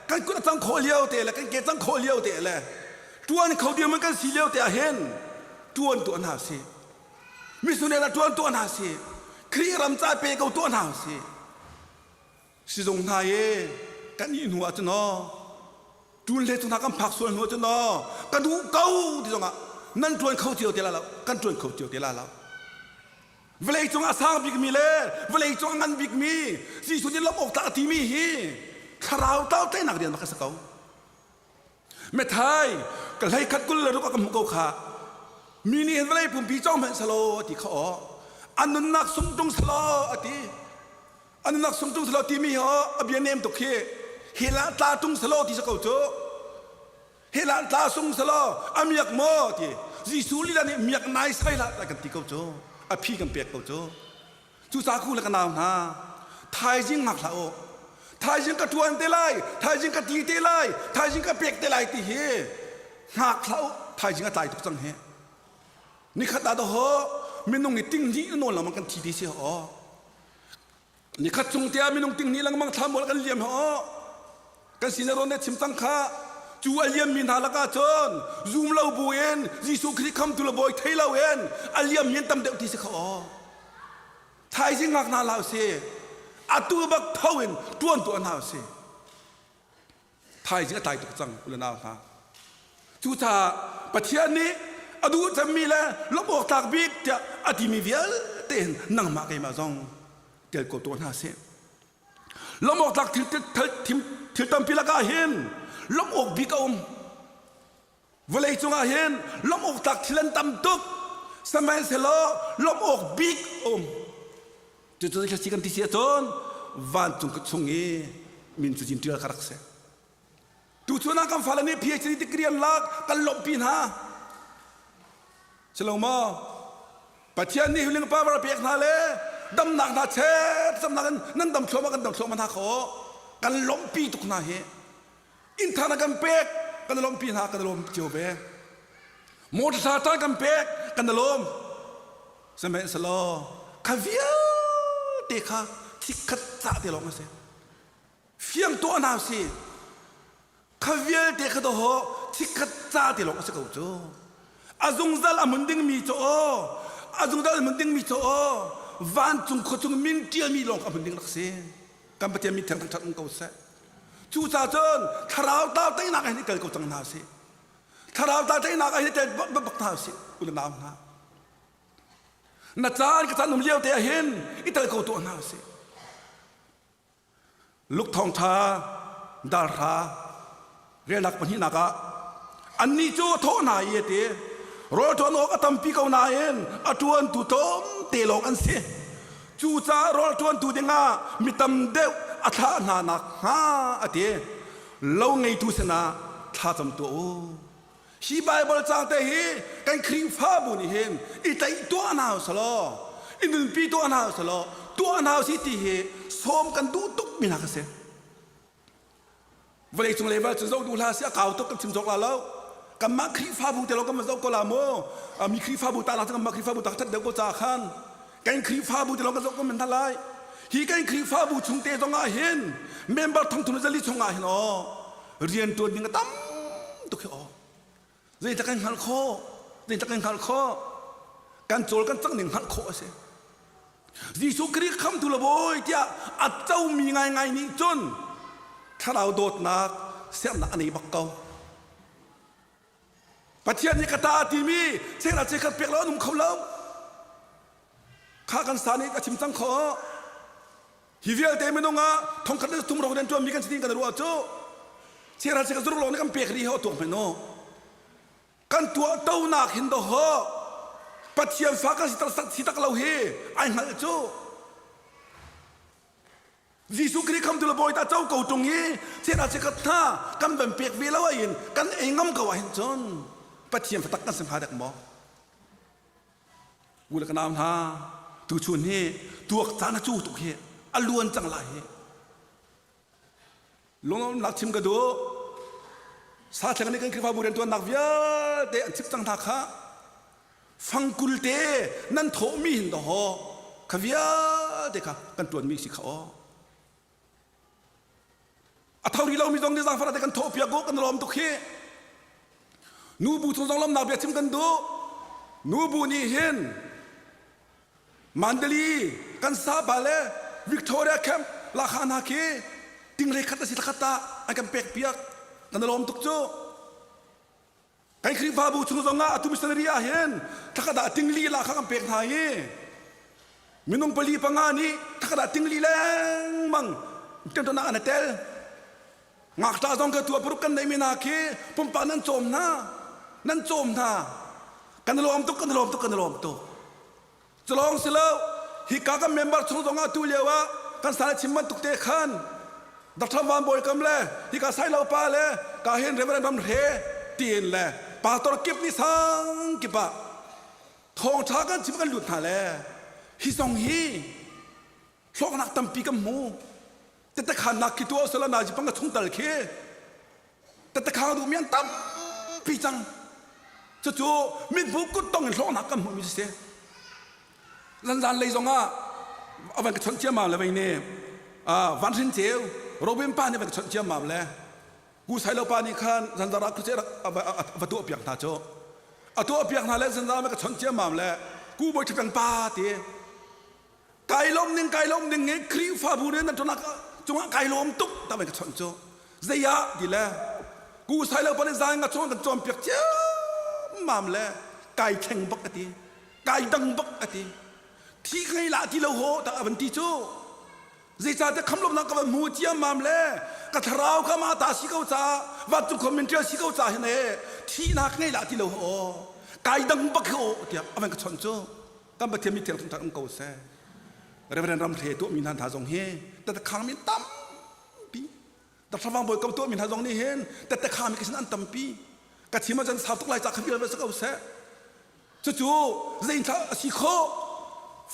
kan kut a cang khawh lio te le kan ke cang khawh lio te le tuan kho dirhmun kan si lio te ah hin tuan tuah hna sih. Missionary ah tuan tuah hna sih. Khrih ram ca pe ko tuah hna sih. Sizung hna i kan ih hnu ahcun aw ṭul le cu hna kan phak sual hnu ahcun aw ka duh ko ti zongah nan ṭuan kho cio te la lo kan ṭuan kho cio te la lo vawlei cung a sang bikmi le vawlei cung a ngan bikmi Jesuh nih lawmh awk tlak a timi hi thlarau tlau rian bak a si ko Methai ka hlei khat kul le ruk a ka hmuh ko kha mi nih hin vawlei pumpi cawng hmanh selaw a ti kha aw an nunnak sung ṭung selaw a ti An nunnak sung ṭung selaw timi hi a bia nem tuk hi hell ah tla ṭung selaw ti si ko cu hell ah tla sung selaw a miak maw ti Jesuh lila nih miak nai sai hlah kan ti ko cu a phi kan pek ko cu cucaah ku le ka nau hna thaizing hngak hlah u thaizing ka ṭuan te lai thaizing ka ti te lai thaizing ka pek te lai ti hi hngak hlah u thaizing a tlai tuk cang hi nikhat ah dawh minung i ting hnih nawl lengmang kan thi ti si aw Nikhat chung tiah minung ting hnih lengmang thlamual kan liam ho. Kan sin rawn ne chim cang kha. Cu a liammi hna lakah cun zum lo bu in Jesuh Khrih khamtu le bawi thei lo in a liammi an tam deuh ti si kha aw. Thaizing ngak hna hlah usih. Atu bak tho in tuan tuah hna usih. Thaizing a tlai tuk cang u le nau hna. Cucaah Pathian nih a duh cemmi le lawmh awk tlak bik tiah a timi vialte hin nangmah keimah zong tel ko tuah hna sih. Lawmh awk tlak thil, thil, thil tampi lakah hin lawmh awk bik a um. Vawlei cungah hin lawmh awk tlak thil an tam tuk. Sihmanhsehlaw lawmh awk bik a um. Cucu thil kan ti si ahcun vancung chung i min cu cin ṭial kha rak si. Tuchun ah kan fale nih PhD degree an lak kan lawmhpi hna. Si lo maw? Pathian nih healing power a pek hna le damnak hna chet damnak in nan dam thluahmah kan dam thluahmah hna kho kan lawmhpi tuk hna hi. Inn thar na kan pek kan lawmhpi hna kan lawm cio ve. Motorcycle kan pek kan lawm. Sihmanhsehlaw kha vialte kha chikkhat ca te lawng a si. Fiang tuah hna si. Kha vialte kha dawh chikkhat ca te lawng a si ko cu. A zungzal a hmun dingmi cu aw, a zungzal a hmun dingmi cu aw, vancung khuachung min ṭialmi lawng kha a hmun ding rak si. Kan Pathian min thiang thangṭhat um ko seh. Cucaah cun thlarau tlau teinak ah hin i tel ko cang hna sih. Thlarau tlau teinak ah hin i tel bak bak hna sih u le nau hna. Na caan ka caan um lio te ah hin i tel ko tuah hna sih. Luke thawngṭha darhra relnak pahnihnak ah annih cu a thawh hna i a ti rawl ṭuan awk a tampi ko nain a ṭuantu tlawmte lawng an si cucaah rawl ṭuantu dingah mi tam deuh a thlah hna nakhnga a ti lo ngeitu sinah thlacam tuah u Hi Baibal caang te hi kan Khrihfabu nih hin i tlaih tuah hna usalaw, i nunpi tuah hna usalaw, tuah hna usih ti hi sawm kan duh tuk mi hna ka si. Vawleicung level cu zoh duh hlah si a kau tuk kan chim cawk la lo. Kanmah Khrihfabu te lo kan zoh ko la mu. Mi Khrihfabu ta la kanmah Khrihfabu ta that deuh ko ca khan kan Khrihfabu te lo kan zoh ko men hna lai. Hi kan Khrihfabu chung te zong ah hin member thongthum zali chung ah hin aw rian ṭuan ding a tam tuk hi aw zeitak kan hngalh khawh zeitak kan hngalh khawh kan cawl kan cang ning hngalh khawh a si Jesuh Khrih khamtu le bawi tiah a comi ngaingai nih cun thlarau dawtnak sernak a nei bak ko Pathian nih ka ta timi chekhat chekhat pek lo an um kho lo kha kan sa nih a chim cang kho Hi vialte minung ah thongkhat le thum rong rian ṭuanmi kan si ding kan ruah cu chiara chika zuruk lawng nih kan pek rih ho tuak hmanh u. Kan tuah tonak hin do ho Pathian fa kan si tak si tak lo hi ai hngalh cu. Jesuh Khrih khamtu le bawi ta co ko ṭung hi chiara chika hna kan van pek ve lo ah hin kan ei ngam ko ah hin cun Pathian fa tak kan si hnga dek maw? U le ka nau hna, tuchun hi tuak caan a cu tuk hi a luan cang lai hi. Lunglawmhnak chim ka duh. Sathleng nih kan Khrihfabu riantuannak vialte an chip cang hna kha. Fangkul te nan thawhmi hin dawh kha vialte kha kan tuanmi si kha aw. A tho rih lomi zong nih zaangfah te kan thawh piak u kan lawm tuk hi. Nubu chung zong lawmnak bia chim kan duh. Nubu nih hin Mandali kan sapa le Victoria Camp lakha hna khi tinglei khat a si thlakhat ah an kan pek piak kan lawm tuk cu. Kan Khrihfabu chung zongah atu missionary ah hin thlakhat ah tingli la kha kan pek hna i minung pali panga nih thlakhat ah tingli lengmang ṭemṭonak an i tel. Ngakṭah zong ka tua paruk kan neihmi hna khi pumpak nan cawm hna nan cawm hna kan i lawm tuk kan i lawm tuk kan i lawm tuk. Culawng si lo, hika kan member chung zongah tu lio ah kan sal chim bantuk te khan Dr. Van Bawi Kam le hika Sailo pa le ka hin Reverend Ram Hre tiin le pastor kip nih sang kip ah thawngṭha kan chim kan lut hna le hi zong hi hlawknak tampi kan hmu tetekhannak khi tuah usila nazi pang ka chungtal khi tetekhang duhmi an tampi cang cucu mithmuh kuttong in hlawknak kan hmuhmi si zanzan lei zongah a van ka chawnh ciammam le vei ne van hrin ceu Robin pa nih van ka chawnh ciammam le Ku Sailo pa nih khan zanzar ah khuche va tuah piak hna cu a tuah piak hna le zanzar ah ka chawnh ciammam le ku bawi ṭhapeng pa ti Kai lawm ning kai lawm ning i Khrihfabu nih nan ṭunak cungah kai lawm tuk ta ka chawnh cu zei ah ti le. Ku sai lo pan zai nga chong kan cawm piak ciammam le kai thleng bak ati kai dang bak ati thi ngei la ti lo ho ta avan ti cu zeicahtiah khamlawmnak ka van hmu ciammam le ka thlarau kha ma ta si ko ca vancung khom min ṭial si ko ca hin e thihnak ngei la ti lo ho kai dang bak hi o tiah avan ka chawnh cu kan Pathian mi thiang thangṭhat um ko seh Reverend Ramhre tuahmi hna hna zong hi tete khang mi tampi Tafang bawi ko tuahmi hna zong nih hin tete khami ka sin an tampi ka chim ahcun sau tuk lai ca kha vial va si ko seh cucu zeithla a si khawh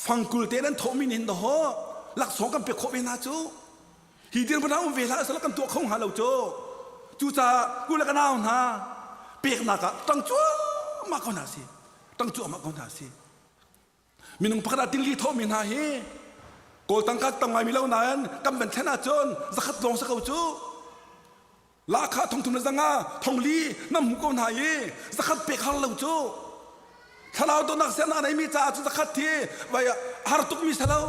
fangkul te nan thawhmi nih hin dawh laksawng kan pek khawh ve hna cu hi dirhmun ah um ve hlah sala kan tuah kho hnga lo cu cucaah ku le ka nau hna peknak ah tang cuahmah ko hna si tang cuahmah ko hna si Minung pakhat ah tingli thawhmi hna hi Kawl tangka tam ngaimi lo nain kan van thlen ahcun zakhat lawng si ko cu. Lahkhah thongthum le zanga thongli nam hmu ko hna i zakhat pek har lo cu. Thlarau dawtnak sian a neimi caah cun zakhat hi vai har tukmi si lo.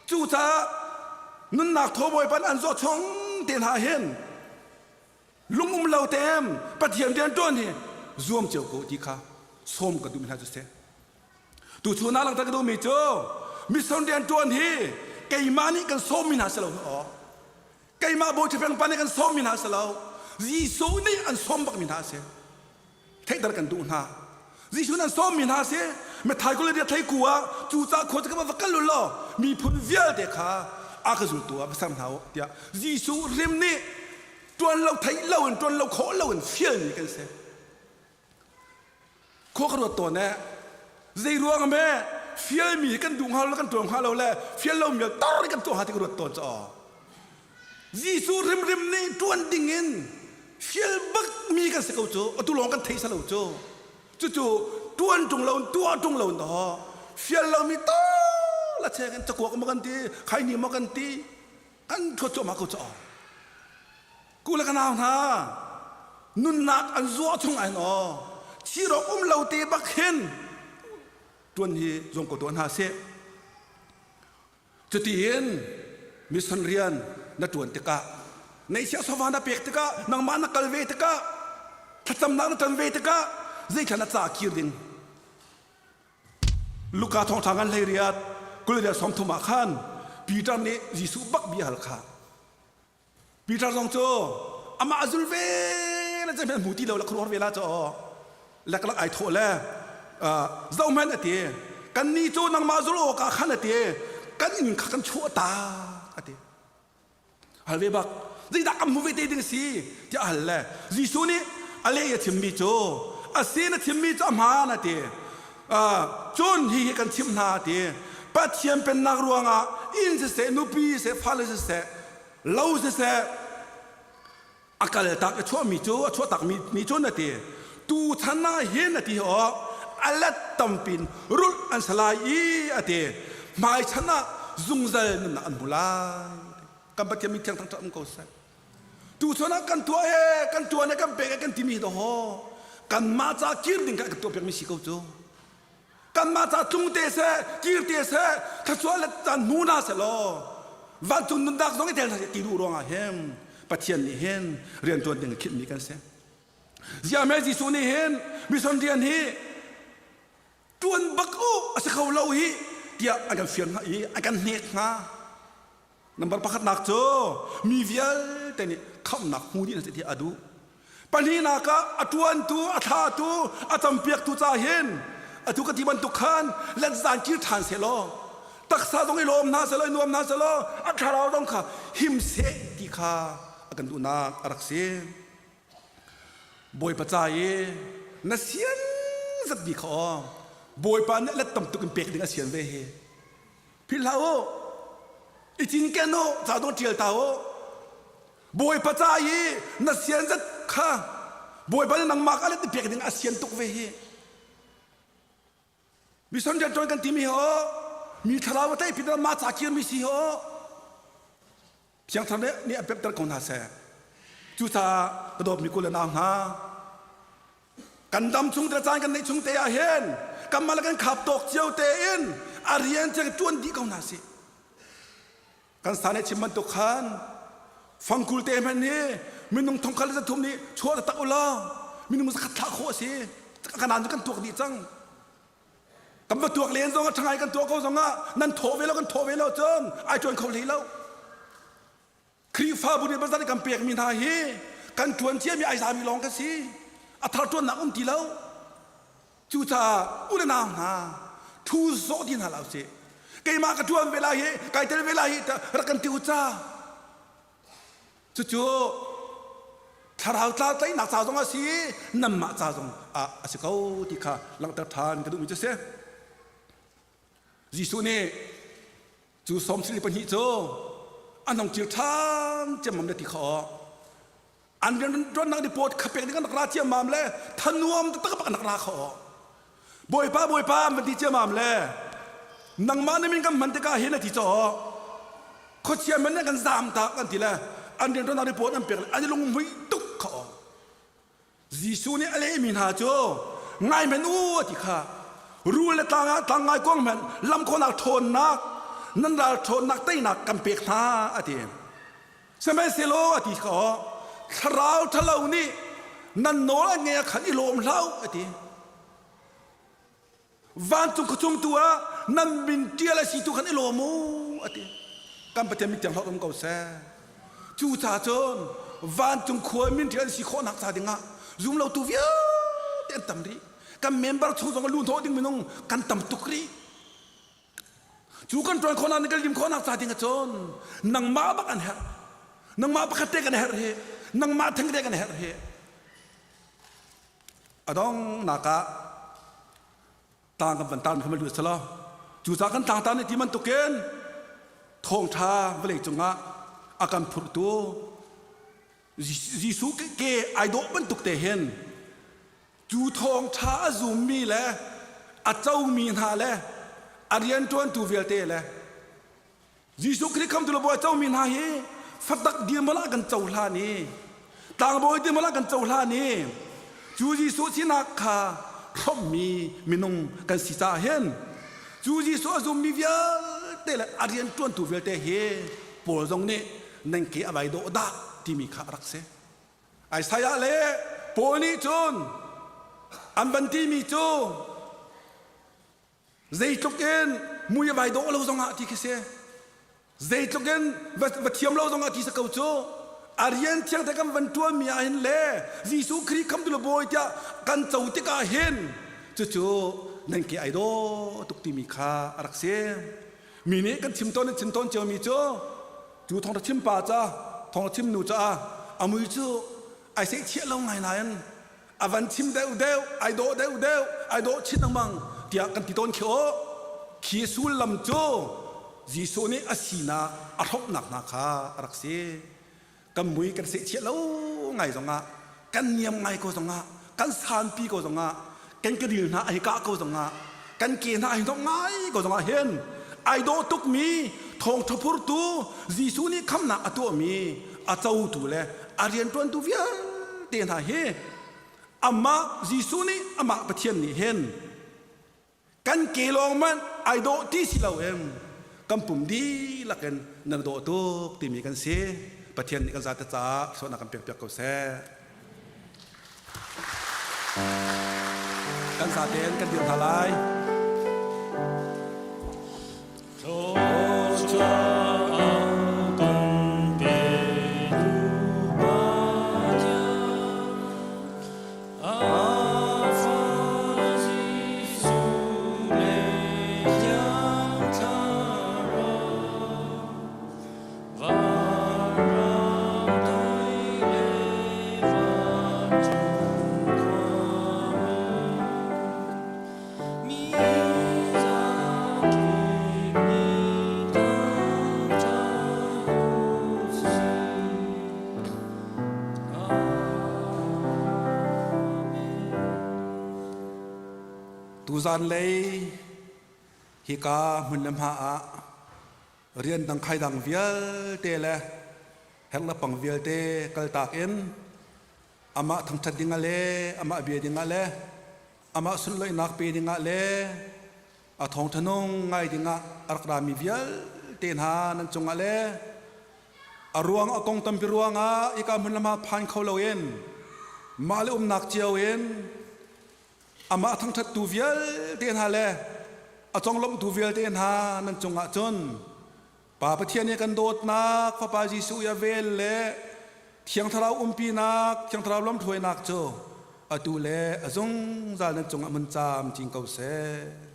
Cucaah nunnak thaw Bawipa an zawh chung te hna hin lung um lo tem Pathian rian ṭuan hi zuam cio ko ti kha sawm ka duhmi hna cu si. Tu chun ah langhter ka duhmi cu mission rian ṭuan hi keimah nih kan sawmmi hna si lo aw. Keimah Bawi Ṭhapeng pa nih kan sawmmi hna si lo. Jesuh nih an sawm bakmi hna a si. Theihter kan duh hna. Jesuh nih an sawmmi hna a si. Matthai kul le riat hlei ku ah cucaah khua cu ka va kal u law miphun vialte kha a ka zultu ah va ser hna u tiah Jesuh hrim nih ṭuan lo theih lo in ṭuan lo khawh lo in fialmi kan si. Khua ka ruat tawn eh zei ruang me fialmi hi kan duh hnga lo kan tuan hnga lo le fial lo mi tar kan tuah hnga ti ka ruat tawn caw. Jesuh hrimhrim nih ṭuan ding in fial bak mi kan si ko cu atu lawng kan thei salo cu cucu ṭuan ṭung lo tuah ṭung lo daw fial lo mi ta la che kan cakuak ma kan ti khaini ma kan ti kan thuat cuahmah ko caw ku le ka nau hna nunnak an zuah chung ai no thirok um lo te bak hin tuan hi zong ko tuah hna seh cutiin mission rian na tuan tikah neihchiah sofa na pek tikah nangmah na kal ve tikah thlacamnak na tan ve tikah zeithla na ca kir ding Luka thawngṭha ngan hlei riat 20 riat 30 ah khan Peter nih Jesuh bak bia hal kha Peter zong cu amah a zul ve le zeihmanh hmu ti lo le khuaruahhar ve la cu leklak ai thawh le zohhmanh a ti kannih cu nangmah zul awkah khan a ti kan inn kha kan chuah ta a ti hal ve bak zeidah kan hmu ve te ding si tiah a hal le Jesuh nih a leh a chimmi cu a sin a chimmi cu a hmaan a ti cun hi hi kan chimh hna a ti Pathian pennak ruangah inn siseh nupi siseh fale siseh lo siseh a kal tak i chuahmi cu a chuah takmi nih cun a ti tu chan ah hin a ti awk a let tampin rulh an si lai i a ti hmai chan ah zungzal nunnak an hmu lai kan Pathian min thiang thangṭhat um ko seh tu chun ah kan tuah e kan tuan e kan pek e kan timi hi haw kanmah ca kir ding kha kan tuah piakmi si ko cu kanmah ca tlung te seh kir te seh thluachuah le caan hmu hna seh law vancung nunnak zong i tel hna seh ti duh ruangah hin Pathian nih hin rian ṭuan ding a khinh mi kan si ziah mei Jesuh nih hin mission rian hi ṭuan bak u a si kho lo hi tiah an kan fial hnga i an kan hnek hnga Number pakhatnak cu mi vialte nih khamhnak hmu dih na si ti a duh. Pahnihnak ah a ṭuantu, a thlatu, a campiaktu ca hin atu ka ti bantuk khan let zan kir ṭhan seh law taksa zong i lawm hna seh law i nuam hna seh law a thlarau zong kha him seh ti kha a kan duhnak a rak si. Bawipa ca i na sian zat bi kha aw Bawipa nih let tam tuk in pek ding a sian ve hi. Philh hlah u. I cinken u, ca dawh ṭial ta u. Bawipa ca i na sian zat kha Bawipa nih nangmah ka let i pek ding a sian tuk ve hi. Mission rianṭuan kan timi hi aw, mi thlarau a tlaih pin mah ca kirmi si hi aw. Thiang Thlarau nih an pemhter ko hna seh. Cucaah ka dawtmi kul le nau hna, kan dam chung te caan kan neih chung te ah hin kanmah le kan khap tawk cio tein a rian cu ṭuan dih ko hna sih. Kan sa nih chim bantuk khan fangkul te hmanh hi Minung thongkhat le 300 nih chuah taktak u law minung zakhat thlah khawh a si. Kanan cu kan tuak dih cang. Kan va tuak len zong ah ṭhangai kan tuah ko zong ah nan thawh ve lo kan thawh ve lo cun ai ṭuan kho hlei lo. Khrihfabu nih bazar kan pekmi hna hi kan ṭuan ciami ai zami lawng kan si. A thar ṭuannak um ti lo. Cucaah u le nau hna thu zawh ti hna lo sih. Keimah ka ṭuan ve lai hi kai tel ve lai hi rak kan ti u ca. Cucu thlarau tla tlaihnak ca zong a si i nanmah ca zong ah a si ko ti kha langhter ṭhan ka duhmi cu a si. Jesuh nih cu sawm sili pahnih cu an hong kir ṭhan ciammam le ti kha aw an rianṭuannak report kha pek ding an rak ra ciammam le thanuam taktak bak an rak ra kha aw Bawipa Bawipa an van ti ciammam le nangmah na min kan hman tikah hin a ti caw khuachia man nih kan zaam tak an ti le an rianṭuannak report an pek le an i lunghmuih tuk kha aw Jesuh nih a lehmi hna cu ngai hmanh u a ti kha rul le tlang ah tlang ngai kuang hmanh lam khawhnak ṭhawnnak nan ral ṭhawnnak teinak kan pek hna a ti sihmanhsehlaw a ti kha thlarau ṭhalo nih nan nawl an ngeih ah khan i lawm hlah u a ti Vancung khuachung tu ah nan min ṭial a si tu khan i lawm u a ti. Kan Pathian min tiang hlawt um ko seh. Cu ca cun vancung khua min ṭial an si khawhnak ca dingah zumlotu vialte an tam rih. Kan member chung zong a lu hnawh ding minung kan tam tuk rih. Cu kan ṭuan khawhnak nih kan lim khawhnak ca ding ah cun nangmah bak an herh. Nangmah pakhat te kan herh hi. Nangmah theng te kan herh hi. A donghnak ah tlang kan van tan kha lut selaw cucaah kan tlangtar nih ti bantukin thawngṭha vawlei cungah a kan phurhtu Jesuh ke ai dawh bantuk te hin cu thawngṭha a zummi le a comi hna le a rianṭuantu vialte le Jesuh Khrih khamtu le Bawi comi hna hi fatak dirhmun ah kan cohlan i tlangbawi dirhmun ah kan cohlan i cu Jesuh sinak kha hrawmmi minung kan si caah hin cu Jesuh a zummi vialte le a rian ṭuantu vialte hi Paul zong nih nan ke a vai dawh dah timi kha a rak si. Isaiah le Paul nih cun an van timi cu Zeitluk in mui a vai dawh lo zongah ti khi si. Zeitluk in va thiam lo zongah ti si ko cu. A rian thiang te kan van ṭuanmi ah hin le Jesuh Khrih khamtu le Bawi tiah kan co tikah hin cucu nan ke ai dawh tuk timi kha a rak si. Mi nih kan chim tawn in chim tawn ciomi cu cu thawngṭha chim pa ca thawngṭha chim nu caah a mui cu ai seihchiah lo ngai nain a van chim deuh deuh ai dawh deuh deuh ai dawh chin lengmang tiah kan ti tawn khi aw khi sullam cu Jesuh nih a sinak a hlawpnak hna kha a rak si kan mui kan sehchiah lo ngai zongah kan niam ngai ko zongah kan sanpi ko zongah kan kedil hna ai kah ko zongah kan ke hna ai hnok ngai ko zongah hin ai dawh tukmi thawngṭha phurtu Jesuh nih khamnak a tuahmi a cotu le a rianṭuantu vialte hna hi amah Jesuh nih amah Pathian nih hin kan ke lawng man ai dawh ti si loin kan pum dihlak in nan dawh tuk timi kan si Pathian nih kan zate caah suahnak kan pekpiak ko seh. Kan zaten kan dir hna lai. Tuzan lei hika hmun le hma ah rian dang khai dang vialte le herh le pang vialte kaltak in amah thangṭhat dingah le amah bia dingah le amah sunlawinak pe dingah le a thawngṭha nung ngai dingah a rak rami vialte hna nan cungah le. A ruang a kong tampi ruangah ika hmun lam ah phan kho loin mah le umnak cio in amah thangṭhattu vialte hna le a conglawmhtu vialte hna nan cungah cun Pa Pathian i kan dawtnak, Fapa Jesuh i a vel le Thiang Thlarau umpinak, Thiang Thlarau lamhruainak cu atu le a zungzal nan cungah mun camcin ko seh.